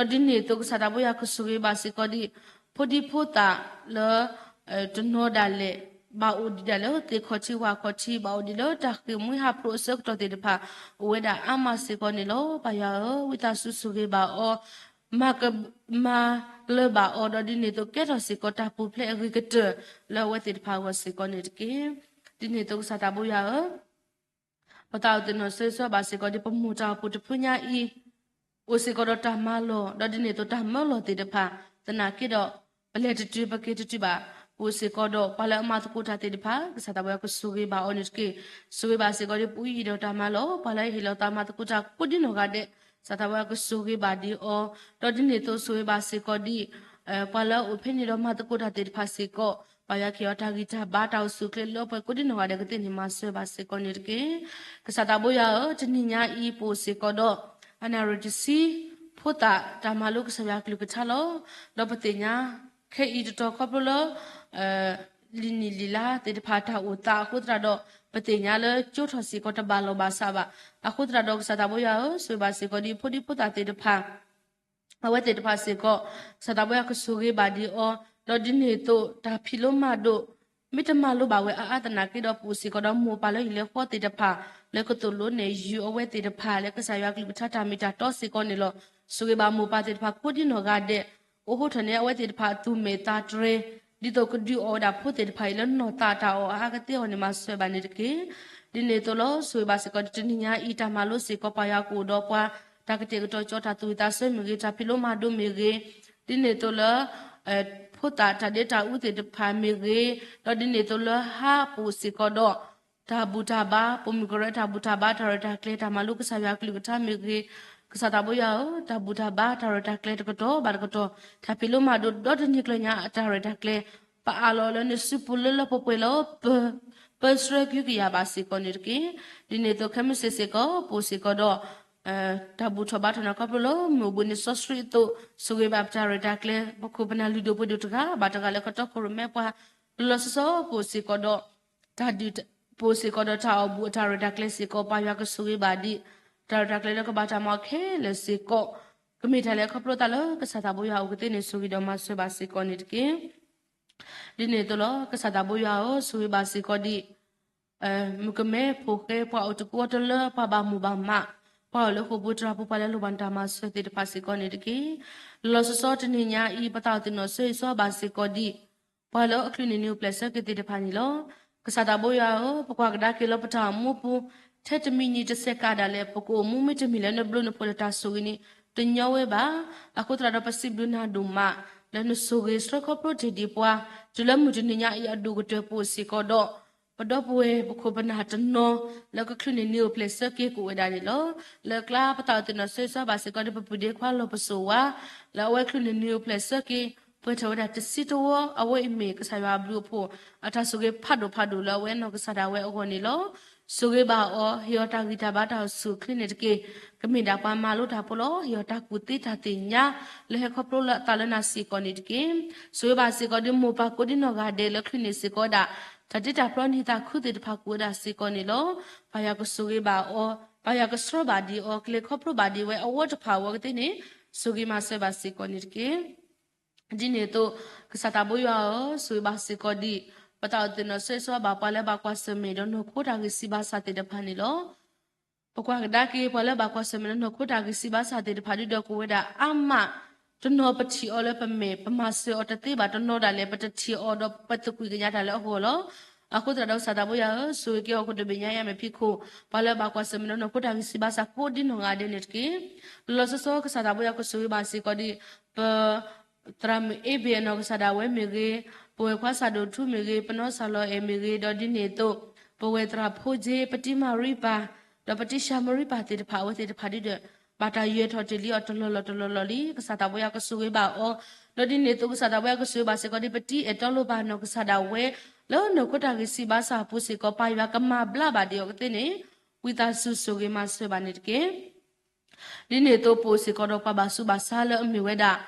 ်. ဒီးဒ်န့ၣ်အသိးကစၢ်သးဘိယွၤကဆိၣ်ဂ့ၤဘၣ်စ့ၢ်ကီးဒ် ဖိဒံဖိသၣ်လၢ တနီၤဒၣ်လဲာ် ဘၣ်အိၣ်ဒံးဒၣ်လၢသ့ၣ်ခီၣ်ထံးဝၣ်ခီၣ်ထံး ဘၣ်အိၣ်ဒံးလၢတၢ်ဃ့ၢ်မှံဟးဖျိးအဆၢကတီၢ်သ့ၣ်တဖၣ် အိၣ်ဝဲဒၣ်အါမးစ့ၢ်ကီးန့ၣ်လီၤ. ပၢ်ယွၤဧၢ, ဝံသးစူၤဆိၣ်ဂ့ၤဘၣ်အီၤ, မၤက မၤလၢဘၣ်အီၤ ဒီးဒ်န့ၣ်အသိးကဲထီၣ်စ့ၢ်ကီးတၢ်ပူၤဖျဲးအဂ့ၤကတၢၢ် လၢအဝဲသ့ၣ်တဖၣ်အဂီၢ်စ့ၢ်ကီးန့ၣ်တက့ၢ်. ဒ်န့ၣ်အသိးကစၢ်သးဘိယွၤဧၢ, ပသးအိၣ်သ့ၣ်နီၣ်စၢဆၢဘၣ်စ့ၢ်ကီးဒ်ပမိၢ်တၢ်အိၣ်ဖှိၣ်တဖုညါအံၤ အိၣ်စ့ၢ်ကီးဒီးတၢ်မၤလီၢ် ဒီးဒ်န့ၣ်အသိးတၢ်မၢလီၤသ့ၣ်တဖၣ် သနာ်က့ဒီး ပလဲၤတတုၤပက့ၤတတုၤဘၣ် အိၣ်စ့ၢ်ကီးဒီးပှၤလၢအမၤသကိးတၢ်သ့ၣ်တဖၣ် ကစၢ်သးဘိယွၤကဆိၣ်ဂ့ၤဘၣ်အီၤန့ၣ်တက့ၢ်. ဆိၣ်ဂ့ၤဘၣ်စ့ၢ်ကီးဒ်ပူအံၤဒီးတၢ်မၤလီၢ် ပှၤလၢအဟ့ၣ်လီၤသးမၤသကိးတၢ်ကိးဒ်နီၢ်ဂၤဒဲး ကစၢ်သးဘိယွၤကဆိၣ်ဂ့ၤဘၣ်ဒံးအီၤ ဒီးဒ်န့ၣ်အသိးဆိၣ်ဂ့ၤဘၣ်စ့ၢ်ကီးဒ် ပှၤလၢအအိၣ်ဖဲန့ၣ်ဒီးမၤသကိးတၢ်သ့ၣ်တဖၣ်စ့ၢ်ကီး ပၢ်ယွၤကဟ့ၣ်အီၤတၢ်ဂံၢ်တၢ်ဘါတၢ်အိၣ်ဆူၣ်အိၣ်ချ့လၢပှဲၤကိးဒ်နီၢ်ဂၤဒဲးကသ့ၣ်န့ၣ်မၤစၢၤဘၣ်စ့ၢ်ကီးန့ၣ်တက့ၢ်. ကစၢ်သးဘိယွၤဧၢ, တနံၤညါအံၤပအိၣ်စ့ၢ်ကီးဒီး အနၣ်ရံၣ်တဆံ, ဖိသၣ်တၢ်မၤလိကစၢ်ယွၤကလုၢ်ကထါလီၤ. ဒီးပသ့ၣ်ညါ ခဲအံၤတတီၤခီဖျိလၢ လံာ်နံၣ်လံာ်လါသ့ၣ်တဖၣ်တၢ်အိၣ်သးအဃိသတးဒီး ပသ့ၣ်ညါလၢကၠိထီၣ်စ့ၢ်ကီးတဘၣ်လီၢ်ဘၣ်စးဘၣ်. အဃိသတးဒီးကစၢ်သးဘိယွၤဧၢ, ဆိၣ်ဂ့ၤဘၣ်စ့ၢ်ကီးဒ်ဖိဒံဖိသၣ်သ့ၣ်တဖၣ် အဝဲသ့ၣ်တဖၣ်စ့ၢ်ကီး ကစၢ်သးဘိယွၤကဆိၣ်ဂ့ၤဘၣ်ဒံးအီၤ, ဒီးဒ်န့ၣ်အသိးတၢ်ဖံးလိမၤဒိး မ့ၢ်တမၤလိဘၣ်ဝဲအါအါသနာ်က့ဒီး ပအိၣ်စ့ၢ်ကီးဒီးမိၢ်ပၢ်လၢဟံၣ်လၢဃီသ့ၣ်တဖၣ် လၢကသိၣ်လိနဲၣ်ယုာ်အဝဲသ့ၣ်တဖၣ် လၢကစၢ်ယွၤကလုၢ်ကထါတၢ်မ့ၢ်တၢ်တီစ့ၢ်ကီးန့ၣ်လီၤ. ဆိၣ်ဂ့ၤဘၣ်မိၢ်ပၢ်သ့ၣ်တဖၣ်ကိးဒ်နီၢ်ဂၤဒဲး အိးထီၣ်န့ၢ်အဝဲသ့ၣ်တဖၣ်အသူၣ်မဲာ်သးတြဲၤ ဒ်သိးကဒုးအီၣ်ဝဲဒၣ်ဖိသ့ၣ်တဖၣ်အံၤလၢနီၢ်သးတၢ်အီၣ်အအါကသ့အဂီၢ်န့ၣ် မၤစၢၤဘၣ်န့ၣ်တက့ၢ်. ဒ်န့ၣ်အသိးလီၤ ဆိၣ်ဂ့ၤဘၣ်စ့ၢ်ကီး တနံၤညါအံၤ တၢ်မၤလိစ့ၢ်ကီးပၢ်ယွၤကအိၣ်ဒီးပှၤ တၢ်ကတဲာ်ကတီၤကၠီတၢ်သူၣ်ဝံၣ်သးဆၢမ့ၢ်ဂ့ၤ တၢ်ဖံးလိမၤဒိးမ့ၢ်ဂ့ၤ ဒ်န့ၣ်အသိးလၢ ဖိသၣ်တၢ်ဒ့တၢ်အူသ့ၣ်တဖၣ်မ့ၢ်ဂ့ၤ, ဒီးဒ်န့ၣ်အသိးလၢဟါပအိၣ်စ့ၢ်ကီးဒီး တၢ်ဘူၣ်တၢ်ဘါ ပိာ်မုၣ်ကရၢတၢ်ဘူၣ်တၢ်ဘါ တၢ်ရဲၣ်တၢ်ကျဲၤ တၢ်မၤလိကစၢ်ယွၤကလုၢ်ကထါမ့ၢ်ဂ့ၤ, ကစၢ်သးဘိယွၤဧၢ, တၢ်ဘူၣ်တၢ်ဘါ တၢ်ရဲၣ်တၢ်ကျဲၤတကတီၢ်ဘၣ်တကတီၢ် တၢ်ဖံးလိမၤဒိးဒီတနံၤကျၢၤညါအတၢ်ရဲၣ်တၢ်ကျဲၤ ပအၢၣ်လီၤလၢနစုပူၤလၢလၢပှဲၤပှဲၤလီၤ. ပၢဆှၢကဟုကယာ်ဘၣ်စ့ၢ်ကီးန့ၣ်တက့ၢ်. ဒ်န့ၣ်အသိးခဲမုၢ်ဆ့ၣ်စ့ၢ်ကီး ပအိၣ်စ့ၢ်ကီးဒီး တၢ်ဘူၣ်ထီၣ်ဘါထီၣ်န့ၣ်ခီဖျိလၢမုၢ်အိၣ်ဘှံးနံၤစီဆှံအသိး ဆိၣ်ဂ့ၤဘၣ်ပတၢ်ရဲၣ်တၢ်ကျဲၤ ပခိၣ်ပနၢ်လုၢ်ဒိၣ်ပှ့ၤဒိၣ်တဂၤဘၣ်တဂၤလၢကတီခိၣ်ရိၣ်မဲပှၤ လီၤလီၤဆီဆီ ပအိၣ်စ့ၢ်ကီးဒီး တၢ်ဒုး ပအိၣ်စ့ၢ်ကီးဒီးတၢ်အီၣ်ဘူၣ်အတၢ်ရဲၣ်တၢ်ကျဲၤစ့ၢ်ကီး ပၢ်ယွၤကဆိၣ်ဂ့ၤဘၣ်ဒံး တၢ်ရဲၣ်တၢ်ကျဲၤလၢကဘၣ်တၢ်မၤအီၤခဲလၢာ်စ့ၢ်ကီး ကမ့ၢ်တၢ်လၢခီဖျိသးလၢကစၢ်သးဘိယွၤအအိၣ်ကသ့န့ၣ် ဆိၣ်ဂ့ၤဒီးမၤစၢၤဘၣ်စ့ၢ်ကီးန့ၣ်တက့ၢ်. ဒ်န့ၣ်အသိးလီၤ ကစၢ်သးဘိယွၤဧၢ, ဆိၣ်ဂ့ၤဘၣ်စ့ၢ်ကီးဒံး မုၣ်ကမဲဖိဃဲ ပှၤအိၣ်တကူအီၤတလၢ ပှၤဘၣ်မိၢ်ဘၣ်မး, ပှၤအိၣ်လၢဃိာ်ပူၤတြၢ်ပူၤ ပှၤလၢလိၣ်ဘၣ်နတၢ်မၤစၢၤသ့ၣ်တဖၣ်စ့ၢ်ကီးန့ၣ်တက့ၢ်. လီၤလီၤဆီဆီတနံၤညါအံၤ ပသးအိၣ်သ့ၣ်နီၣ်ဆိၣ်ဂ့ၤဆိၣ်ဘါစ့ၢ်ကီးဒံး ပှၤလၢအချုးန့ၢ်နံၤအိၣ်ဖျဲၣ်ဆၢက့ၤသ့ၣ်တဖၣ်န့ၣ်လီၤ. ကစၢ်သးဘိယွၤဧၢ, ပကွၢ်ကဒါက့ၤလၢပတၢ်အိၣ်မူပူၤ ထဲတမံၤနံၤတစဲးကးဒၣ်လဲာ် ပကအိၣ်မူမ့တမ့ၢ်လၢနဘျုးနဖှိၣ်လၢတၢ်ဆိၣ်ဂ့ၤန့ၣ် တညီဝဲဘၣ်. အဃိသတးဒီးပစံးဘျုးနၤဒိၣ်မး လၢနဆိၣ်ဂ့ၤဆှၢခီဖျိတ့ၢ်ဒံးပှၤ တုၤလၢမုၢ်တနံၤညါအံၤအဒိၣ်ကတၢၢ်ပအိၣ်စ့ၢ်ကီးဒီး ပဒီပုၢ်ဝဲၢ်ပခိၣ်ပနၢ်တနီၤ လၢကချုးန့ၢ်နံၤအိၣ်ဖျဲၣ်ဆၢက့ၤကအိၣ်ဝဲဒၣ်န့ၣ်လီၤ. လၢအကျါပသးအိၣ်သ့ၣ်နီၣ်ဆိၣ်ဂ့ၤဆိၣ်ဘါစ့ၢ်ကီးဒံး ပပုၢ်ဒ့ခွါလီၤပစိာ်ဝါ လၢအဝဲချုးန့ၢ်နံၤအိၣ်ဖျဲၣ်ဆၢက့ၤ ပှဲၤထီၣ်ဝဲဒၣ်တဆံတဝီ အဝဲအံၤမ့ၢ်ကစၢ်ယွၤအဘျုးအဖှိၣ် အတၢ်ဆိၣ်ဂ့ၤဖးဒိၣ်ဖးဒိၣ်လၢအဝဲနီၢ်ကစၢ်ဒၣ်ဝဲအဂီၢ်န့ၣ်လီၤ. ဆိၣ်ဂ့ၤဘၣ်အီၤ ဟ့ၣ်အီၤတၢ်ဂံၢ်တၢ်ဘါတၢ်အိၣ်ဆူၣ်အိၣ်ချ့န့ၣ်တက့ၢ်. ကမ့ၢ်ဒၣ်ပှၤမၤလိတၢ်ဖိလီၤ. ဟ့ၣ်အီၤတၢ်ကူၣ်သ့တၢ်သ့ၣ်ညါ လၢဟဲခီဖျိလၢအသးလၢနၤစ့ၢ်ကီးန့ၣ်တက့ၢ်. ဆိၣ်ဂ့ၤဘၣ်စ့ၢ်ကီးဒံးမိၢ်ပၢ်ကိးဒံနီၢ်ဂၤဒဲးလၢချုးန့ၢ်စ့ၢ်ကီးဝဲဒၣ် တၢ်တ့တၢ်ဖျီန့ၢ်သးခုသ့ၣ်တဖၣ်ကအိၣ်ဝဲဒၣ်စ့ၢ်ကီးန့ၣ်လီၤ. ပၢ်ယွၤကဆိၣ်ဂ့ၤဘၣ်အီၤ, ပၢ်ယွၤကဆှၢဘၣ်ဒံးအီၤ ကလဲၤခီဖျိဘၣ်ဒံးဝဲအဝီတဖၣ်အဝဲကသ့န့ၣ် ဆိၣ်ဂ့ၤမၤစၢၤဘၣ်စ့ၢ်ကီးန့ၣ်တက့ၢ်. ဒ်န့ၣ်အသိး ကစၢ်သးဘိယွၤဧၢ, ဆိၣ်ဂ့ၤဘၣ်စ့ၢ်ကီးဒံး ပသးအိၣ်သ့ၣ်နီၣ်ဆိၣ်ဂ့ၤဆိၣ်ဘါပှၤလၢဘၣ်ကွၢ်ဆၢၣ်မဲာ်ဒီးနီၢ်ခိတၢ်ဂံၢ်စၢ်ဘါစၢ်သ့ၣ်တဖၣ်န့ၣ်လီၤ. ပကွၢ်ကဒါက့ၤပှၤလၢဘၣ်ကွၢ်ဆၢၣ်မဲာ်ဒီးနီၢ်ခိတၢ်ဂံၢ်စၢ်ဘါစၢ်သ့ၣ်တဖၣ်ဒုဒီးကအိၣ်ဝဲဒၣ်အါမး, တနီၤပထံၣ်အီၤလၢပမဲာ် ပမၤစၢၤအီၤတသ့ဘၣ်, တနီၤဒၣ်လဲာ် ပတထံၣ်အီၤဒီးပသကွံာ်ကညးတၢ်လၢအဂီၢ်လီၤ. အဃိသတးဒီးကစၢ်သးဘိယွၤဧၢ, ဆိၣ်ဂ့ၤက့ၤအီၤကဒိးဘ့ၣ်ညါအံၤအမဲာ်ဖံးခိၣ် ပှၤလၢဘၣ်ကွၢ်ဆၢၣ်မဲာ်ဒီးနီၢ်ခိတၢ်ဂံၢ်စၢ်ဘါစၢ်ကိးဒံနီၢ်ဂၤဒဲးန့ၣ်တက့ၢ်. လီၤလီၤဆီဆီကစၢ်သးဘိယွၤကဆိၣ်ဂ့ၤဘၣ်စ့ၢ်ကီးဒံး ပ သရၣ်မုၣ်အ့ဘ့ၣ်အနီၢ်ကစၢ်ဒၣ်ဝဲမ့ၢ်ဂ့ၤ, ပဝဲၢ်ခွါစၢ်ဒိၣ်ထူမ့ၢ်ဂ့ၤ, ပနီၢ်စၢ်လီၤအဲၣ်မ့ၢ်ဂ့ၤ, ဒီးဒ်န့ၣ်အသိး ပဝဲၢ်သရၣ်ဖိကၠ့, ပတံၤမၤရံပၢ်, ဒီးပတံၤၡၤမရံပၢ်သ့ၣ်တဖၣ် အဝဲသ့ၣ်တဖၣ်ဒုဒီး ဘၣ်တၢ်ယွဲၢ်ထီၣ်တ့ၢ်လံအီၤတလီၢ်လီၢ်တလီၢ်လီၢ်လံ. ကစၢ်သးဘိယွၤကဆိၣ်ဂ့ၤဘၣ်အီၤ, ဒီးဒ်န့ၣ်အသိးကစၢ်သးဘိယွၤကဆိၣ်ဂ့ၤဘၣ်စ့ၢ်ကီးဒံး ပတံၤအဲၣ်တီလိၤပၢ်နီၢ်ကစၢ်ဒၣ်ဝဲ လၢနီၢ်ခိတၢ်ဂံၢ်စၢ်ဘါစၢ်အပူၤစ့ၢ်ကီး ပၢ်ယွၤကမၤဘျါဘၣ်ဒံးအီၤကသ့န့ၣ် ဝံသးစူၤဆိၣ်ဂ့ၤမၤစၢၤဘၣ်န့ၣ်တက့ၢ်. ဒ်န့ၣ်အသိးပအိၣ်စ့ၢ်ကီးဒီးပှၤဘၣ်ဆူးဘၣ်ဆါလၢအမ့ၢ်ဝဲဒၣ်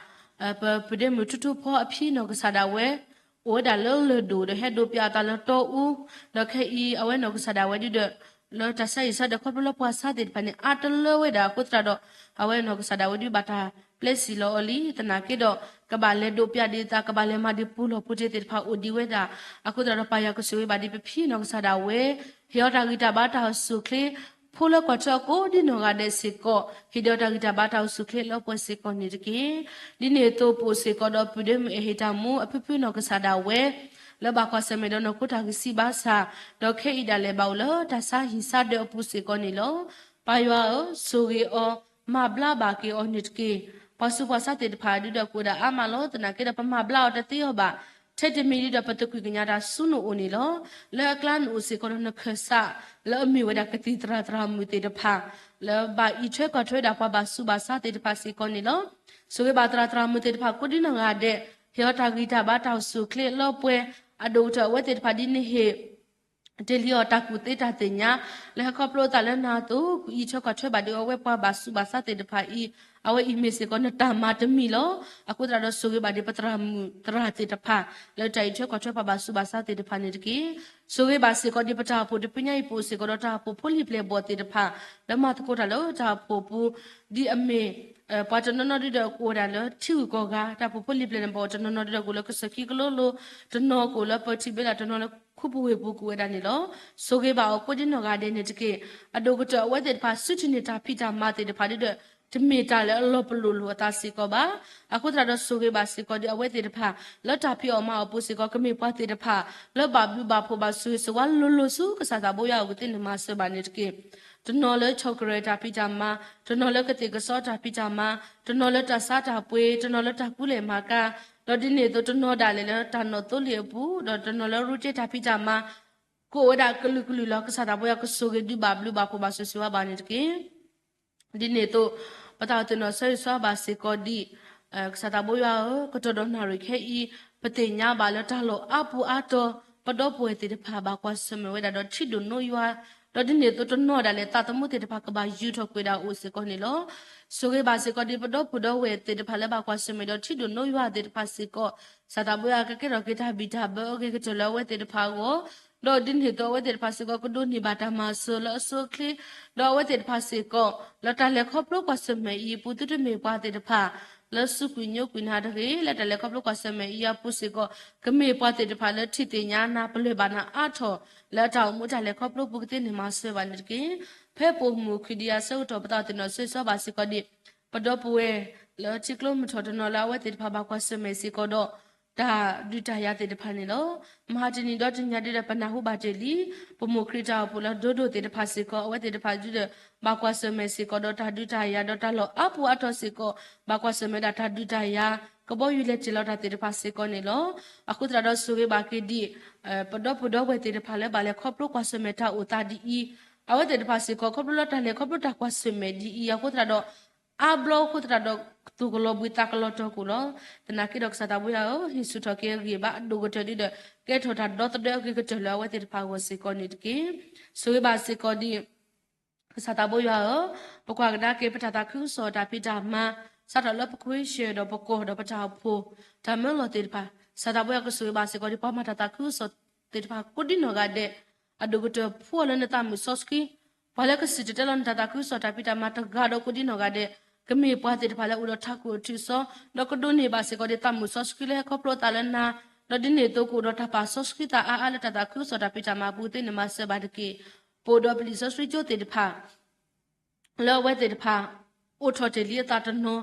ပပုၢ်ဒ့မုၣ်ထူထူဖီအဖံနီၢ်ကစၢ်ဒၣ်ဝဲ အိၣ်ဝဲဒၣ်လၢလၢၢ်ဒိၣ်ဒီးဟဲဒိးပျးအသးလၢတီအူ, ဒီးခဲအံၤအဝဲနီၢ်ကစၢ်ဒၣ်ဝဲဒုဒီး လၢတၢ်ဆါဟံၣ်ဆါဒၢးခီဖျိလၢပှၤဆါသ့ၣ်တဖၣ်န့ၣ် အါတလၢဝဲဒၣ်အဃိသတးဒီး အဝဲနီၢ်ကစၢ်ဒၣ်ဝဲဒုဘၣ်တၢ်ပျဲစံၣ်လီၤအီၤလံ သနာ်က့ဒီး ကဘၣ်လဲၤဒိးပျးဒံးအသး ကဘၣ်လဲၤမၤဒံးပူၤလီၢ်ပူၤတ့ၢ်သ့ၣ်တဖၣ်အိၣ်ဒံးဝဲဒၣ် အဃိသတးဒီး ပၢ်ယွၤကဆိၣ်ဂ့ၤဘၣ်ဒံးပဖံနီၢ်ကစၢ်ဒၣ်ဝဲ ဟ့ၣ်အီၤတၢ်ဂံၢ်တၢ်ဘါတၢ်အိၣ်ဆူၣ်အိၣ်ချ့, ဖိလၢကွၢ်ထွဲအီၤကိးဒံနီၢ်ဂၤဒဲးစ့ၢ်ကီး ဟ့ၣ်ဒံးအီၤတၢ်ဂံၢ်တၢ်ဘါတၢ်အိၣ်ဆူၣ်အိၣ်ချ့လၢပှဲၤစ့ၢ်ကီးန့ၣ်တက့ၢ်. ဒ်န့ၣ်အသိးပအိၣ်စ့ၢ်ကီးဒီး ပုၢ်ဒ့မုၣ်အဲၣ်ဟ့ၣ်တၢ်မူအဖုဖုနီၢ်ကစၢ်ဒၣ်ဝဲ လၢဘၣ်ကွၢ်ဆၢၣ်မဲာ်ဒီးနီၢ်ခိတၢ်ဂံၢ်စၢ်ဘါစၢ်, ဒီးခဲအံၤဒၣ်လဲာ်ဘၣ်အိၣ်လၢတၢ်ဆါဟံၣ်ဆါဒၢးအပူၤစ့ၢ်ကီးန့ၣ်လီၤ. ပၢ်ယွၤဧၢ, ဆိၣ်ဂ့ၤအီၤ, မၤဘျါဘၣ်က့ၤအီၤန့ၣ်တက့ၢ်. ပှၤဆူးပှၤဆါသ့ၣ်တဖၣ်ဒုဒီးကအိၣ်ဒၣ်အါမးလီၤ. သနာ်က့ဒီးပမၤဘျါအီၤတသ့အီၤဘၣ်. ထဲတမံၤဒုဒီးပသကွံာ်ကညးတၢ်ဆူနအိၣ်န့ၣ်လီၤ. လၢအကျါနအိၣ်စ့ၢ်ကီးဒီးနခၢၣ်စး လၢအမ့ၢ်ဝဲဒၣ်ကသံၣ်သရၣ်သရၣ်မုၣ်သ့ၣ်တဖၣ် လၢဘၣ်အံးထွဲကွၢ်ထွဲဝဲဒၣ်ပှၤဘၣ်ဆူးဘၣ်ဆါသ့ၣ်တဖၣ်စ့ၢ်ကီးန့ၣ်လီၤ. ဆိၣ်ဂ့ၤဘၣ်သရၣ်သရၣ်မုၣ်သ့ၣ်တဖၣ်ကိးဒံနီၢ်ဂၤဒဲး, ဟ့ၣ်အီၤတၢ်ဂံၢ်တၢ်ဘါတၢ်အိၣ်ဆူၣ်အိၣ်ချ့လၢပှဲၤ, အဒိၣ်ကတၢၢ်အဝဲသ့ၣ်တဖၣ်ဒ်နဟ့ၣ် တ့ၢ်လံအီၤတၢ်ကူၣ်သ့တၢ်သ့ၣ်ညါ လၢဟဲခီဖျိအသးလၢနၤအသိး အံးထွဲကွၢ်ထွဲဘၣ်ဒံးအဝဲပှၤဘၣ်ဆူးဘၣ်ဆါသ့ၣ်တဖၣ်အံၤ အဝဲအံၤမ့ၢ်စ့ၢ်ကီးနတၢ်မၤတမံၤလီၤ. အဃိသတးဒီးဆိၣ်ဂ့ၤဘၣ်ဒံးပသရၣ်မုၣ်သရၣ်သ့ၣ်တဖၣ် လၢတၢ်အံးထွဲကွၢ်ထွဲပှၤဘၣ်ဆူးဘၣ်ဆါသ့ၣ်တဖၣ်န့ၣ်တက့ၢ်. ဆိၣ်ဂ့ၤဘၣ်စ့ၢ်ကီးဒံးပတၢ်အိၣ်ဖှိၣ်တဖုညါအံၤ ပအိၣ်စ့ၢ်ကီးဒီးတၢ်အိၣ်ဖှိၣ်ဖိလံၤပျဲၢ်ဘီၣ်သ့ၣ်တဖၣ် လၢမၤသကိးတၢ်လၢတၢ်အိၣ်ဖှိၣ်ပူၤ ဒ်အမ့ၢ် ပှၤတနီၤနီၤဒုဒီးကအိၣ်ဝဲဒၣ်လၢထံဂုၤကီၢ်ဂၤ တၢ်အိၣ်ဖှိၣ်ဖိလံၤပျဲၢ်န့ၣ် ဘၣ်အိၣ်တနီၤနီၤဒုဒီးကအိၣ်လၢကစၢၢ်ခံကလိလိၤ တနီၤကအိၣ်လၢပၢထံဘ့လး တနီၤလၢခူပူၤဝ့ၢ်ပူၤကအိၣ်ဝဲဒၣ်န့ၣ်လီၤ. ဆိၣ်ဂ့ၤဘၣ်အီၤကိးဒံနီၢ်ဂၤဒဲးန့ၣ်တက့ၢ်. အဒိၣ်ကတၢၢ်အဝဲသ့ၣ်တဖၣ်စုထံၣ်န့ၢ်တၢ်ဖံးတၢ်မၤသ့ၣ်တဖၣ်ဒုဒီး တမ့ၢ်တၢ်လၢအလီၤပလိာ်လိာ်အသးစ့ၢ်ကီးဘၣ်. အဃိသတးဒီးဆိၣ်ဂ့ၤဘၣ်စ့ၢ်ကီးဒံးအဝဲသ့ၣ်တဖၣ် လၢတၢ်ဖံးအီၣ်မၤအီၣ်ပူၤစ့ၢ်ကီး ကမ့ၢ်ပှၤသ့ၣ်တဖၣ် လၢဘၣ်ဘျုးဘၣ်ဖှိၣ်ဘၣ်ဆိၣ်ဂ့ၤဆိၣ်ဝါလိၤလိၤဆူကစၢ်သးဘိယွၤအအိၣ်ကသ့ၣ်န့ၣ်မၤစၢၤဘၣ်န့ၣ်တက့ၢ်. တနီၤလၢဆီၣ်ကရၢၢ်တၢ်ဖံးတၢ်မၤ, တနီၤလၢကသ့ၣ်ကစီတၢ်ဖံးတၢ်မၤ, တနီၤလၢတၢ်ဆါတၢ်ပှ့ၤ, တနီၤလၢတၢ်ကူလဲၢ်မၤကၤ, ဒီးဒ်န့ၣ်အသိးတနီၤဒၣ်လဲာ်လၢတၢ်နီၣ်သိလ့ၣ်အပူၤ, ဒီးတနီၤလၢရူတ့တၢ်ဖံးတၢ်မၤ ကအိၣ်ဝဲဒၣ်ကလုာ်ကလုာ်လီၤ. ကစၢ်သးဘိယွၤကဆိၣ်ဂ့ၤဒုးဘၣ်ဘျုးဘၣ်ဖှိၣ်ဘၣ်ဆိၣ်ဂ့ၤဆိၣ်ဝါဘၣ်န့ၣ်တက့ၢ်. ဒ်န့ၣ်အသိး ပသးအိၣ်သ့ၣ်နီၣ်ဆၢဂ့ၤဆၢဝါဘၣ်စ့ၢ်ကီးဒံး ကစၢ်သးဘိယွၤဧၢ, ကတီၢ်ဒီးနၣ်ရံၣ်ခဲအံၤ ပသ့ၣ်ညါဘၣ်လၢတၢ်လီၢ်အါပူၤအါတီၤ ပဒီပုၢ်ဝဲၢ်သ့ၣ်တဖၣ်ဘၣ်ကွၢ်ဆၢၣ်မဲာ်ဝဲဒၣ်ဒီးထံဒိၣ်နိယွၤ, ဒီးဒ်န့ၣ်အသိးတနီၤဒၣ်လဲာ်သးသမူသ့ၣ်တဖၣ်ကဘၣ်ယူၤထီၣ်ကွံာ်ဒၣ်အိၣ်စ့ၢ်ကီးန့ၣ်လီၤ. ဆိၣ်ဂ့ၤဘၣ်စ့ၢ်ကီးဒံးပဒီပုၢ်ဒီဝဲၢ်သ့ၣ်တဖၣ်လၢဘၣ်ကွၢ်ဆၢၣ်မဲာ်ဒီးထံဒိၣ်နိယွၤသ့ၣ်တဖၣ်စ့ၢ်ကီး, ကစၢ်သးဘိယွၤကကဲထီၣ်က့ၤတၢ်ဘံၣ်တၢ်ဘၢအဂ့ၤကတၢၢ်လၢအဝဲသ့ၣ်တဖၣ်အဂီၢ်, ဒီးဒ်န့ၣ်အသိးအဝဲသ့ၣ်တဖၣ်စ့ၢ်ကီးကဒိးန့ၢ်ဘၣ်တၢ်မၤစၢၤလၢအဆိအချ့, ဒီးအဝဲသ့ၣ်တဖၣ်စ့ၢ်ကီး လၢတၢ်လဲၤခီဖျိကွၢ်ဆၢၣ်မဲာ်အံၤအပူၤ သုတမ့ၢ်ပှၤသ့ၣ်တဖၣ် လၢစူးကွံာ်ညိကွံာ်နၤတဂ့ၤ, လၢတၢ်လဲၤခီဖျိကွၢ်ဆၢၣ်မဲာ်အံၤအပူၤစ့ၢ်ကီး ကမ့ၢ်ပှၤသ့ၣ်တဖၣ်လၢထံၣ်သ့ၣ်ညါနၤ ပလၢၢ်ဘၣ်နၤအါထီၣ် လၢအတၢ်အိၣ်မူတၢ်လဲၤခီဖျိပူၤကသ့ၣ်န့ၣ်မၤစၢၤဘၣ်န့ၣ်တက့ၢ်. ဖဲပိာ်မုၣ်ခံဒံးအဆၢကတီၢ် ပသးအိၣ်သ့ၣ်နီၣ်ဆၢဂ့ၤဆၢဝါဘၣ်စ့ၢ်ကီးဒံး ပဒီပုၢ်ဝဲၢ်လၢထံကျိမုၢ်ထီၣ်တနီၤလၢအဝဲသ့ၣ်တဖၣ်ဘၣ်ကွၢ်ဆၢၣ်မဲာ်စ့ၢ်ကီးဒီး တၢ်ဒုးတၢ်ယၤသ့ၣ်တဖၣ်န့ၣ်လီၤ. မဟါတနံၤဒီတနံၤဒုဒီးပနၢ်ဟူဘၣ်တ့ၢ်လံ ပမိၢ်ခရံာ်တၢ်အိၣ်ဖှိၣ်လၢဒိၣ်ဒိၣ်သ့ၣ်တဖၣ်စ့ၢ်ကီး အဝဲသ့ၣ်တဖၣ်ဒုဒီး ဘၣ်ကွၢ်ဆၢၣ်မဲာ်စ့ၢ်ကီးဒီးတၢ်ဒုးတၢ်ယၤ ဒီးတၢ်လီၢ်အါပူၤအါတီၤစ့ၢ်ကီး ဘၣ်ကွၢ်ဆၢၣ်မဲာ်ဒၣ်တၢ်ဒုးတၢ်ယၤ ကဘီယူၤလဲၤတ့ၢ်လီၤတၢ်သ့ၣ်တဖၣ်စ့ၢ်ကီးန့ၣ်လီၤ. အဃိသတးဒီးဆိၣ်ဂ့ၤဘၣ်က့ၤဒံး ပဒီပုၢ်ဒီဝဲၢ်သ့ၣ်တဖၣ်လၢဘၣ်လဲၤခီဖျိကွၢ်ဆၢၣ်မဲာ်တၢ်အိၣ်သးဒ်အံၤ, အဝဲသ့ၣ်တဖၣ်စ့ၢ်ကီးခီဖျိလၢတၢ်လဲၤခီဖျိတၢ်ကွၢ်ဆၢၣ်မဲာ်ဒ်အံၤအဃိသတးဒီး အါဘျီအဃိသတးဒီး သူၣ်ကလီၤဘှံးသးကလီၤတီၤကိၣ်လီၤ. သနာ်က့ဒီးကစၢ်သးဘိယွၤဧၢ, ဟ့ၣ်ဆူၣ်ထီၣ်က့ၤအဂံၢ်ဘါအဒိၣ်ကတၢၢ်ဒုဒီး ကဲထီၣ်တၢ်ဒီသဒၢအဂ့ၤကတၢၢ်လၢအဝဲသ့ၣ်တဖၣ်အဂီၢ်စ့ၢ်ကီးန့ၣ်တက့ၢ်. ဆိၣ်ဂ့ၤဘၣ်စ့ၢ်ကီးဒံး ကစၢ်သးဘိယွၤဧၢ, ပကွၢ်ကဒါက့ၤပတၢ်သးခုကစီၣ်တၢ်ဖံးတၢ်မၤ စးထီၣ်လၢပခွ့ဆၢၣ်ဒီးပကီၢ်ဒီးပတၢ်အိၣ်ဖှိၣ် တၢ်မၢလီၤသ့ၣ်တဖၣ်, ကစၢ်သးဘိယွၤကဆိၣ်ဂ့ၤဘၣ်စ့ၢ်ကီးဒံး ပှၤမၤတၢ်သးခုကစီၣ်သ့ၣ်တဖၣ်ကိးဒံနီၢ်ဂၤဒဲး အဒိၣ်ကတၢၢ်ဖှူအီၤလၢနသးမုာ်စီဆှံ, ပှၤလၢကစံၣ်တဲၤတဲလီၤနတၢ်သးခုကစီၣ်တၢ်ဖံးတၢ်မၤတဂၤဒီးကိးဒံနီၢ်ဂၤဒဲး ကမ့ၢ်ပှၤသ့ၣ်တဖၣ်လၢအိၣ်ဒီးထးခိၣ်အထုးစီ, ဒီးကဒိးန့ၢ်ဘၣ်စ့ၢ်ကီးဒံးသးမုာ်စီဆှံလၢဟဲခီဖျိအသးလၢနၤ, ဒီးဒ်န့ၣ်အသိးကအိၣ်ဒီးတၢ်ပာ်စီဆှံသးအါအါလၢတၢ်သးခုကစီၣ်တၢ်ဖံးတၢ်မၤအပူၤသ့ၣ်န့ၣ်မၤစၢၤဘၣ်တက့ၢ်. ပအိၣ်ဒီးပလံာ်စီဆှံကၠိသ့ၣ်တဖၣ် လၢအဝဲသ့ၣ်တဖၣ် အိးထီၣ်တ့ၢ်လံအသးတနီၤ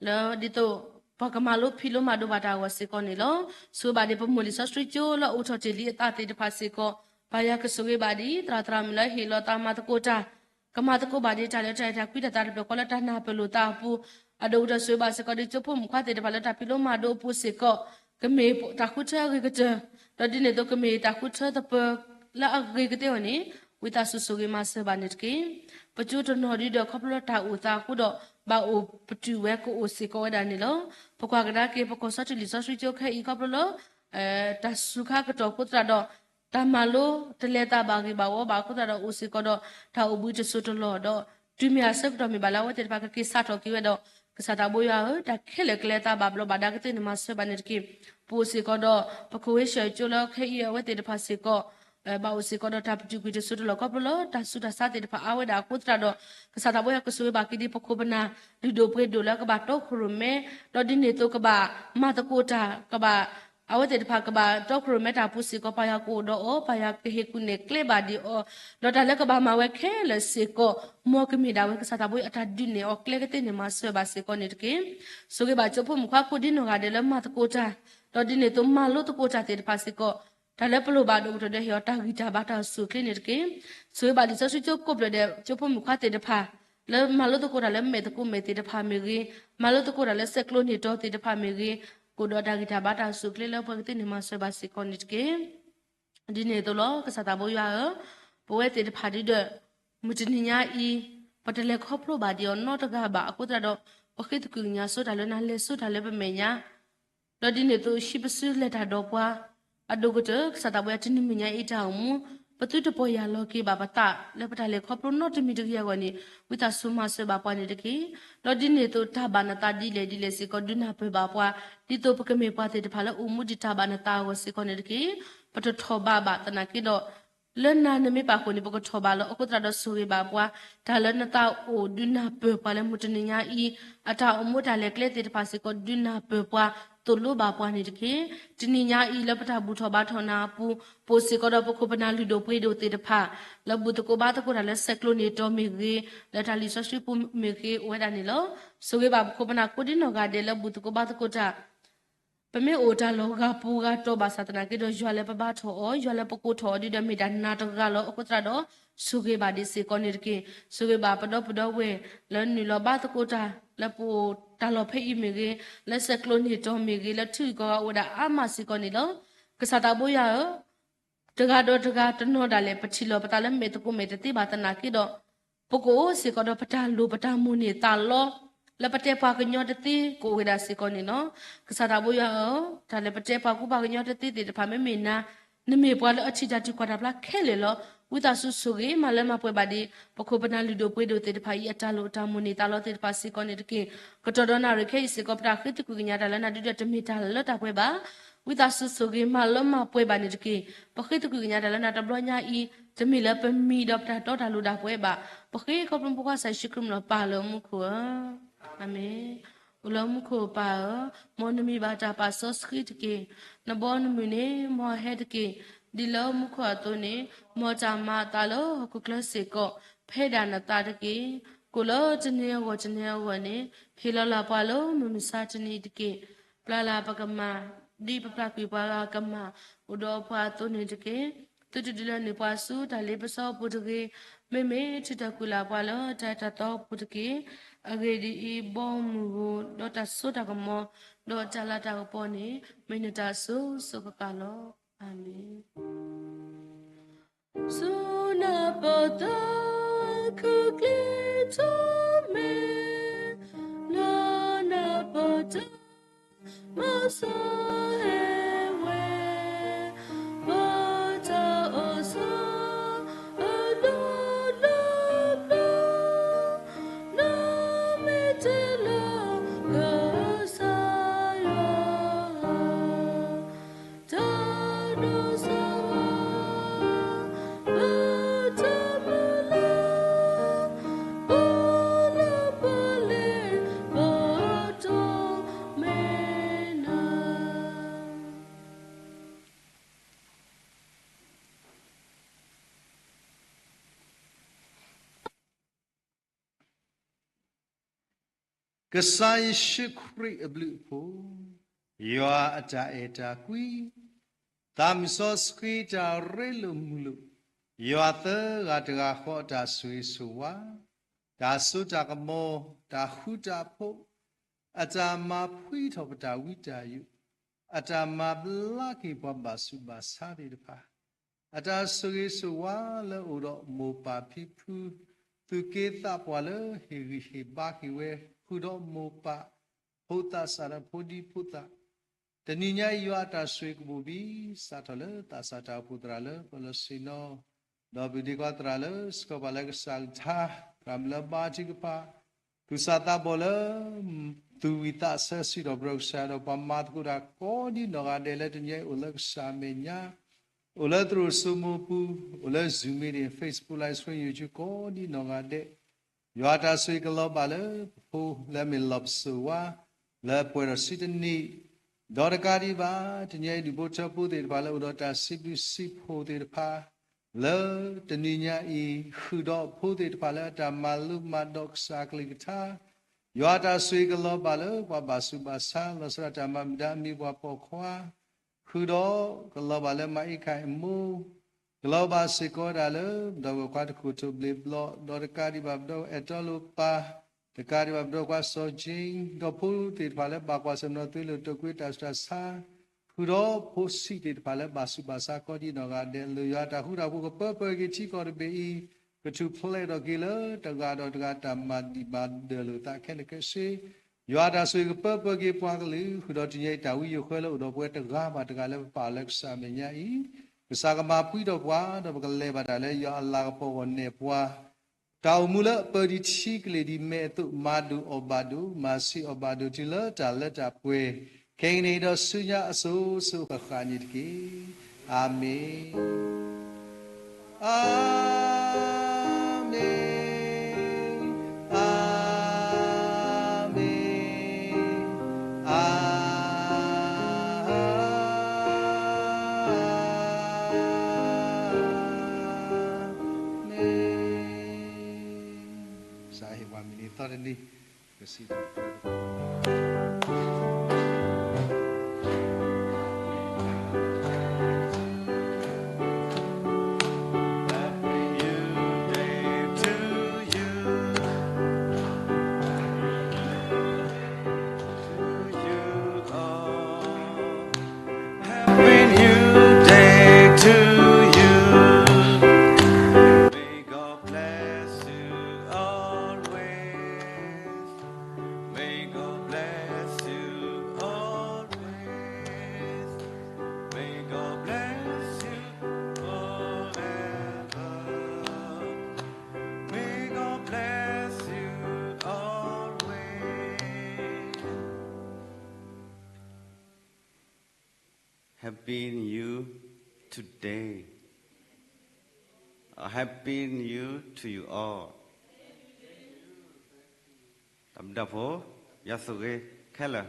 လၢဒ်သိး ပှၤကမၤလိဖံးလိမၤဒိးဘၣ်တၢ်အဂီၢ်စ့ၢ်ကီးန့ၣ်လီၤ.ဆိၣ်ဂ့ၤဘၣ်ဒံးပမိၢ်လံာ်စီဆှံကၠိလၢအအိးထီၣ်တ့ၢ်လံအသးသ့ၣ်တဖၣ်စ့ၢ်ကီး, ပၢ်ယွၤကဆိၣ်ဂ့ၤဘၣ်ဒံး သရၣ်သရၣ်မုၣ်လၢဟ့ၣ်လီၤသးမၤသကိးတၢ်, ကမၤသကိးဘၣ်ဒံးတၢ်လၢတၢ်အဲၣ်တၢ်ကွံတၢ်သးတဖျၢၣ်ဃီလၢတၢ်နၢ်ပၢၢ်လိာ်သးအပူၤ, အဒိၣ်ကတၢၢ်ဆိၣ်ဂ့ၤဘၣ်စ့ၢ်ကီးဒံးကၠိဖိမုၣ်ခွါသ့ၣ်တဖၣ်လၢတၢ်ဖံးလိမၤဒိးအပူၤစ့ၢ်ကီး, ကမ့ၢ်တၢ်ဃုထၢအဂ့ၤကတၢၢ်, ဒီးဒ်န့ၣ်အသိးကမ့ၢ်တၢ်ဃုထၢသပၢၤလၢအဂ့ၤကသ့အဂီၢ်န့ၣ် ဝံသးစူၤဆိၣ်ဂ့ၤမၤစၢၤဘၣ်န့ၣ်တက့ၢ်. ပကၠိတနီၤဒုဒီးခီဖျိလၢတၢ်အိၣ်သးအဃိဒီး ဘၣ်အိၣ်ပတုာ်ဝဲကအိၣ်စ့ၢ်ကီးဝဲဒၣ်န့ၣ်လီၤ. ပကွၢ်ကဒါက့ၤပကီၢ်စီထံလံာ်စီဆှံကၠိခဲအံၤခီဖျိလၢ တၢ်စူၤခါကတီၢ်အဃိသတးဒီး တၢ်မၤလိတလဲၤသးဘၣ်ဂ့ၤဘၣ်ဝီဘၣ်အဃိသတးဒီးအိၣ်စ့ၢ်ကီးဒီး တၢ်အိၣ်ဘှံးတစိၢ်တလီၢ်ဒီး တုၤမ့ၢ်အဆၢကတီၢ်မ့ၢ်ဘၣ်လၢအဝဲသ့ၣ်တဖၣ်ကက့ၤစးထီၣ်က့ၤဝဲဒီး ကစၢ်သးဘိယွၤဧၢ, တၢ်ခဲလၢာ်ကလဲၤသးဘၣ်ဘျီးဘၣ်ဒါကသ့ၣ်န့ၣ်မၤစၢၤဘၣ်န့ၣ်တက့ၢ်. ပအိၣ်စ့ၢ်ကီးဒီး ပခိၣ်ဝ့ၡၢၣ်ကၠိလၢခဲအံၤအဝဲသ့ၣ်တဖၣ်စ့ၢ်ကီး ဘၣ်အိၣ်စ့ၢ်ကီးဒီးတၢ်ပတုာ်ကွံာ်တစိၢ်တလီၢ်ခီဖျိလၢ တၢ်ဆူးတၢ်ဆါသ့ၣ်တဖၣ်အါဝဲဒၣ်အဃိသတးဒီး ကစၢ်သးဘိယွၤကဆိၣ်ဂ့ၤဘၣ်က့ၤဒံးပခိၣ်ပနၢ် လုၢ်ဒိၣ်ပှ့ၤဒိၣ်လၢကဘၣ်တီခိၣ်ရိၣ်မဲ, ဒီးဒ်န့ၣ်အသိးကဘၣ်မၤသကိးတၢ် ကဘၣ် အဝဲသ့ၣ်တဖၣ်ကဘၣ်တီခိၣ်ရိၣ်မဲတၢ်ပူၤစ့ၢ်ကီး ပၢ်ယွၤကအိၣ်ဒီးအီၤ, ပၢ်ယွၤကဟ့ၣ်ကူၣ်နဲၣ်ကျဲဘၣ်ဒံးအီၤ, ဒီးတၢ်လၢကဘၣ်မၤဝဲခဲလၢာ်စ့ၢ်ကီး မ်ကမ့ၢ်ဒၣ်ဝဲကစၢ်သးဘိအတၢ်ဒုးနဲၣ်အီၤကျဲကသ့ၣ်န့ၣ်မၤစၢၤဘၣ်စ့ၢ်ကီးန့ၣ်တက့ၢ်. ဆိၣ်ဂ့ၤဘၣ်ကၠိဖိမုၣ်ခွါကိးဒံနီၢ်ဂၤဒဲးလၢမၤသကိးတၢ်, ဒီးဒ်န့ၣ်အသိးမၤလိသကိးတၢ်သ့ၣ်တဖၣ်စ့ၢ်ကီး, တၢ်လၢပလိၣ်ဘၣ်ဒိၣ်ကတၢၢ်ဒီးဟ့ၣ်အီၤတၢ်ဂံၢ်တၢ်ဘါတၢ်အိၣ်ဆူၣ်အိၣ်ချ့န့ၣ်တက့ၢ်. ဆိၣ်ဂ့ၤဘၣ်လံာ်စီဆှံကၠိကိးဖျၢၣ်ဒဲး ကၠိဖိမုၣ်ခွါသ့ၣ်တဖၣ် လၢမၤလိသကိးတၢ်လၢမဲာ်သကိးမဲာ်သ့ၣ်တဖၣ်မ့ၢ်ဂ့ၤ, မၤလိသကိးတၢ်လၢစဲးကျိးန့ၢ်တီသ့ၣ်တဖၣ်မ့ၢ်ဂ့ၤ, ကအိၣ်ဒီးတၢ်ဂံၢ်တၢ်ဘါတၢ်အိၣ်ဆူၣ်အိၣ်ချ့လၢပှၤကသ့ၣ်န့ၣ်မၤစၢၤဘၣ်စ့ၢ်ကီးန့ၣ်တက့ၢ်. ဒ်န့ၣ်အသိးလီၤ ကစၢ်သးဘိယွၤဧၢ, ပဝဲသ့ၣ်တဖၣ်ဒုဒီး မုၢ်တနံၤညါအံၤ ပတလဲၤခီဖျိဘၣ်ဒံးအီၤနီတဂၤဘၣ်အဃိသတးဒီး ပဃ့သကွံၢ်ကညးဆိတၢ်လၢနၤ လဲၤဆိတၢ်လၢပမဲာ်ညါ ဒီးဒ်န့ၣ်အသိး ဟံးပစုလဲၤတၢ်ဒီးပှၤ အဒိၣ်ကတၢၢ် ကစၢ်သးဘိယွၤ တနံၤမုၢ်ညါအံၤတၢ်အိၣ်မူ ပသုတပီၢ်ယၢ်လီၤက့ၤဘၣ်ပသးလၢပတၢ်လဲၤခီဖျိနီတမံၤတဂ့ၤအဂီၢ်န့ၣ် ဝံသးစူၤမၤစၢၤဘၣ်ပှၤန့ၣ်တက့ၢ်. ဒီးဒ်န့ၣ်အသိးတၢ်ဘၣ်နသးဒ်လဲၣ်ဒ်လဲၣ်စ့ၢ်ကီး ဒုးနၢ်ပၢၢ်ဘၣ်ပှၤ ဒ်သိးပကမ့ၢ်ပှၤသ့ၣ်တဖၣ်လၢအိၣ်မူဒ်တၢ်ဘၣ်နသးအဂီၢ်စ့ၢ်ကီးန့ၣ်တက့ၢ်. ပတထီၣ်ဘးဘၣ်သနာ်က့ဒီး လၢနၤနမ့ၢ်ပာ်ဃုာ်န့ၣ် ပကထီၣ်ဘးလီၤ. အဃိသတးဒီးဆိၣ်ဂ့ၤဘၣ်ပှၤ တၢ်လၢနသးအိၣ်ဒုးနၢ်ပၢၢ်ပှၤလၢမုၢ်တနံၤညါအံၤ အတၢ်အိၣ်မူတၢ်လဲၤကျဲသ့ၣ်တဖၣ်စ့ၢ်ကီး ဒုးနၢ်ပၢၢ်ပှၤ သိၣ်လိဘၣ်ပှၤန့ၣ်တက့ၢ်. တနံၤညါအံၤလၢပတၢ်ဘူၣ်ထီၣ်ဘါထီၣ်နၤအပူၤ ပအိၣ်စ့ၢ်ကီးဒီးပခိၣ်ပနၢ်လုၢ်ဒိၣ်ပှ့ၤဒိၣ်သ့ၣ်တဖၣ် လၢဘူၣ်သကိးဘါသကိးတၢ်လၢဆဲးကျိးန့ၢ်တီၤမ့ၢ်ဂ့ၤ လၢတၢ်လံာ်စီဆှံပူၤမ့ၢ်ဂ့ၤ အိၣ်ဝဲဒၣ်န့ၣ်လီၤ. ဆိၣ်ဂ့ၤဘၣ်ပခိၣ်ပနၢ်ကိးဒ်နီၢ်ဂၤဒဲးလၢဘူၣ်သကိးဘါသကိးတၢ် ပမ့ၢ်အိၣ်တၢ်လီၢ်ဂၤပူၤဂၤတီၤဘၣ်ဆၣ်သနာ်က့ဒီး ယွၤလၢပဘါထီၣ်အီၤ ယွၤလၢပကိးထီၣ်အီၤဒ်ဒီးမ့ၢ်ဒၣ်နၤတဂၤလီၤ. အဃိသတးဒီး ဆိၣ်ဂ့ၤဘၣ်ဒံးစ့ၢ်ကီးန့ၣ်တက့ၢ်. ဆိၣ်ဂ့ၤဘၣ်ပဒီပုၢ်ဒီဝဲၢ် လၢနုာ်လီၤဘါသကိးတၢ် လၢပအိၣ်တၢ်လီၢ်ဖဲအံၤမ့ၢ်ဂ့ၤ လၢဆဲးကျိးန့ၢ်တီၤမ့ၢ်ဂ့ၤ လၢထံဂုၤကီၢ်ဂၤအိၣ်ဝဲဒၣ်အါမးစ့ၢ်ကီးန့ၣ်လီၤ. ကစၢ်သးဘိယွၤဧၢ တဂၤဒီးတဂၤတနီၤဒၣ်လဲာ် ပထံၣ်လီၤပသးလၢမဲာ်သကိးမဲာ်တသ့ဘၣ်သနာ်က့ဒီး ပကအိၣ်စ့ၢ်ကီးဒီးပတၢ်လိၣ်ပတၢ်မိၣ်န့ၢ်သးလီ လၢပတဲပှၤကညီတသ့ ကအိၣ်ဝဲဒၣ်စ့ၢ်ကီးန့ၣ်လီၤ. ကစၢ်သးဘိယွၤဧၢ, တၢ်လၢပတဲပှၤကူပှၤကညီတသ့သ့ၣ်တဖၣ် မ့မ့ၢ်နၤ နမ့ၢ်ပှၤလၢအထံၣ်တၢ်ထုကဖၣ်တၢ်ဖျါခဲလၢာ်လီၤ. ဝံသးစူၤဆိၣ်ဂ့ၤမၤလၢမၤပှဲၤဘၣ်ဒံး ပခိၣ်ပနၢ်လုၢ်ဒိၣ်ပှ့ၤဒိၣ်သ့ၣ်တဖၣ်အံၤ အတၢ်လိၣ်အတၢ်မိၣ်န့ၢ်သးလီသ့ၣ်တဖၣ်စ့ၢ်ကီးန့ၣ်တက့ၢ်. ကတီၢ်ဒီးနၣ်ရံၣ်ခဲအံၤစ့ၢ်ကီး ပတၢ်ဃ့သကွံၢ်ကညးတၢ်လၢနၤဒ်ဒီးတမ့ၢ်တၢ်လၢတၢ်ပှဲၤဘၣ်. ဝံသးစူၤဆိၣ်ဂ့ၤမၤလၢမၤပှဲၤဘၣ်န့ၣ်တက့ၢ်. ပဃ့သကွံၢ်ကညးတၢ်လၢနၤတဘျီညါအံၤ တမ့ၢ်လၢပမံၤဒီးပတၢ်တီတၢ်လိၤဒၣ်ပှဲၤဘၣ်. ပဃ့ခီဖျိဖိခွါကစၢ်ယ့ၣ်ၡူးခရံာ်မံၤလီၤပၢ်လၢမူခိၣ်ဧၢ, အၤမ့ၣ်. အိၣ်လၢမူခိၣ်ပၢ်ဧၢ, မ်နမံၤဘၣ်တၢ်ပာ်စီဆှံတက့ၢ်. နဘီနမုၢ်န့ၣ် မ်အဟဲတက့ၢ်. ဒ်လၢမူခိၣ်အသိးန့ၣ် မ်တၢ်မၤအသးလၢဟီၣ်ခိၣ်ချၢစ့ၢ်ကီး ဖဲဒၣ်နသးတက့ၢ်. ကိၣ်လၢတနံၤအဂီၢ်တနံၤအဂီၢ်န့ၣ် ဟ့ၣ်လီၤလၢ်ပှၤလၢမုၢ်မဆါတနံၤတက့ၢ်. ပျၢ်လၢ်ပကမၢ် ဒ်ပပျၢ်ကွံာ်ပှၤဂၤကမၢ် အိၣ်ဒီးပှၤအသိးန့ၣ်တက့ၢ်. သုတဒုးလၢနုာ်ပှၤဆူတၢ်လ့ပစီအပူၤတဂ့ၤ. မ့မ့ၢ်ထုးထီၣ်ကွံာ်လၢ်ပှၤလၢတၢ်အဲၣ်တၢ်သီအပူၤတက့ၢ်. အဂ့ၢ်ဒ်အံၤ, ဘီမုၢ်ဧိၤ, ဒီးတၢ်စိတၢ်ကမီၤ, ဒီးတၢ်လၤတၢ်ကပီၤန့ၣ် မ့ၢ်နတၢ်အစိၤစိၤဃၣ်ဃၣ်လီၤ. အၤမ့ၣ်. ဆူနၢ်ပၢၢ်သးခုချ့ ထီၣ်မ့ၢ် လၢနၢ်ပၢၢ်တၢ် မၤစၢၤဟ့ၣ်ဝဲ ပတၢ်အိၣ်ဆီ အဒိၣ်လၢပျၢၤ လၢမ့ၢ်တ့ၢ်လၢကစၢ်ယွၤ တၢ်ဒိၣ်စၢ်ဝါ ပတၢ်မုၢ်လၢ် ပလၢပလဲၤ ပတီၢ်မ့ၢ်နၤ. ကစၢ်ယ့ၣ်ၡူးခရံာ်အဘျုးအဖှိၣ်, ယွၤအတၢ်အဲၣ်တၢ်ကွံ, သးမုၢ်စီဆှံတၢ်ရ့လိာ်မုာ်လိာ်, ယွၤသၢဂၤတဂၤဃီအတၢ်ဆိၣ်ဂ့ၤဆိၣ်ဝါ, တၢ်စိတၢ်ကမီၤ, တၢ်ဃူတၢ်ဖိး, အတၢ်မၤဖှံထီၣ်ပတၢ်ဝံတၢ်ယိး, အတၢ်မၤဘျါက့ၤပှၤဘၣ်ဆူးဘၣ်ဆါသ့ၣ်တဖၣ် အတၢ်ဆိၣ်ဂ့ၤဆိၣ်ဝါလၢအိၣ်ဒီးမိၢ်ပၢ်ဖံဖု, သူၣ်က့သးပှၢ်လၢဟ့ၣ်ဂံၢ်ဟ့ၣ်ဘါက့ၤဝဲ, ဃုာ်ဒီးမိၢ်ပၢ်, ဖိသၣ်စးဒီးဖိဒံဖိသၣ်, တနံၤညါအံၤယွၤအတၢ်ဆိၣ်ဂ့ၤကဘိၣ်ဘံ စးထီၣ်လၢသးစၢ်တၢ်အိၣ်ဖှိၣ်သရၣ်လၢပလီၢ်ဆ့ၣ်နီၤ, ဒီးပဒ့ခွါသရၣ်လၢစကီးပၤလၢကစၢ်ကထါ, သရၣ်မုၣ်လၢဘါထုကဖၣ်, သူၣ်စၢ်သးဘီၣ်လၢ သူၣ်ဝံၣ်သးဆၢစံးထီၣ်ပတြၢၤကစၢ်ယွၤဒီးပှၤမၤသကိးတၢ်ကိးဒ်နီၢ်ဂၤဒဲးလၢတနံၤအံၤအိၣ်လၢကစၢ်အမဲာ်ညါ, အိၣ်လၢသရိာ်စိမိၤပူၤ, အိၣ်လၢ Zoom meeting, Facebook live stream, YouTube ကိးဒ်နီၢ်ဂၤဒဲး, ယွၤအတၢ်ဆိၣ်ဂ့ၤကလီၤဘၣ်လၢပဖိလၢအမ့ၢ်လီၤပစိာ်ဝါ, လၢပှဲၤဒီးဆံတနံၣ်, ဒီးတကးဒံးဘၣ် တနံၤအံၤဒူၣ်ဖိထၢဖိသ့ၣ်တဖၣ်လၢအိၣ်ဒီးတၢ်စံးဘျုးစံးဖှိၣ်သ့ၣ်တဖၣ် လၢတနံၤညါအံၤ ဃုာ်ဒီးဖိသ့ၣ်တဖၣ်လၢအတၢ်မၤလိမၤဒိးကစၢ်အကလုၢ်ကထါ, ယွၤအတၢ်ဆိၣ်ဂ့ၤကလီၤဘၣ်လၢပှၤဘၣ်ဆူးဘၣ်ဆါ လီၤဆီဒၣ်တၢ်မၤမုာ်ဒါအမံၤပှၤပိာ်ခွါ, ဃုာ်ဒီးကလီၤဘၣ်လၢမၤအ့ခၣ်အမိၢ်, ကလီၤဘၣ်စ့ၢ်ကီးဝဲဒၣ်လၢ ပဒီပုၢ်ဝဲၢ်ခွါတခိၣ်ထိၣ်ဘျ့းဘျီၣ်, ဒီးတကးဒံးဘၣ်ပဒီပုၢ်ဝဲၢ်အဲၣ်တီလိာ်ပၢ်, တကးဒံးဘၣ်ပဒီပုၢ်ဝဲၢ်ခွါစီၤက့, ဒီးဖိသ့ၣ်တဖၣ်လၢဘၣ်ကွၢ်ဆၢၣ်မဲာ်နီၣ်သုလၢတၢ်ကွ့တၢ်ဆူးတၢ်ဆါ, ဃုာ်ဒီးဖိဆံးသ့ၣ်တဖၣ်လၢဘၣ်ဆူးဘၣ်ဆါကိးဒ်နီၢ်ဂၤဒဲး, လၢယွၤအတၢ်ဃူတၢ်ဖိးကပၢပၢက့ၤထံကီၢ်တဘ့ၣ်အံၤ, ကထူၣ်ဖျဲးထီၣ်က့ၤလၢတဂၤဒီးတဂၤတၢ်မၤဒံးမၤဒၢးလိာ်သးခဲလၢာ်ခဲဆ့, ယွၤအတၢ်ဆိၣ်ဂ့ၤကပၢပၢက့ၤပှၤကလုာ်, ဃုာ်ဒီးတနံၤအံၤတၢ်ဝံယိၤဃၢလၢအိၣ်ဒီးပဝဲတဂၤဘၣ်တဂၤလၢပပာ်လၢကစၢ်အမဲာ်ညါအံၤ, ကစၢ်ကမၤပှဲၤထီၣ်ပှၤ ဒီးပကလဲၤဘၣ်တၢ်လၢယွၤအလၤကပီၤအဂီၢ်နဲၣ်ပှၤ တၢ်အိၣ်မူလၢအပၢၤဒံးထံကလ့ၢ်ဒံးမဲာ်အသိး မၤဒိၣ်အီၣ်ဘၣ်ဒိၣ် မၤဆံးအီၣ်ဘၣ်ဒိၣ် တုၤလၢတၢ်လၢတၢ်ပှဲၤ ခဲအံၤန့ၣ်ဒီးဆူညါအစိၤစိၤဃၣ်ဃၣ်န့ၣ်တက့ၢ်. အၤမ့ၣ်. အၤမ့ၣ်, အၤမ့ၣ်, အၤမ့ၣ်. ကစၢ်ဟ့ၣ်ပှၤမုၢ်နံၤသီတနံၤ ကစံးတၢ် Happy new day to you. To you all. Happy new day to you. May God bless you always. May God bless you always. May God bless you forever. May God bless you always. Happy New Year today. A Happy New Year to you all. တၢ်ဘျုးတၢ်ဖှိၣ်, ယွၤဆိၣ်ဂ့ၤခဲလၢာ်.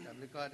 တၢ်ဘျုးကီး